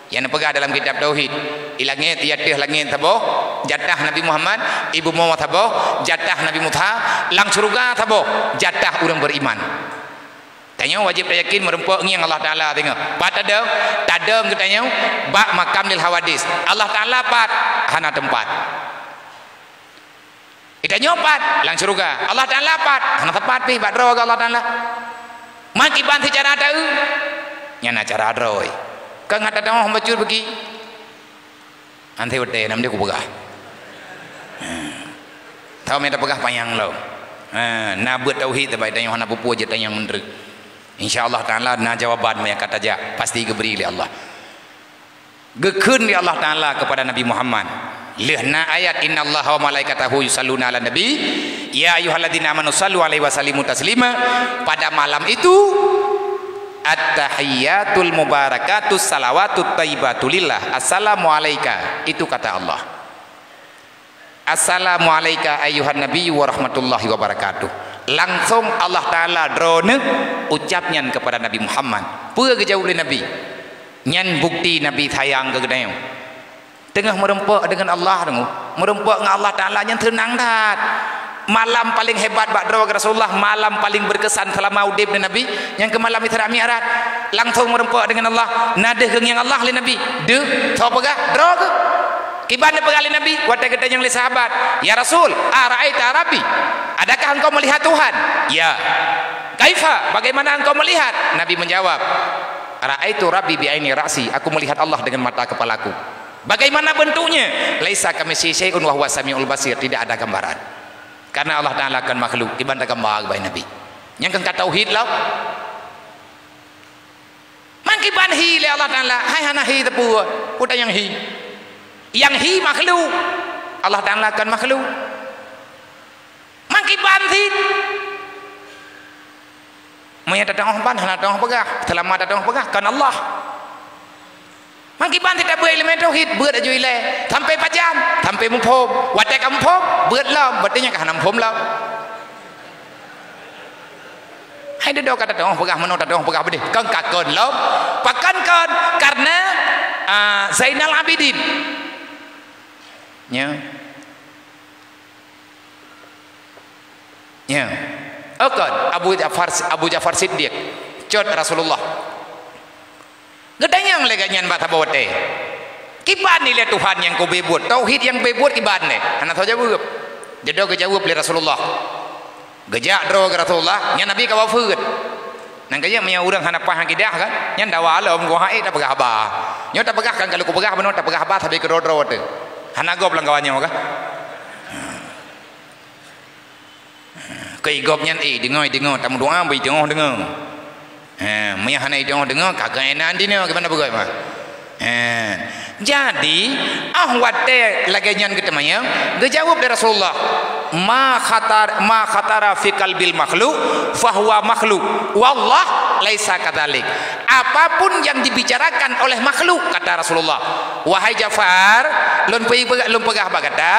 Nyang neupeugah dalam kitab tauhid, i langét, i ateueh langét saboh, jatah Nabi Muhammad, i bumoe saboh, jatah Nabi Musa, lam syeuruga saboh, jatah ureuëng beriman. Tanyoe wajéb tayakin meureumpok ngieng Allah Taala teungoh. Pat tadong, tadong geutanyoe bak makam lil hawadis. Allah Taala pat, hana teumpat. Geutanyoe pat lam syeuruga. Allah Taala pat, hana teumpat pih bak droe geuh Allah Taala. Meukiban sicara taeu, nyan na cara droe. Keu ngat tadong bacut beuki. Anté watée nam dia kupeugah. Tahu mita peugah panyang lom. Ha, na buet tauhid tebai tanyoe hana pupu je tanyoe meunteuk. Insya Allah Taala na jawaban meunyo ka tajak pasti geubri lé Allah. Geukheun lé Allah Taala kepada Nabi Muhammad. Lheueh na ayat innallaha wa malaikatahu yusalluna ala nabi ya ayyuhalladzina amanu sallu alaihi wa sallimu taslima. Pada malam itu At-tahiyyatul mubarakatus salawatut thayyibatulillah. Assalamu alaika. Itu kata Allah. Assalamu alaika ayyuhan nabiyyu wa rahmatullahi wa barakatuh. Langsung Allah Taala droeneuh ucap nyan kepada Nabi Muhammad. Peue geujaweueb lé Nabi? Nyan bukti Nabi sayang keu geutanyoe. Teungoh meureumpok deungon Allah, deungoe. Meureumpok ngon Allah Taala nyan seunang that. Malam paleng hebat bak droe Rasulullah, malam paleng beureukesan seulama udeb Nabi, nyang keu malam Isra Mi'raj. Langsong meureumpok deungon Allah, na deuh geungieng Allah lé Nabi. Deuh, soe peugah? Droe geuh. Kiban neupeugah lé Nabi, watée geutanyong lé sahabat, "Ya Rasul, ara'aita Rabbi? Adakah engkau melihat Tuhan?" "Ya." "Kaifa? Bagaimana engkau melihat?" Nabi menjawab, "Ra'aitu Rabbi bi aini ra'si, aku melihat Allah dengan mata kepalaku." Bagaimana bentuknya? "Laisa kamitslihi syai'un wa huwas samiul basir." Tidak ada gambaran. Karena Allah Taala kan makhluk, kiban tagambar bak Nabi. Nyang kan ka tauhid lah. Man kiban hi lé Allah Taala, hai hana hi teupeu, peue nyang hi. Nyang hi makhluk. Allah Taala kan makhluk. Man kiban cit. Meunyo tateuoh ban hana teuoh peugah, seulama tateuoh peugah kon Allah. Man kiban cit tabeuet ileumé tauhid, beuet aju ilée, sampai pajan, sampai muphom. Watée ka muphom, beuet lom, berarti nyan ka hana muphom lom. Hai dudoe ka tateuoh peugah meunoe, tateuoh peugah beudeh, kon ka kon lom. Pakon kon? Karena, ah, Zainal Abidin. Nya. Ya. Okon, Abu Ja'far, Abu Ja'far Siddiq, cot Rasulullah. Geutanyong lé gobnyan bak saboh watée, "Kiban ilée Tuhan nyang keu beuet? Tauhid nyang beuet kiban ilée?" Hana soe jaweueb. Dudoe geujaweueb lé Rasulullah. Geujak droe keu Rasulullah, nyan Nabi ka wafeuet. Nyan keuh meunyoe ureuëng hana paih akidah kan, nyan dawa lom, geuh hai tapeugah haba. Nyoe tapeugah kan, kalau kupeugah bunoe tapeugah haba sabe keudroe-droe teuh. Hana gob lam kawan nyoe kan. Keu gobnyan, eh, deungoe, deungoe, tameudoa beu deungoe, deungoe. Ha, meunyo hana deungoe, deungoe, ka keunan dinoe, keumanö beugöt mah. Ha. Jadi, ah watée lagée nyan geuteumanyong, geujaweueb lé Rasulullah, "Ma khatar, ma khatara fi qalbil makhluk, fahuwa makhluk. Wallah laisa kadzalik." Apapun yang dibicarakan oleh makhluk, kata Rasulullah. Wahai Ja'far, lôn pe-, lôn peugah bak gata,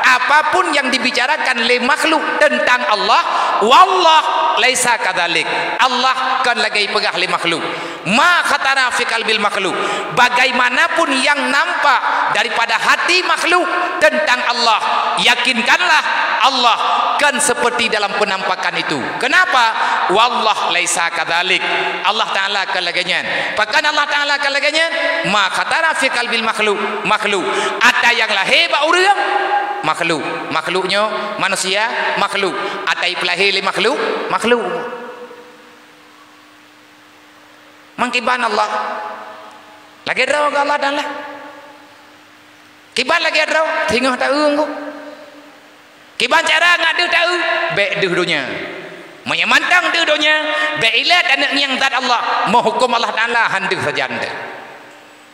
apapun yang dibicarakan lé makhluk tentang Allah, wallah laisa kadzalik. Allah kon lagée peugah lé makhluk. Ma khatara fi qalbil makhluk. Bagaimanapun yang nampak daripada hati makhluk tentang Allah, yakinkanlah Allah kon seperti dalam penampakan itu. Kenapa? Wallah laisa kadzalik. Allah Taala kon lagée nyan. Pakon Allah Taala kon lagée nyan? Ma khatara fi qalbil makhluk, makhluk. Ata nyang lahé bak ureuëng, makhluk. Makhluk nyoe manusia, makhluk. Ata ipeulahé lé makhluk, makhluk. Man kiban Allah. Lagée droe keu Allah Taala. Kiban lagée droe, singoh taeu ngon. Kiban cara ngat deuh taeu, bék deuh donya. Meunyoe mantong deuh donya, bék ilée taneuk ngieng zat Allah, meuhuköm Allah Taala han deuh sajan teuh.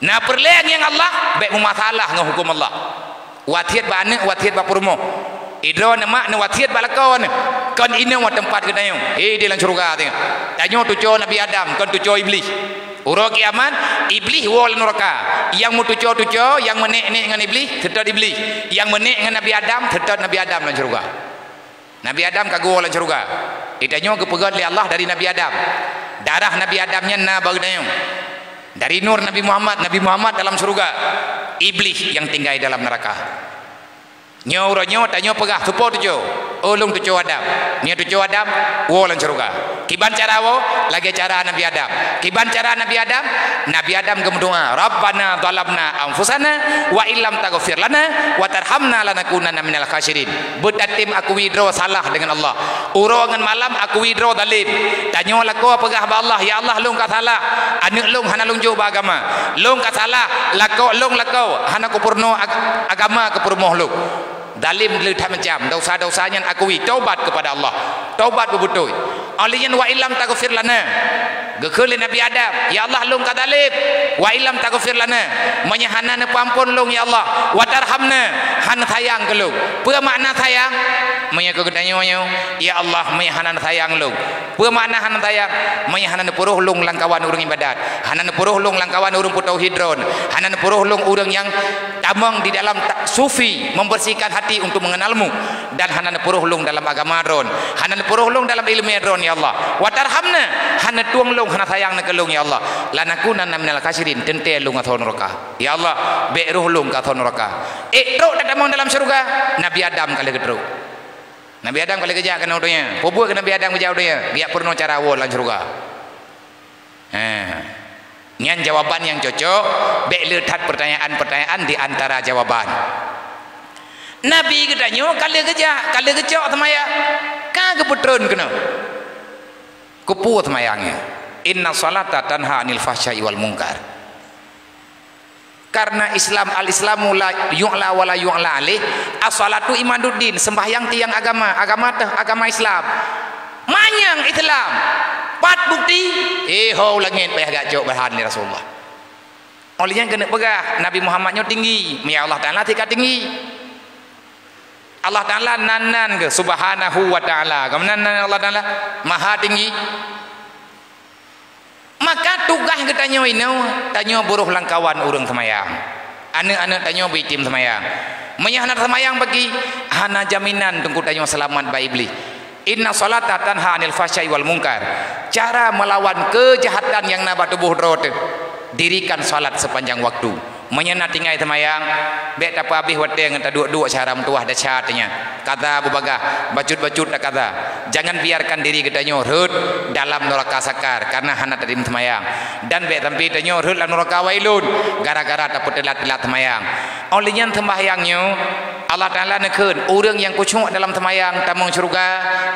Na peureulée ngieng Allah, bék meumasalah ngon huköm Allah. Wasiet bak aneuëk, wasiet bak peurumoh. Idroe neumak neuwasiet bak lakoe neuh, kon inong teumpat geutanyoe. Hé di lam syeuruga teuh. Tanyoe tucoe Nabi Adam, kon tucoe Iblih. Uroe kiamat, Iblih woe lam nuraka. Nyang meutuco-tuco, nyang meunek-nek ngon Iblih, seutôt Iblih. Nyang meunek ngon Nabi Adam, seutôt Nabi Adam lam syeuruga. Nabi Adam ka geuwoe lam syeuruga. Geutanyoe geupeugöt lé Allah dari Nabi Adam. Darah Nabi Adam nyan na bak geutanyoe. Dari nur Nabi Muhammad, Nabi Muhammad dalam syeuruga. Iblih nyang tinggai dalam nuraka. Nyoe uroe nyoe tanyoe peugah, soe po tuco? Oh, lôn tuco Adam. Nyoe tuco Adam, woe lam syeuruga. Kiban cara woe? Lagèe cara Nabi Adam. Kiban cara Nabi Adam? Nabi Adam geumeudoa, "Rabbana zalamna anfusana wa illam taghfir lana wa tarhamna lanakunanna minal khasirin." Beutatem akui droe salah deungon Allah. Uroe ngon malam akui droe zalem. Tanyoe lakoe peugah bak Allah, "Ya Allah, lôn ka salah. Aneuk lôn hana lôn jok bak agama. Lôn ka salah, lakoe lôn lakoe hana kupeurunoe ag-, agama keu peurumoh lôn." Zalem le that macam, dosa-dosa nyan akui, taubat kepada Allah. Taubat beubeutôi. Óh lheueh nyan, "Wa illam taghfir lana." Geukheun lé Nabi Adam, "Ya Allah, lôn ka zalem. Wa illam taghfir lana." Meunyoe hana neupeuamphon lôn, ya Allah, "wa tarhamna," hana sayang keu lôn. Peue makna sayang? Meunyoe keu geutanyoe nyoe, "Ya Allah, meunyoe hana neusayang lôn." Peue makna hana sayang? Meunyoe hana neupeuroh lôn lam kawan ureuëng ibadat, hana neupeuroh lôn lam kawan ureuëng peutauhid droen, hana neupeuroh lôn ureuëng nyang tamong di dalam ta-, sufi, membersihkan hati untuk mengenalmu, dan hana neupeuroh lôn dalam agama droen, hana neupeuroh lôn dalam iéleumé droen, ya Allah. "Wa tarhamna," hana tueng lôn, hana sayang na keu lôn, ya Allah. "Lanakunanna minal khasirin," teuntée lôn asoe nuraka. Ya Allah, bék roh lôn keu asoe nuraka. Ék trok tatamong dalam syeuruga, Nabi Adam ka lheueh geutrok. Nabi Adam ka lheueh geujak keunoe donya. Peue buet keu Nabi Adam geujak donya? Geujak peurunoe cara woe lam syeuruga. Ha. Nyan jawaban nyang cocok, bék le that pertanyaan-pertanyaan di antara jawaban. Nabi geutanyoe ka lheueh geujak, ka lheueh geucok seumayang, ka geupeutreun keunoe. Keupeue seumayang nyan? "Inna salata tanha 'anil fahsya'i wal munkar." Karena Islam, al-Islamu la yu'la wa la yu'la alaih, as-salatu imaduddin, sembahyang tiang agama, agama teuh agama Islam. Manyang Islam, pat bukti? Eh, ho langét payah gak cok bahan lé Rasulullah. Óh lheueh nyan keuneuk peugah, Nabi Muhammad nyoe tinggi, meunyo Allah Taala sika tinggi. Allah Taala nan-nan geuh, Subhanahu wa Taala. Keumanö nan Allah Taala? Maha tinggi. Maka tugaih geutanyoe inoe, tanyoe beuroh lam kawan ureuëng seumayang. Aneuëk-aneuëk tanyoe beuitem seumayang. Meunyo hana seumayang bagi, hana jaminan teungku tanyoe seulamat bak Iblih. "Inna salata tanha 'anil fahsya'i wal munkar." Cara melawan kejahatan nyang na bak tuboh droe teuh, dirikan salat sepanjang waktu. Meunyo na tinggai seumayang, bék tapeuhabéh watée ngon taduek-duek syedara meutuwah desya teuh nyan. Kaza beubagaih, bacut-bacut takaza. Jangan biarkan diri geutanyoe rhot dalam nuraka sakar karena hana tatem seumayang. Dan bék sampoe tanyoe rhot lam nuraka wailun gara-gara tapeuteulat-teulat seumayang. Óh lheueh nyan seumayang nyoe, Allah Taala neukheun, ureuëng nyang khusyuk dalam seumayang tamong syeuruga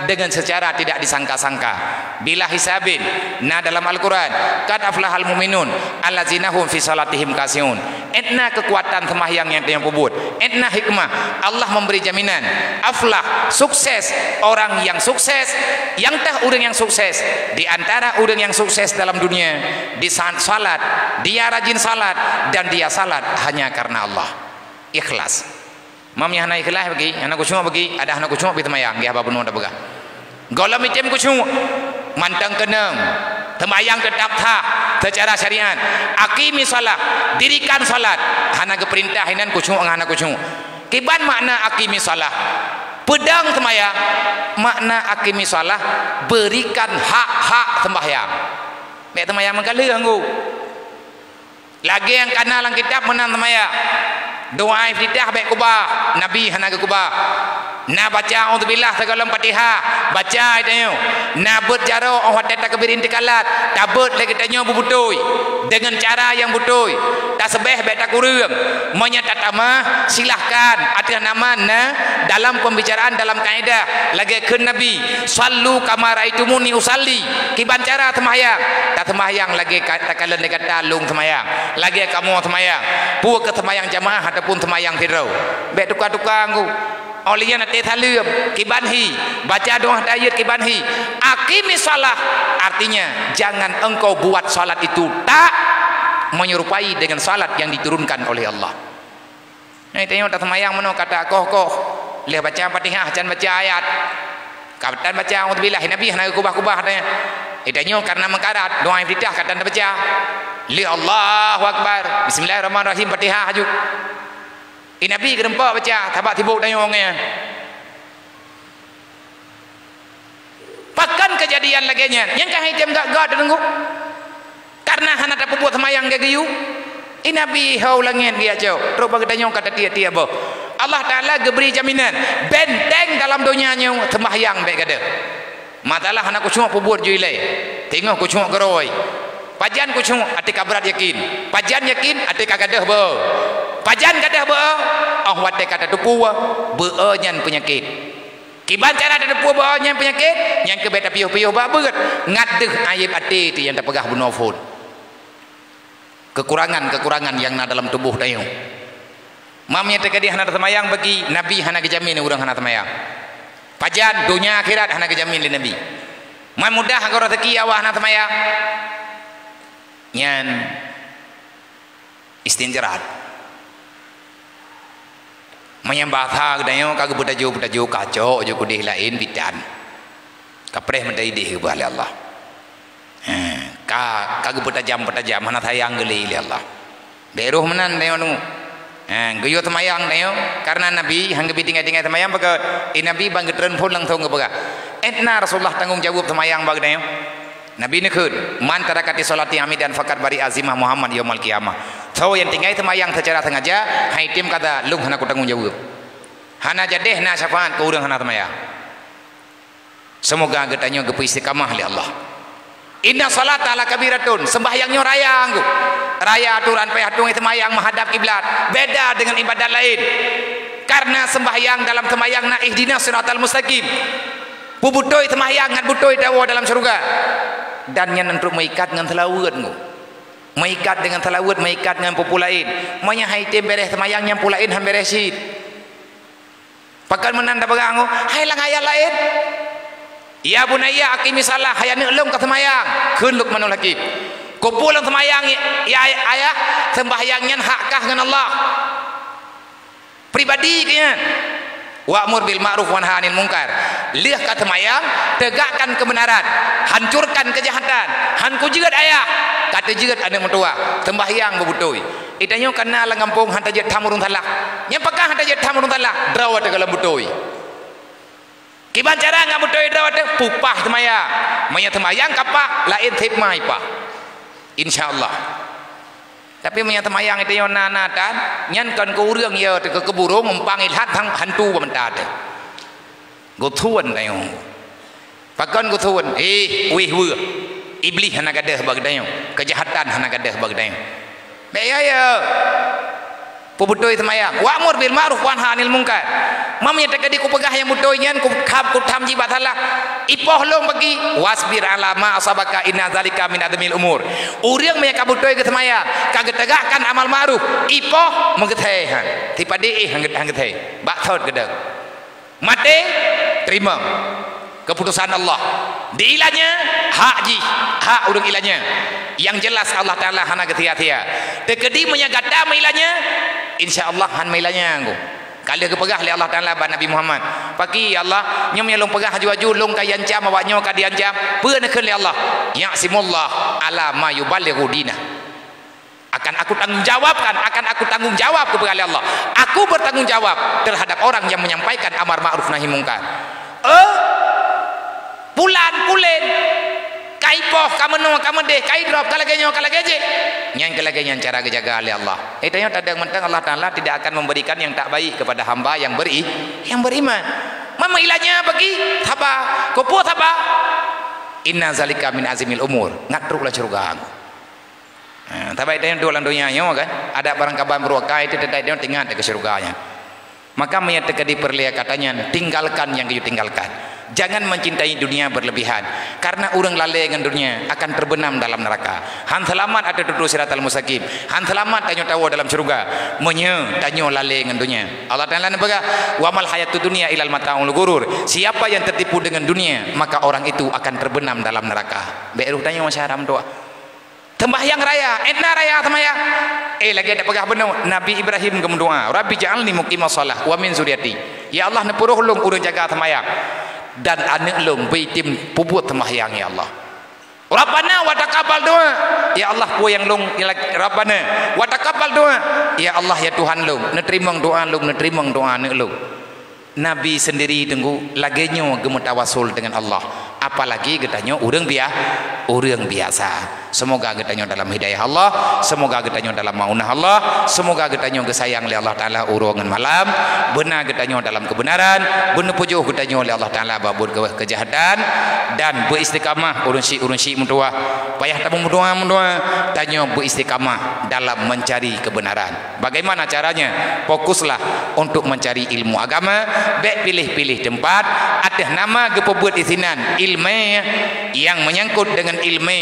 deungon seucara tidak disangka-sangka. Bila hisabin, na dalam Al-Quran, "Qad aflahal mu'minun, allazina hum fi salatihim khasyi'un." Étna keukuatan seumayang nyang tanyoe peubuet. Étna hikmah, Allah memberi jaminan. Aflah, sukses, orang yang sukses, nyang teuh ureuëng nyang sukses. Di antara ureuëng nyang sukses dalam dunia, di saat salat, dia rajin salat, dan dia salat hanya karena Allah. Ikhlas. Meunyo hana ikhlas bagi, hana khusyuk bagi, adak hana khusyuk pi seumayang, geuh haba bunoe tapeugah. Gohlom item khusyuk, mantong keunong. Seumayang teutap sah seucara syariat. Aqimi shalah, dirikan salat. Hana geupeurintah inan khusyuk ngon hana khusyuk. Kiban makna aqimi shalah? Peudong seumayang. Makna aqimi shalah, berikan hak-hak seumayang. Bék seumayang meugaleueng, Guru. Lagée nyang kana lam kitab meunan seumayang. Doa iftitah bék kubah, Nabi hana geukubah. Na baca auzubillah sigohlom Fatihah, baca geutanyoe. Na beuet jaroe óh watée takbir intikalat, tabeuet lé geutanyoe beubeutôi, deungon cara nyang beutôi. Tasbeh bék takureueng. Meunyo tatamah, silahkan, ateueh nama na dalam pembicaraan dalam kaedah. Lagée kheun Nabi, "Shallu kama raaitumuni ushalli." Kiban cara seumayang? Taseumayang lagée ka-, takalon lé gata lôn seumayang. Lagée kamoe seumayang, peue keu seumayang jamaah ataupun seumayang sidroe. Bék tuka-tuka nggu. Óh lheueh nyan até saleuem, kiban hi, baca doa tahiyat kiban hi. Aqimi shalah, artinya jangan engkau buat salat itu tak menyerupai dengan salat yang diturunkan oleh Allah. Hai, tanyoe taseumayang meunoe ka takoh-koh, lheueh baca Fatihah, can baca ayat. Ka tan baca auzubillah, Nabi hana geukubah-kubah tanya. Itanyoe karena meukarat, doa iftitah ka tan tabaca. Lheueh Allahu Akbar, Bismillahirrahmanirrahim, Fatihah aju. I Nabi geureumpok baca, sabab sibok tanyoe nyan. Pakon keujadian lagée nyan? Nyang ka hai tem gak-gak deungoe. Karena hana tapeubuet seumayang geu-geuyue. I Nabi ho u langét geujak cok, trok bak geutanyoe ka tatiek-tiek boh. Allah Taala geubri jaminan, benteng dalam donya nyoe seumayang bék gadôh. Masalah hana khusyuk peubuet ju ilée, teungoh khusyuk geurôi. Pajan khusyuk, até ka brat yakin. Pajan yakin, até ka gadôh beu. Pajan gadôh beu, 'oh watée ka tateupeue, beu nyan peunyakét. Kiban cara tateupeue beu nyan peunyakét, nyang keubeh tapiôh-piôh bak beuet, ngat deuh aéb até teuh nyang tapeugah bunoe phon. Kekurangan-kekurangan nyang na dalam tuboh tanyoe. Mam nyang teukeudi hana taseumayang bagi Nabi hana geujamin ureuëng hana seumayang. Pajan donya akhirat hana geujamin lé Nabi. Man mudah geuh rezeki awak hana seumayang. Nyan istinjrat. Meunyoe basa geutanyoe ka geupeutajô-peutajô, kacok ju keudeh laén bidan. Ka preh meutai deh geuba lé Allah. He, ka, ka geupeutajam-peutajam, hana sayang geuli lé Allah. Bék roh meunan tanyoe nu. He, geuyue seumayang tanyoe, karena Nabi han geubi tinggai-tinggai seumayang bak, eh, Nabi ban geutreun phon langsong geupeugah, "Ét na Rasulullah tanggong jaweueb seumayang bak tanyoe." Nabi neukheun, "Man tarakati sholati amidan faqad bari'a zimmah Muhammad yaumal qiyamah." Soe nyang tinggai seumayang seucara sengaja, hai tem kata lôn hana kutanggong jaweueb. Hana jadeh na syafaat keu ureuëng hana seumayang. Seumoga geutanyoe geupeu istiqamah lé Allah. Inna sholata la kabiratun, sembahyang nyoe raya anggô. Raya aturan payah tueng seumayang meuhadab kiblat, beda dengan ibadat laén. Karena sembahyang, dalam sembahyang na ihdinas siratal mustaqim. Peubeutôi seumayang ngat beutôi tawoe dalam syeuruga. Dan nyan untuk meuikat ngon seulaweuet ngu. Meuikat dengan seulaweuet, meuikat ngon peue-peue laén. Meunyoe hai tem bereh seumayang nyang peue laén han bereh cit. Pakon meunan tapeugah ngu, hai lam ayat laén. Ya bunayya aqimis shalah, hai aneuk lôn ka seumayang. Kheun Luqmanul Hakim. Keupeue lôn seumayang, ya ayah, sembahyang nyan hak kah ngon Allah. Pribadi keu nyan. Wa'mur bil ma'ruf wanha 'anil munkar. Lheueh ka seumayang, tegakkan kebenaran, hancurkan kejahatan. Han kujeuet ayah, ka teujeuet aneuk meutuwah. Sembahyang beubeutôi. Itanyoe kana lam gampông han tajeuet tham ureuëng salah. Nyang pakon han tajeuet tham ureuëng salah, droe teuh lam beutôi. Kiban cara ngat beutôi droe teuh, pupah seumayang. Meunyoe seumayang ka pah, laén sép mai pah. Insya Allah. Tapi meunyoe seumayang itanyoe na-na tan, nyan kon keu ureuëng ya teuh keu keuburông umpang ilhat hang hantu bak mata teuh. Geuthon tanyoe. Pakon geuthon? Eh, wéh weueh. Iblih hana gadôh bak geutanyoe. Keujahatan hana gadôh bak geutanyoe. Bék ya, ya. Peubeutôi seumayang. Wa'mur bil ma'ruf wanha 'anil munkar. Mam nyang teukeudi kupeugah nyang beutôi nyan, ku khab, kutham jih bak salah. Ipoh lôn bagi, wasbir 'ala ma asabaka inna dzalika min azmil umur. Ureuëng meunyoe ka beutôi geuseumayang, ka geutegakkan amal ma'ruf, ipoh meugeusée han. Sipadé éh han geu-, han geusée. Bak thot geudong. Maté, teurimong keuputusan Allah. Di ilanya, hak jih, hak ureuëng ilanya. Yang jelas Allah Taala hana geusia-sia. Teukeudi meunyoe gata meuilanya, insya Allah han meuilanya anggô. Ka lheueh geupeugah lé Allah Taala bak Nabi Muhammad, "Pakri ya Allah, nyoe meunyoe lôn peugah aju-aju, lôn ka iancam, awak nyoe ka diancam." Peue neukheun lé Allah? "Ya'simullah ala ma yuballighu dinah." Akan aku tanggung jawabkan, akan aku tanggung jawab kepada Allah. Aku bertanggung jawab terhadap orang yang menyampaikan amar ma'ruf nahi mungkar. Eh, pulan, pulen, ka ipoh, ka meunoe, ka meudeh, ka idrop, ka lagée nyoe, ka lagée jih. Nyan keu lagée nyan cara geujaga lé Allah. Eh, tanyoe tadong mantong Allah Taala tidak akan memberikan yang tak baik kepada hamba yang beri-, yang beriman. Mama ilanya bagi saba, keupeue saba? Inna zalika min azmil umur. Ngat trok lam syeuruga. Ha, saban tanyoe duek lam donya nyoe kan, adak barang kaban beuruakai teuh, teutai tanyoe teuingat keu syeuruga nyan. Maka meunyoe teukeudi peureulée kata nyan, tinggalkan nyang geuyue tinggalkan. Jangan mencintai dunia berlebihan. Karena ureuëng lalée ngon dunia akan terbenam dalam neraka. Han seulamat ateueh tutoe siratal mustaqim. Han seulamat tanyoe tawoe dalam syeuruga. Meunyoe tanyoe lalée ngon dunia. Allah Taala neupeugah, "Wa mal hayatud dunya illal mata'ul ghurur." Siapa yang tertipu dengan dunia, maka orang itu akan terbenam dalam neraka. Bék roh tanyoe masa haram doa. Sembahyang raya, étna raya sembahyang. Eh, lagée tapeugah bunoe, Nabi Ibrahim geumeudoa, "Rabbi ja'alni muqimas shalah wa min zuriyati." Ya Allah, neupeuroh lôn ureuëng jaga sembahyang. Dan aneuk lôn beu item peubuet sembahyang, ya Allah. Rabbana wa taqabbal doa. Ya Allah, peue nyang lôn, ya la-, Rabbana wa taqabbal doa. Ya Allah, ya Tuhan lôn, neuteurimong doa lôn, neuteurimong doa aneuk lôn. Nabi sendiri teungku lagée nyoe geumeutawasul dengan Allah. Apalagi geutanyoe ureuëng bia-, ureuëng biasa. Semoga geutanyoe dalam hidayah Allah, semoga geutanyoe dalam maunah Allah, semoga geutanyoe geusayang lé Allah Taala uroe ngon malam, beuna geutanyoe dalam keubeunaran, beuneupujoh geutanyoe lé Allah Taala bak buet ke-, keujahatan, dan beuistiqamah ureuëng syik, ureuëng syik meutuwah. Payah tameudoa-meudoa, tanyoe beuistiqamah dalam mencari keubeunaran. Bagaimana caranya? Fokuslah untuk mencari ilmu agama, bék piléh-piléh teumpat, ateueh nama geupeubuet isinan ilmu nyang menyangkut dengan ilmu,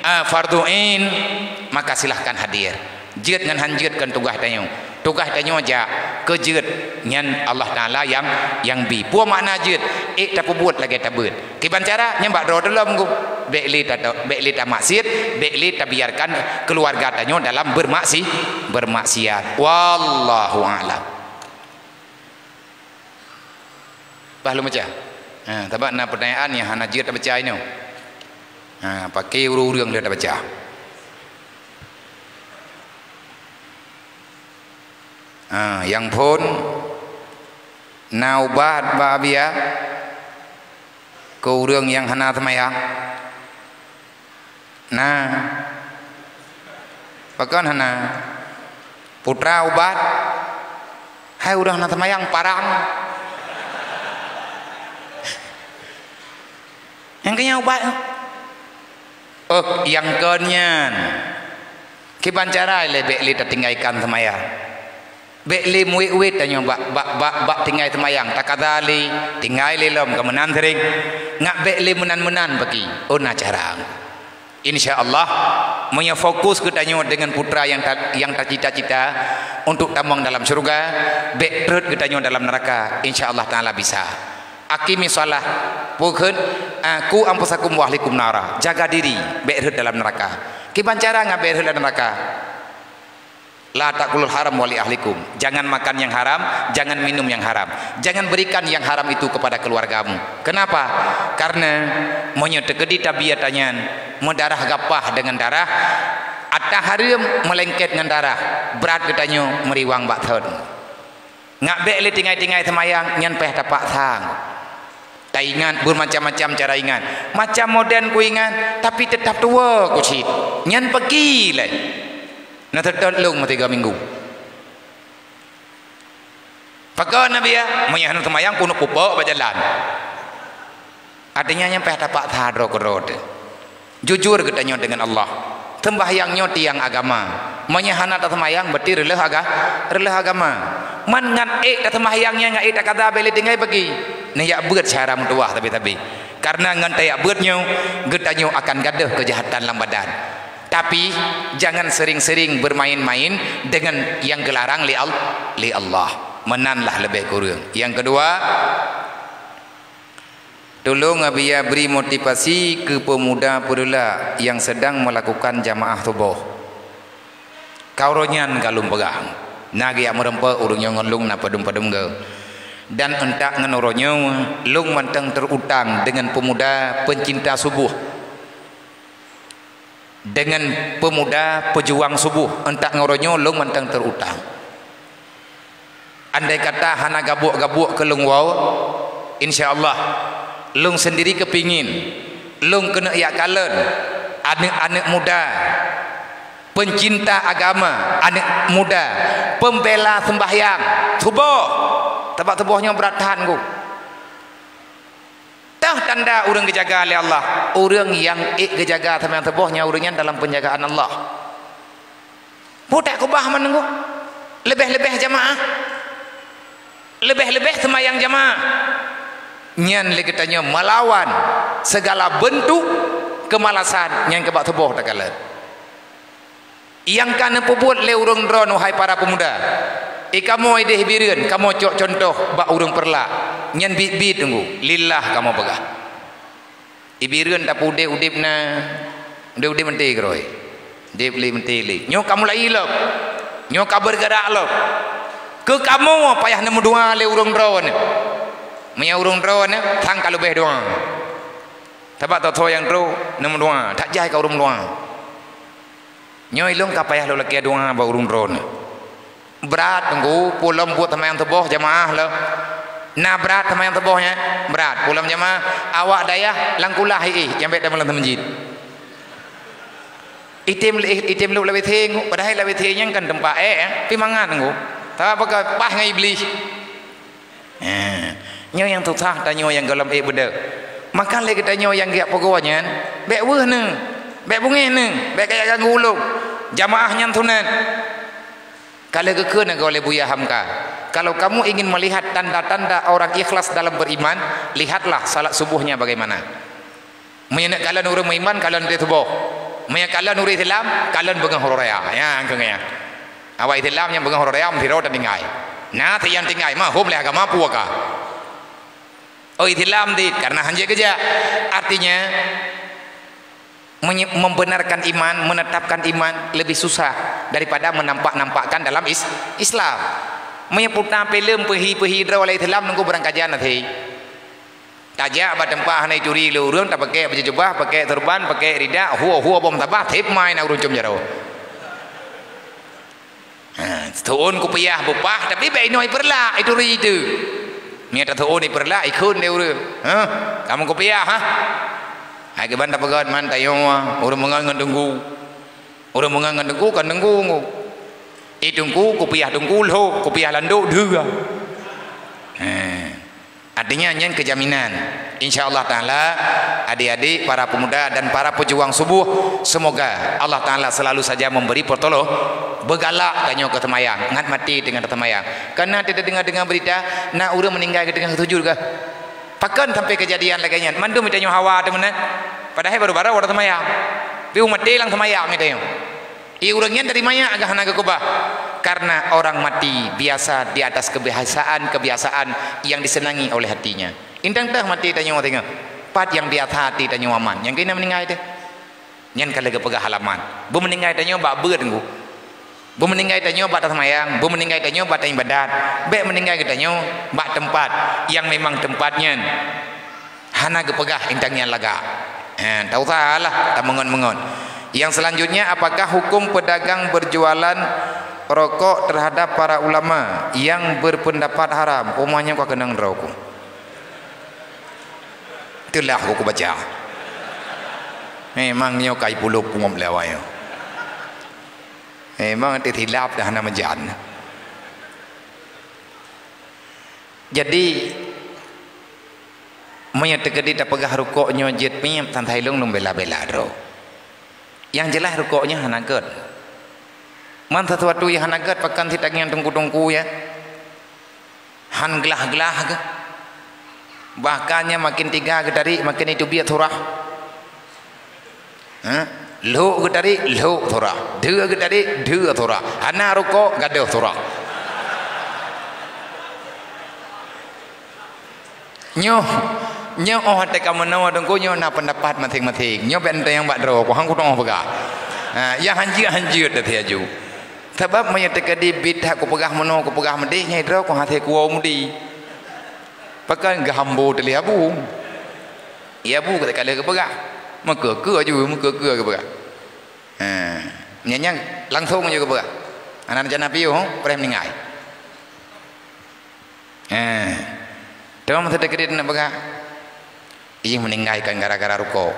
ah, fardhu ain, maka silahkan hadir. Jeuet ngon han jeuet kon tugaih tanyoe. Tugaih tanyoe jak, keu jeuet nyan Allah Taala nyang, nyang bi. Peue makna jeuet? Ék tapeubuet lagée tabeuet. Kiban cara nyan bak droe teuh lom ku. Bék lé ta-, bék lé tamaksiet, bék lé tabiarkan keuluwarga tanyoe dalam beurmaksi-, beurmaksiat. Wallahu a'lam. Bah lôn baca. Ha, sabab na peutanyaan nyang hana jeuet tabaca inoe. Ha, paké ureuëng-ureuëng lé tabaca. Ha, nyang phon, na ubat bak Abiya keu ureuëng nyang hana seumayang? Na. Pakon hana? Putra ubat, hai ureuëng hana seumayang parang. Nyang keu nyan ubat. Oh, nyang kon nyan. Kiban cara lé bék lé tatinggaikan seumayang. Bék lé muwét-wét tanyoe bak, bak, bak, bak tinggai seumayang. Takaza lé, tinggai lé lom, ka meunan sering. Ngat bék lé meunan-meunan bagi. Oh, na cara. Insya Allah, meunyoe fokus geutanyoe deungon putra nyang ta-, nyang tacita-cita untuk tamong dalam syeuruga, bék treut geutanyoe dalam neuraka. Insya Allah Taala bisa. Aqimi shalah, peue kheun, ah, "Qu anfusakum wa ahlikum nara." Jaga diri, bék rhot dalam neuraka. Kiban cara ngat bék rhot dalam neuraka? "La ta'kulul haram wa li ahlikum." Jangan makan yang haram, jangan minum yang haram. Jangan berikan yang haram itu kepada keluargamu. Kenapa? Karena meunyoe teukeudi tabiat tanyan meudarah gapah deungon darah, atra hareuem meulengket ngon darah, brat geutanyoe meuriwang bak thon. Ngat bék lé tinggai-tinggai seumayang, nyan payah tapaksa. Taingat beumacam-macam cara ingat. Macam modern kuingat, tapi teutap tuwoe kucit. Nyan peuki lé. Na seutôt lôn meusigoe minggu. Pakon Nabi ya, meunyoe hana seumayang, keuneuk pupok bak jalan. Artinya, nyan payah tapaksa droe keudroe teuh. Jujur geutanyoe deungon Allah. Seumbahyang nyoe tiang agama. Meunyoe hana taseumayang, berarti reuloh aga-, reuloh agama. Man ngat ék taseumayang nyan ngat ék takaza bék lé tinggai bagi. Neujak beuet syedara meutuwah sabe-sabe. Karena ngon tajak beuet nyoe, geutanyoe akan gadôh keujahatan lam badan. Tapi, jangan sering-sering bermain-main dengan yang geularang lé Al-, lé Allah. Meunan lah leubeh kureueng. Nyang keudua, tulông Abiya bri motivasi keu peumuda peureulak nyang seudang meulakukan jamaah suboh. Ka uroe nyan ka lôn peugah, na geujak meurumpok ureueng nyoe ngon lôn na padum-padum goe. Dan euntak ngon uroe nyoe, lôn mantong teuutang deungon peumuda peucinta suboh. Deungon peumuda peujuang suboh, euntak ngon uroe nyoe lôn mantong teuutang. Andai kata hana gabuek-gabuek keu lôn woe, insya Allah, lôn sendiri keupingin lôn keuneuk jak kalon aneuëk-aneuëk muda, peucinta agama, aneuëk muda, peumbela seumbahyang suboh. Sabab suboh nyoe brat that ku. Toh tanda ureuëng geujaga lé Allah. Ureuëng nyang ék geujaga seumbahyang suboh nyan, ureuëng nyan dalam peunjagaan Allah. Peue takeubah meununggu? Leubeh-leubeh jamaah. Leubeh-leubeh seumayang jamaah. Nyan lé geutanyoe meulawan sigala beuntuk keumalasan nyang keu bak suboh takalon. Nyang ka neupeubuet lé ureuëng droeneuh, hai para peumuda. I kamoe idéh Bireuen, kamoe cok cuntoh bak ureuëng peureulak. Nyan biet-biet teunggu, lillah kamoe peugah. I Bireuen tapeu udeb-udeb na, udeb-udeb meuntée keudroe. Udeb lé meuntée lé. Nyoe ka mulai lom. Nyoe ka beureugarak lom. Keu kamoe payah neumeudoa lé ureuëng droeneuh. Meunyoe ureuëng droeneuh, sang ka leubeh doa. Sabab tho-tho nyang trok neumeudoa, that jai ka ureuëng meudoa. Nyoe ilong ka payah lôn lakée doa bak ureuëng droeneuh. Brat teungku, peue lom buet seumayang suboh jamaah lom. Na brat seumayang suboh nyan? Brat. Peue lom jamaah, awak dayah lam kulah hi-ih, nyang bék tamong lam masjid. Item, item lôb lam WC, padahai lam WC nyan kan teumpat ék, eh, pi mangat teungku. Tapi pakai pah ngon Iblih. Ha, nyoe nyang susah tanyoe nyang gohlom ék beudôh. Maka lé geutanyoe nyang geujak peugoe nyan, bék weueh neuh, bék beungéh neuh, bék kajak ganggu ulôn. Jamaah nyan sunat. Ka lheueh geukheun lagée lé Buya Hamka, "Kalau kamu ingin melihat tanda-tanda orang ikhlas dalam beriman, lihatlah salat subuhnya bagaimana." Meunyoe neuk kalon ureuëng meuiman, kalon di tuboh. Meunyoe kalon ureuëng Islam, kalon beungoh uroe raya. Nyan keuh nyan. Awak Islam nyang beungoh uroe raya meusidroe tatinggai. Na si nyang tinggai mah hom lé agama peue ka. Oh, Islam dit karena hanjeuet geujak. Artinya menye- membenarkan iman, menetapkan iman lebih susah daripada menampak-nampakkan dalam is- Islam. Meunyoe puta filem peuhi-peuhi droe lé Islam nunggu beurangkajan até. Tajak bak teumpat hana ituri lé ureuëng, tapakék baju jubah, pakék turban, pakék ridak, hue-hue bom tabah, thép mai na ureuëng com jaroe. Ha, seuôn kupiah bupah, tapi bék inoe ipeurlak, ituri itu. Meunyoe taseuôn ipeurlak, ikheun lé ureuëng. Ha, kamoe kupiah, ha? Hai kiban tapeugét man tanyoe, ureuëng meungon ngon teungku. Ureuëng meungon ngon teungku, kon teungku. I teungku, kupiah teungku, lhok, kupiah landok, deuh. Ha. Artinya, nyan keujaminan. Insya Allah Ta'ala, adik-adik, para pemuda dan para pejuang subuh, semoga Allah Ta'ala selalu saja memberi pertolongan. Beugalak tanyoe keu seumayang, ngat maté teungoh taseumayang. Kana teudeungoe-deungoe beurita, na ureuëng meuninggai keu teungoh sujud kah? Pakon sampai keujadian lagée nyan? Mandum tanyoe hawa teumeunan. Padahai baru-baru watée seumayang. Tapi maté lam seumayang tanyoe. I ureuëng nyan dari manyak gah hana geukeubah. Karena orang mati biasa di atas kebiasaan-kebiasaan yang disenangi oleh hatinya. Indang teuh maté tanyoe teungoh. Pat nyang biasa hati tanyoe aman. Nyang keunan meuninggai teuh. Nyan ka lheueh geupeugah alamat. Beumeuninggai tanyoe bak beuet teungku. Beumeuninggai tanyoe bak taseumayang, beumeuninggai tanyoe bak taibadat. Bék meuninggai geutanyoe bak teumpat nyang memang teumpat nyan hana geupeugah indang nyan lagak. Ha, tak usahlah tameungon-meungon. Yang selanjutnya, apakah hukum pedagang berjualan rokok terhadap para ulama yang berpendapat haram? Ummanya ka keunong droe ku. Teulah ku kubaca. Memang nyoe kai pulop pungob lé awak nyoe. Memang teutilap dah hana meujan. Jadi, meunyoe teukeudi tapeugah rukok nyoe jeuet miep, tantah ilong lôn bela-bela droe. Nyang jeulaih rukok nyoe hana gét. Man sesuatu nyang hana gét pakon sitangieng teungku-teungku ya. Han glah-glah geuh. Bahkan nyan makin tiga geutarik, makin itu biet surah. Ha? Lhok geutarik, lhok surah. Dua geutarik, dua surah. Hana rukok, gadôh surah. Nyoe, nyoe oh teuka meunoe teungku nyoe na peundapat maséng-maséng. Nyoe bèk tanyong bak droe, ku han kuteungoh peugah. Ha, nyang hanjeuet-hanjeuet dah siaju. Sabab meunyoe teukeudi bit that kupeugah meunoe, kupeugah meudéh, nyan droe ku hase kuwoe mudi. Pakon geuhambo teuliha bu. Ya bu kata kala geupeugah. Meukeue-keue aju, meukeue-keue geupeugah. Ha, nyan nyang langsong aju geupeugah. Aneuk jana piôh, preh meuninggai. Eh, teuma masa teukeudi na peugah, "Ih, meuninggai kan gara-gara rukok."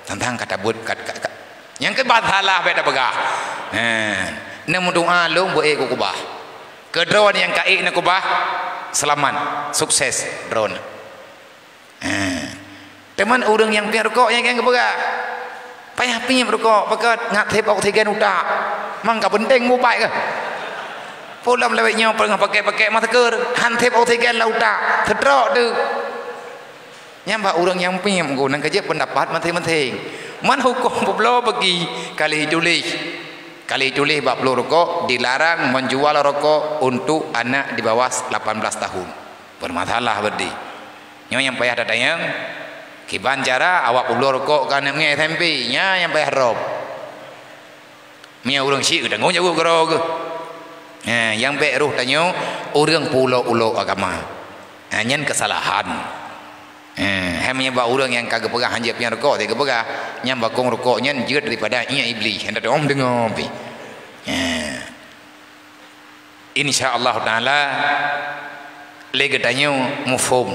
Tantang kata buet kat, kat, kat. Nyang keu masalah bèk tapeugah. Eh, neumeudoa lôn beu ék kukeubah. Keudroe nyang ka ék neukubah, seulamat, sukses droeneuh. Eh, teuma ureuëng nyang piep rukok nyang geupeugah, "Payah piep rukok, pakon ngat sép oksigen utak. Mang ka peunteng mupat keuh." Pulam lawét nyoe peungoh pakai-pakai masker, han sép oksigen lam utak, seutrok tu. Nyan bak ureuëng nyang piep guna keujeuet peundapat maséng-maséng. Man huköm peubloe bagi ka lheueh tuléh. Ka lheueh tuléh bak peulôh rukok, dilarang menjual rokok untuk anak di bawah lapan belas tahun. Peumasalah beudéh. Nyoe nyang payah tatanyong, kiban cara awak peubloe rukok keu aneuk miet S M P, nyan nyang payah drop. Meunyoe ureuëng syik geutanggong jaweueb keudroe geuh. Ha, nyang bèk roh tanyoe ureuëng peulok-ulok agama. Ha, nyan keusalahan. Eh, hai meunyoe bak ureuëng nyang ka geupeugah hanjeuet piep rukok, dia geupeugah, nyang bakong rukok nyan jeuet daripada ié Iblih. Hana teuom deungoe pih. Eh. Insya Allah Taala, lé geutanyoe mufhom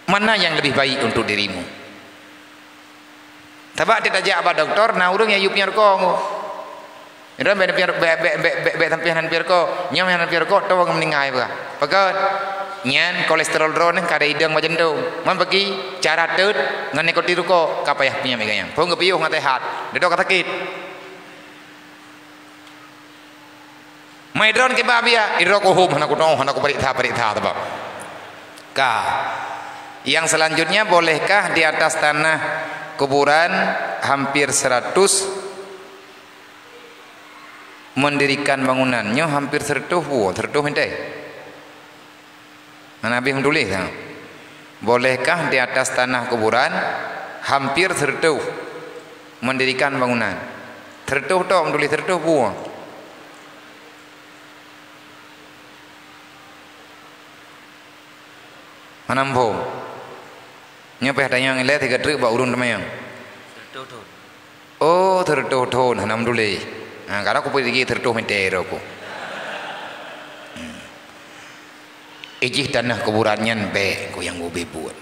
mana yang lebih baik untuk dirimu. Sabab tajak bak doktor, na ureuëng nyang yue piep rukok. Droe bék piep, bék, bék, bék, bék, bék sampoe hana piep rukok. Nyoe hana piep rukok, toh ngon meuninggai bah. Pakon? Nyan kolesterol droe nyan ka ada idong bak jantung. Man bagi cara teut ngon nikotin rukok, ka payah piep ié nyan. Phon geupiôh ngon sehat. Dudoe ka sakét. Mai droe kiban biak, idroe kuhom hana kunoe, hana kupareksa-pareksa teuba. Ka. Yang selanjutnya, bolehkah di atas tanah kuburan hampir seratus mendirikan bangunan? Nyoe hampir seratus buah, seratus mintée. Hana habéh meutuléh, ha. Bolehkah di atas tanah kuburan hampir seratus mendirikan bangunan? Seratus tok meutuléh, seratus buah. Hana muphom. Nyoe payah tanyong ilée tiga treuk bak ureuëng teumayong. Seratus thon. Oh, seratus thon, hana meutuléh. Ha, karena kupeugah seratus mintée droe ku. Hmm. Ijih tanah kuburan nyan bék ku nyang ubé buet.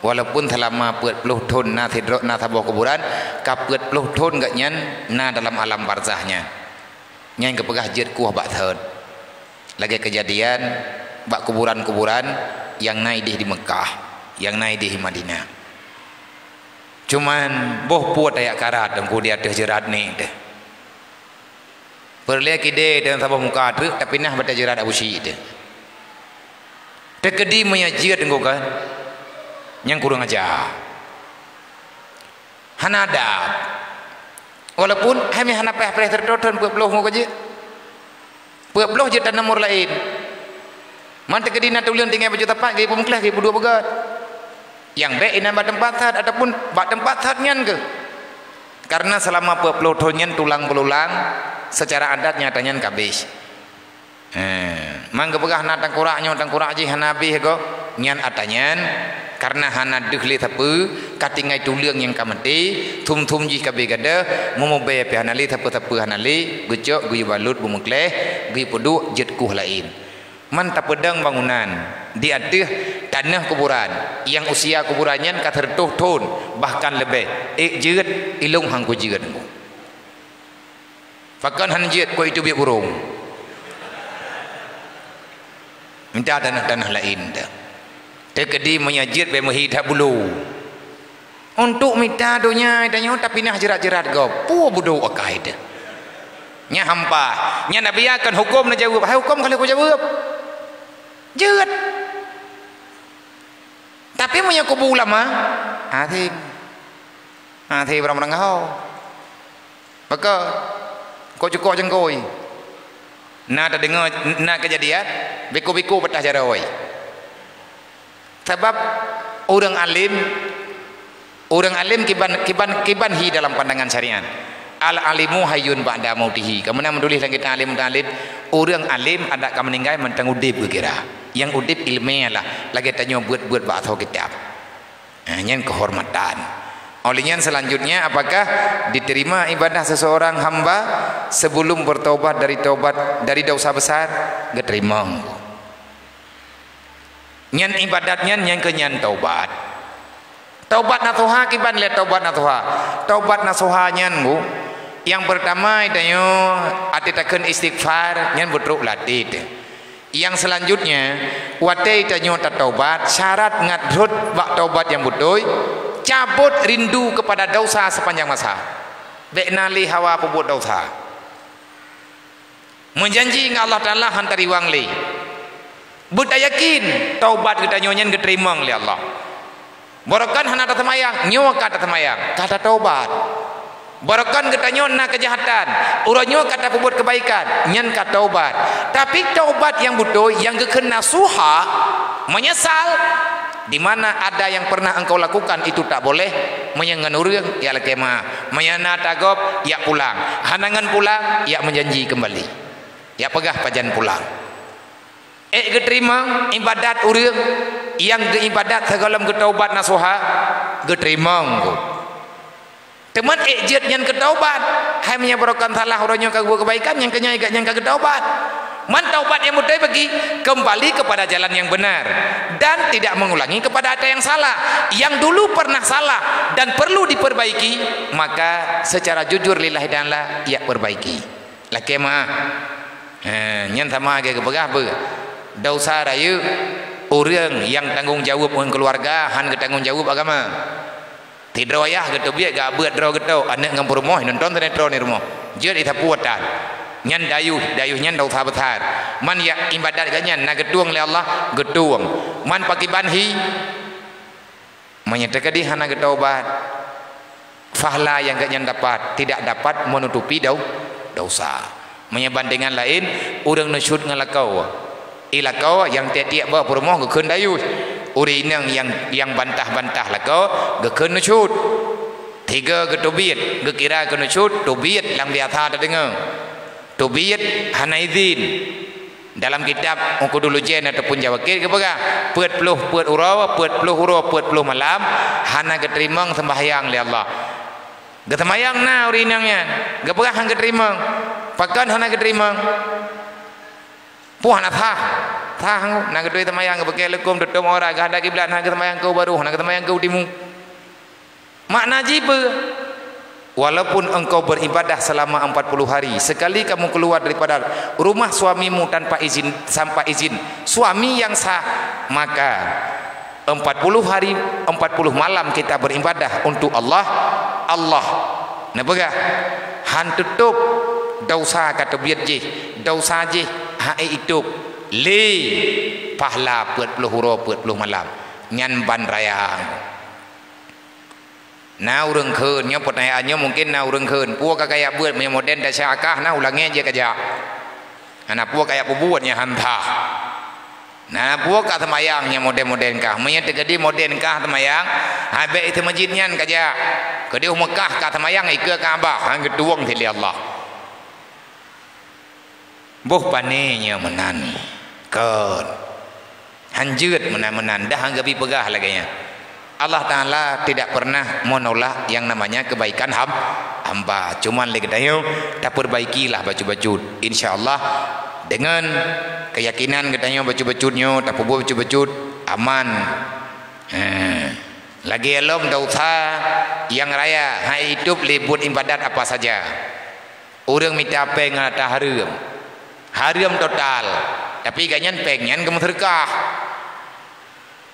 Walaupun selama peuet ploh thon na sidroe, na saboh kuburan, ka peuet ploh thon gobnyan na dalam alam barzah nyan. Nyan geupeugah jeuet kueh bak thon. Lagée keujadian bak kuburan-kuburan nyang na idéh di Meukah, nyang na idéh di Madinah. Cuman boh peue tajak karat teungku di ateueh jeurat ni teuh. Peureulée kidée dan saboh muka treuk tapinah bak ateueh jeurat Abu Syik teuh. Teukeudi meunyoe jeuet teungku kan, nyang kurang aja. Hana adab. Walaupun hai meuhana paih-paih seratus thon peuet ploh ngo ka jeuet. Peuet ploh jeuet tanah mur laén. Man teukeudi na tuleueng tinggai baju tapak geupeumeukleh geupeuduek beugét. Nyang bék inan bak teumpat that ataupun bak teumpat that nyan keuh. Karena selama peuet ploh thon nyan tulang beululang, secara adat nyata nyan ka habéh. He, man geupeugah na tangkurak nyoe tangkurak jih hana habéh gob, nyan ata nyan karena hana deuh lé sapeue, ka tinggai tuleueng nyang ka maté, thum-thum jih ka bé gadôh, meumubée pih hana lé sapeue-sapeue hana lé, geucok geuyue balot beumeukleh, geuyue peuduek jeuet kueh laén. Man tapeudong bangunan di ateueh tanoh kuburan, nyang usia kuburan nyan ka seureutôh thon, bahkan leubeh, ék jeuet ilong han kujeuet. Pakon han jeuet, kok itu biet burông. Mita tanoh-tanoh laén teuh. Teukeudi meunyoe jeuet bék meuhi that bulo. Untuk mita donya tanyoe tapinah jeurat-jeurat gob. Peue budok akai teuh. Nyan hampa. Nyan Nabi akan huköm neujaweueb. Hai huköm ka lheueh kujaweueb. Jeuet. Tapi meunyoe kubu ulama, até. Até barang-barang ho. Maka, kok cukok jengkôi. Na tadeungoe, na keujadian, biku-biku patah jaroe. Sabab ureuëng alim, ureuëng alim kiban, kiban, kiban hi dalam pandangan syariat. Al-alimu hayyun ba'da mautihi. Kamoe na meutuléh lam kitab alim-alim, ureuëng alim adak ka meuninggai mantong udeb geukira. Nyang udeb ileumèe lah, lagée tanyoe buet-buet bak asoe kitab. Nah, nyan kehormatan. Oleh nyan selanjutnya, apakah diterima ibadah seseorang hamba sebelum bertobat dari tobat, dari dosa besar? Geuterima. Nyan ibadat nyan, nyan keu nyan tobat. Tobat nasuha kiban lé tobat nasuha. Tobat nasuha nyan, Bu, nyang pertama tanyoe até takheun istighfar, nyan beutrok latét. Nyang selanjutnya, watée tanyoe tatobat, syarat ngat rhot bak tobat nyang beutôi, cabot rindu kepada dosa sepanjang masa. Bék na lé hawa peubuet dosa. Meujanji ngon Allah Taala han tariwang lé. Beutayakin tobat geutanyoe nyan geuteurimong lé Allah. Barokon hana taseumayang, nyoe ka taseumayang, ka tatobat. Barokon geutanyoe na keujahatan, uroe nyoe ka tapeubuet keubaikan, nyan ka tobat. Tapi tobat nyang beutôi, nyang geukheun nasuha, menyesal, di mana ada yang pernah engkau lakukan itu tak boleh, meunyoe ngon ureuëng, ya lakée meu'ah. Meunyoe na tagob, ya pulang. Hana ngon pulang, ya meujanji keumbali. Ya peugah pajan pulang. Ék geuteurimong ibadat ureuëng. Nyang geuibadat sigohlom geutaubat nasuha, geuteurimong. Teuma ék jeuet nyan geutaubat. Hai meunyoe barokon salah uroe nyoe ka geubuet keubaikan, nyang keunyoe geuigat nyan ka geutaubat. Man taubat nyang beutôi bagi kembali kepada jalan yang benar dan tidak mengulangi kepada ata yang salah. Yang dulu pernah salah dan perlu diperbaiki, maka secara jujur lillahi ta'ala, ya perbaiki. Lakée meu'ah. Ha, nyan sama lagée geupeugah beu. Desya rayeuk ureuëng nyang tanggong jaweueb ngon keuluwarga han geutanggong jaweueb agama. Sidroe yah geuteubiet geuabeuet droe geuto, aneuëk ngon peurumoh nonton sinetron di rumoh. Jeuet isapeue tan. Nyan dayuh, dayuh nyan desya besar. Man ya ibadat geuh nyan na geutueng lé Allah, geutueng. Man pakriban hi, meunyoe teukeudi hana geutaubat, fahla nyang geuh nyan dapat tidak dapat menutupi dau-, desya. Meunyoe bandengan laén, ureuëng nusyut ngon lakoe. I lakoe nyang tiek-tiek boh peurumoh geukheun dayuh. Ureuëng inong nyang, nyang bantah-bantah lakoe geukheun nusyut. Tiga geuteubiet, geukira keu nusyut, teubiet lam biasa tadeungoe. Teubiet hana izin. Dalam kitab Uqudul Lujain ataupun Jawakir geupeugah, peuet ploh peuet uroe, peuet ploh uroe, peuet ploh malam hana geuteurimong seumbahyang lé Allah. Geuseumbahyang na ureuëng inong nyan, geupeugah han geuteurimong. Pakon hana geuteurimong? Peue hana sah? Sah, na geuturi seumbahyang, geupakée leukom, tutup aurat, geuhadap kiblat, hana geuseumbahyang keu baroe, hana geuseumbahyang keu timu. Makna jih peue? Walaupun engkau beribadah selama empat puluh hari, sekali kamu keluar daripada rumah suamimu tanpa izin, tanpa izin suami yang sah, maka empat puluh hari, empat puluh malam kita beribadah untuk Allah, Allah neupeugah, han teutôp desya ka teubiet jih, desya jih han ék itôp, lé pahala peuet ploh uroe, peuet ploh malam. Nyan ban raya. Na ureuëng kheun, nyoe peutanyaan nyoe mungken na ureuëng kheun, peue ka kajak beuet meunyoe modern desya kah na ulangée jeuet kajak. Hana peue kajak peubuet nyang han sah. Na peue ka seumayang nyang modern-modern kah. Meunyoe teukeudi modern kah seumayang, han bék i masjid nyan kajak. Keudeh u Meukah ka seumayang ikeue Ka'bah, han geutueng lé Allah. Boh pané nyoe meunan. Kon. Han jeuet meunan-meunan, dah han geubi peugah lagée nyan. Allah Ta'ala tidak pernah menolak yang namanya kebaikan ham-, hamba. Cuman lé geutanyoe, tapeubaikilah bacut-bacut. Insya Allah, dengan keyakinan geutanyoe bacut-bacut nyoe, tapeubuet bacut-bacut, aman. Ha. Lagée lom desya nyang raya, han itôp lé buet ibadat apa saja. Ureuëng mita péng ngon hareuem. Hareuem total. Tapi gobnyan péng nyan geumeuseudeukah.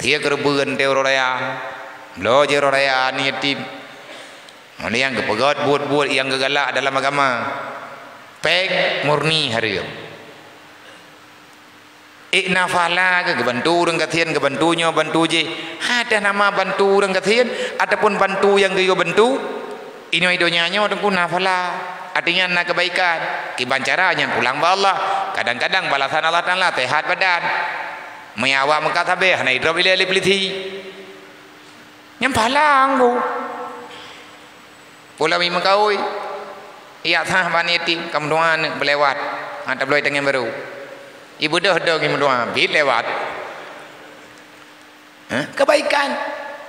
Tiek keureubeuen teuh uroe raya. Bloe jih uroe raya aneuk yatim. Ngon nyang geupeugét buet-buet nyang geugalak dalam agama. Péng murni hareuem. Ék na pahala keu geubantu ureuëng gasien, geubantu nyoe, bantu jih. Hana nama bantu ureuëng gasien ataupun bantu nyang geuyue bantu. Inoe i donya nyoe teungku na pahala. Artinya na kebaikan. Kiban cara nyan pulang bak Allah. Kadang-kadang balasan Allah Ta'ala sehat badan. Meunyoe awak meukat sabé hana idrob ilée lé peulisi. Nyan pahala ngku. Pula mi meukawi. Yak sah bani ti kam dua aneuk beulewat. Mata bloe tangan baru. Ibu dah dah ngi meudoa bit lewat. Ha? Kebaikan.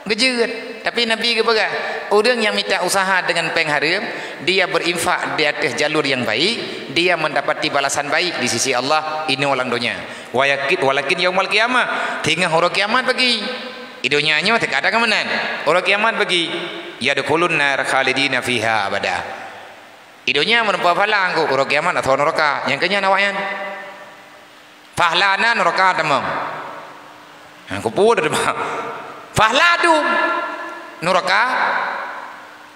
Geujeuet. Tapi Nabi geupeugah, ureuëng nyang mita usaha dengan péng hareuem, dia berinfak di atas jalur yang baik, dia mendapati balasan baik di sisi Allah inoe lam donya. Wa yakid, walakin yaumal qiyamah, singoh uroe kiamat bagi. I donya nyoe teuka that keumeunang. Uroe kiamat bagi. Yadkhulun nar khalidina fiha abada. I donya meureumpok pahala ngku, uroe kiamat atau neuraka. Nyang keunyan awaknyan. Pahala na neuraka tamong. Ha, kupu dah teuma. Pahala tu neuraka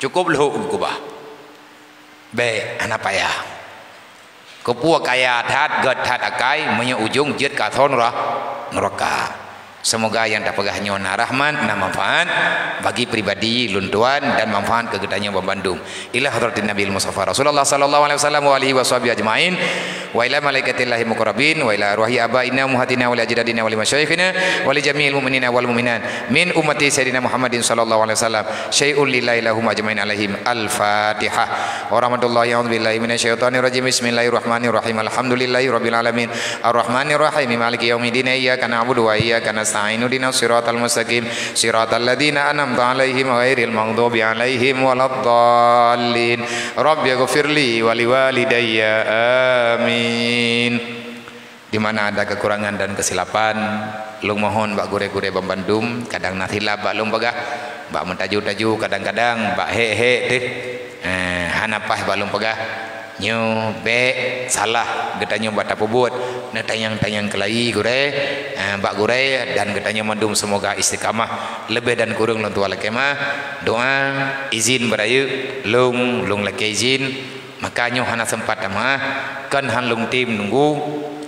cukup lhok kubah. Bék, hana payah. Keupeue kaya that, gét that akai, meunyoe ujong jeuet ka asoe nura-, neuraka. Seumoga nyang tapeugah nyoe na rahmat, na manfaat bagi pribadi lôn tuan dan manfaat keu geutanyoe banmandum. Ila hadratin Nabil Mustafa Rasulullah sallallahu alaihi wasallam wa alihi washabihi ajmain. wa ila malaikatillahi muqarrabin, wa ila arwahi abaina wa ummahatina wa li ajdadina wa li masyayikhina wa li jami'il mu'minina wal mu'minat min ummati sayyidina Muhammadin sallallahu alaihi wasallam, syai'un lillahi lahum ajmain alaihim. Al-Fatihah. Wa rahmatullahi, a'udzu billahi minasyaitonir rajim. Bismillahirrahmanirrahim. Alhamdulillahi rabbil alamin. Arrahmanirrahim. Maliki yaumiddin. Iyyaka na'budu wa iyyaka nasta'in. Ihdinas siratal mustaqim. Siratal ladzina an'amta 'alaihim ghairil maghdubi 'alaihim waladdallin. Rabbighfirli wa liwalidayya. Amin. Di mana ada kekurangan dan kesilapan, lôn mohon bak gurée-gurée banmandum, kadang na silap bak lôn peugah, bak meutaju-taju, kadang-kadang bak hék-hék teuh. Eh, hana paih bak lôn peugah. Nyoe bék salah geutanyoe bak tapeubuet, neutanyong-tanyong keulayi gurée, eh, bak gurée dan geutanyoe mandum seumoga istiqamah. Leubeh dan kureueng lôn tuan lakée meu'ah. Doa izin beurayeuk, lôn, lôn lakée izin. Maka nyoe hana seumpat tameu'ah, kon han lôn tem nunggu,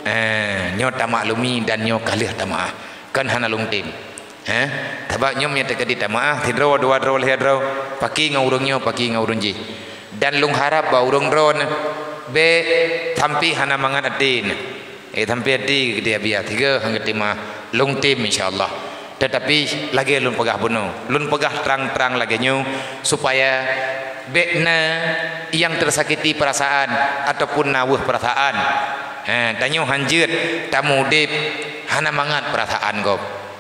eh, nyoe tamaklumi dan nyoe ka lheueh tameu'ah, kon hana lôn tem. Eh, sabab nyoe meunyoe teukeudi tameu'ah, sidroe, dua droe, lhée droe, paki ngon ureuëng nyoe, paki ngon ureuëng jih. Dan lôn harab bak ureuëng droeneuh, bék sampai hana mangat até nyan. Eh, sampai até geude biasa, tiga hang geutem meu'ah, lôn tem insya Allah. Tetapi lagée lôn peugah bunoe, lôn peugah trang-trang lagée nyoe supaya bék na nyang tersakiti perasaan ataupun na weueh perasaan. Ha, tanyoe hanjeuet tameudeb hana mangat perasaan gob.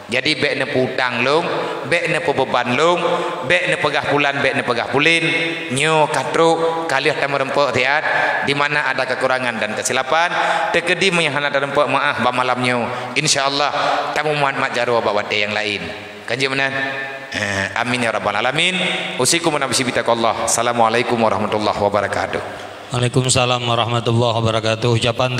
Jadi bék neupeu-utang lôn, bék neupeubeban lôn, bék neupeugah pulan, bék neupeugah pulen. Nyoe ka trok, ka lheueh tameureumpok siat, di mana ada kekurangan dan kesilapan, teukeudi meunyoe hana tareumpeuk meu'ah bak malam nyoe, insya Allah tamumat-mat jaroe bak watée nyang laén. Kan jeuet meunan? Eh, amin ya rabbal alamin. Usikum wa nafsi bitaqwallah. Assalamualaikum warahmatullahi wabarakatuh. Waalaikumsalam warahmatullahi wabarakatuh. Ucapan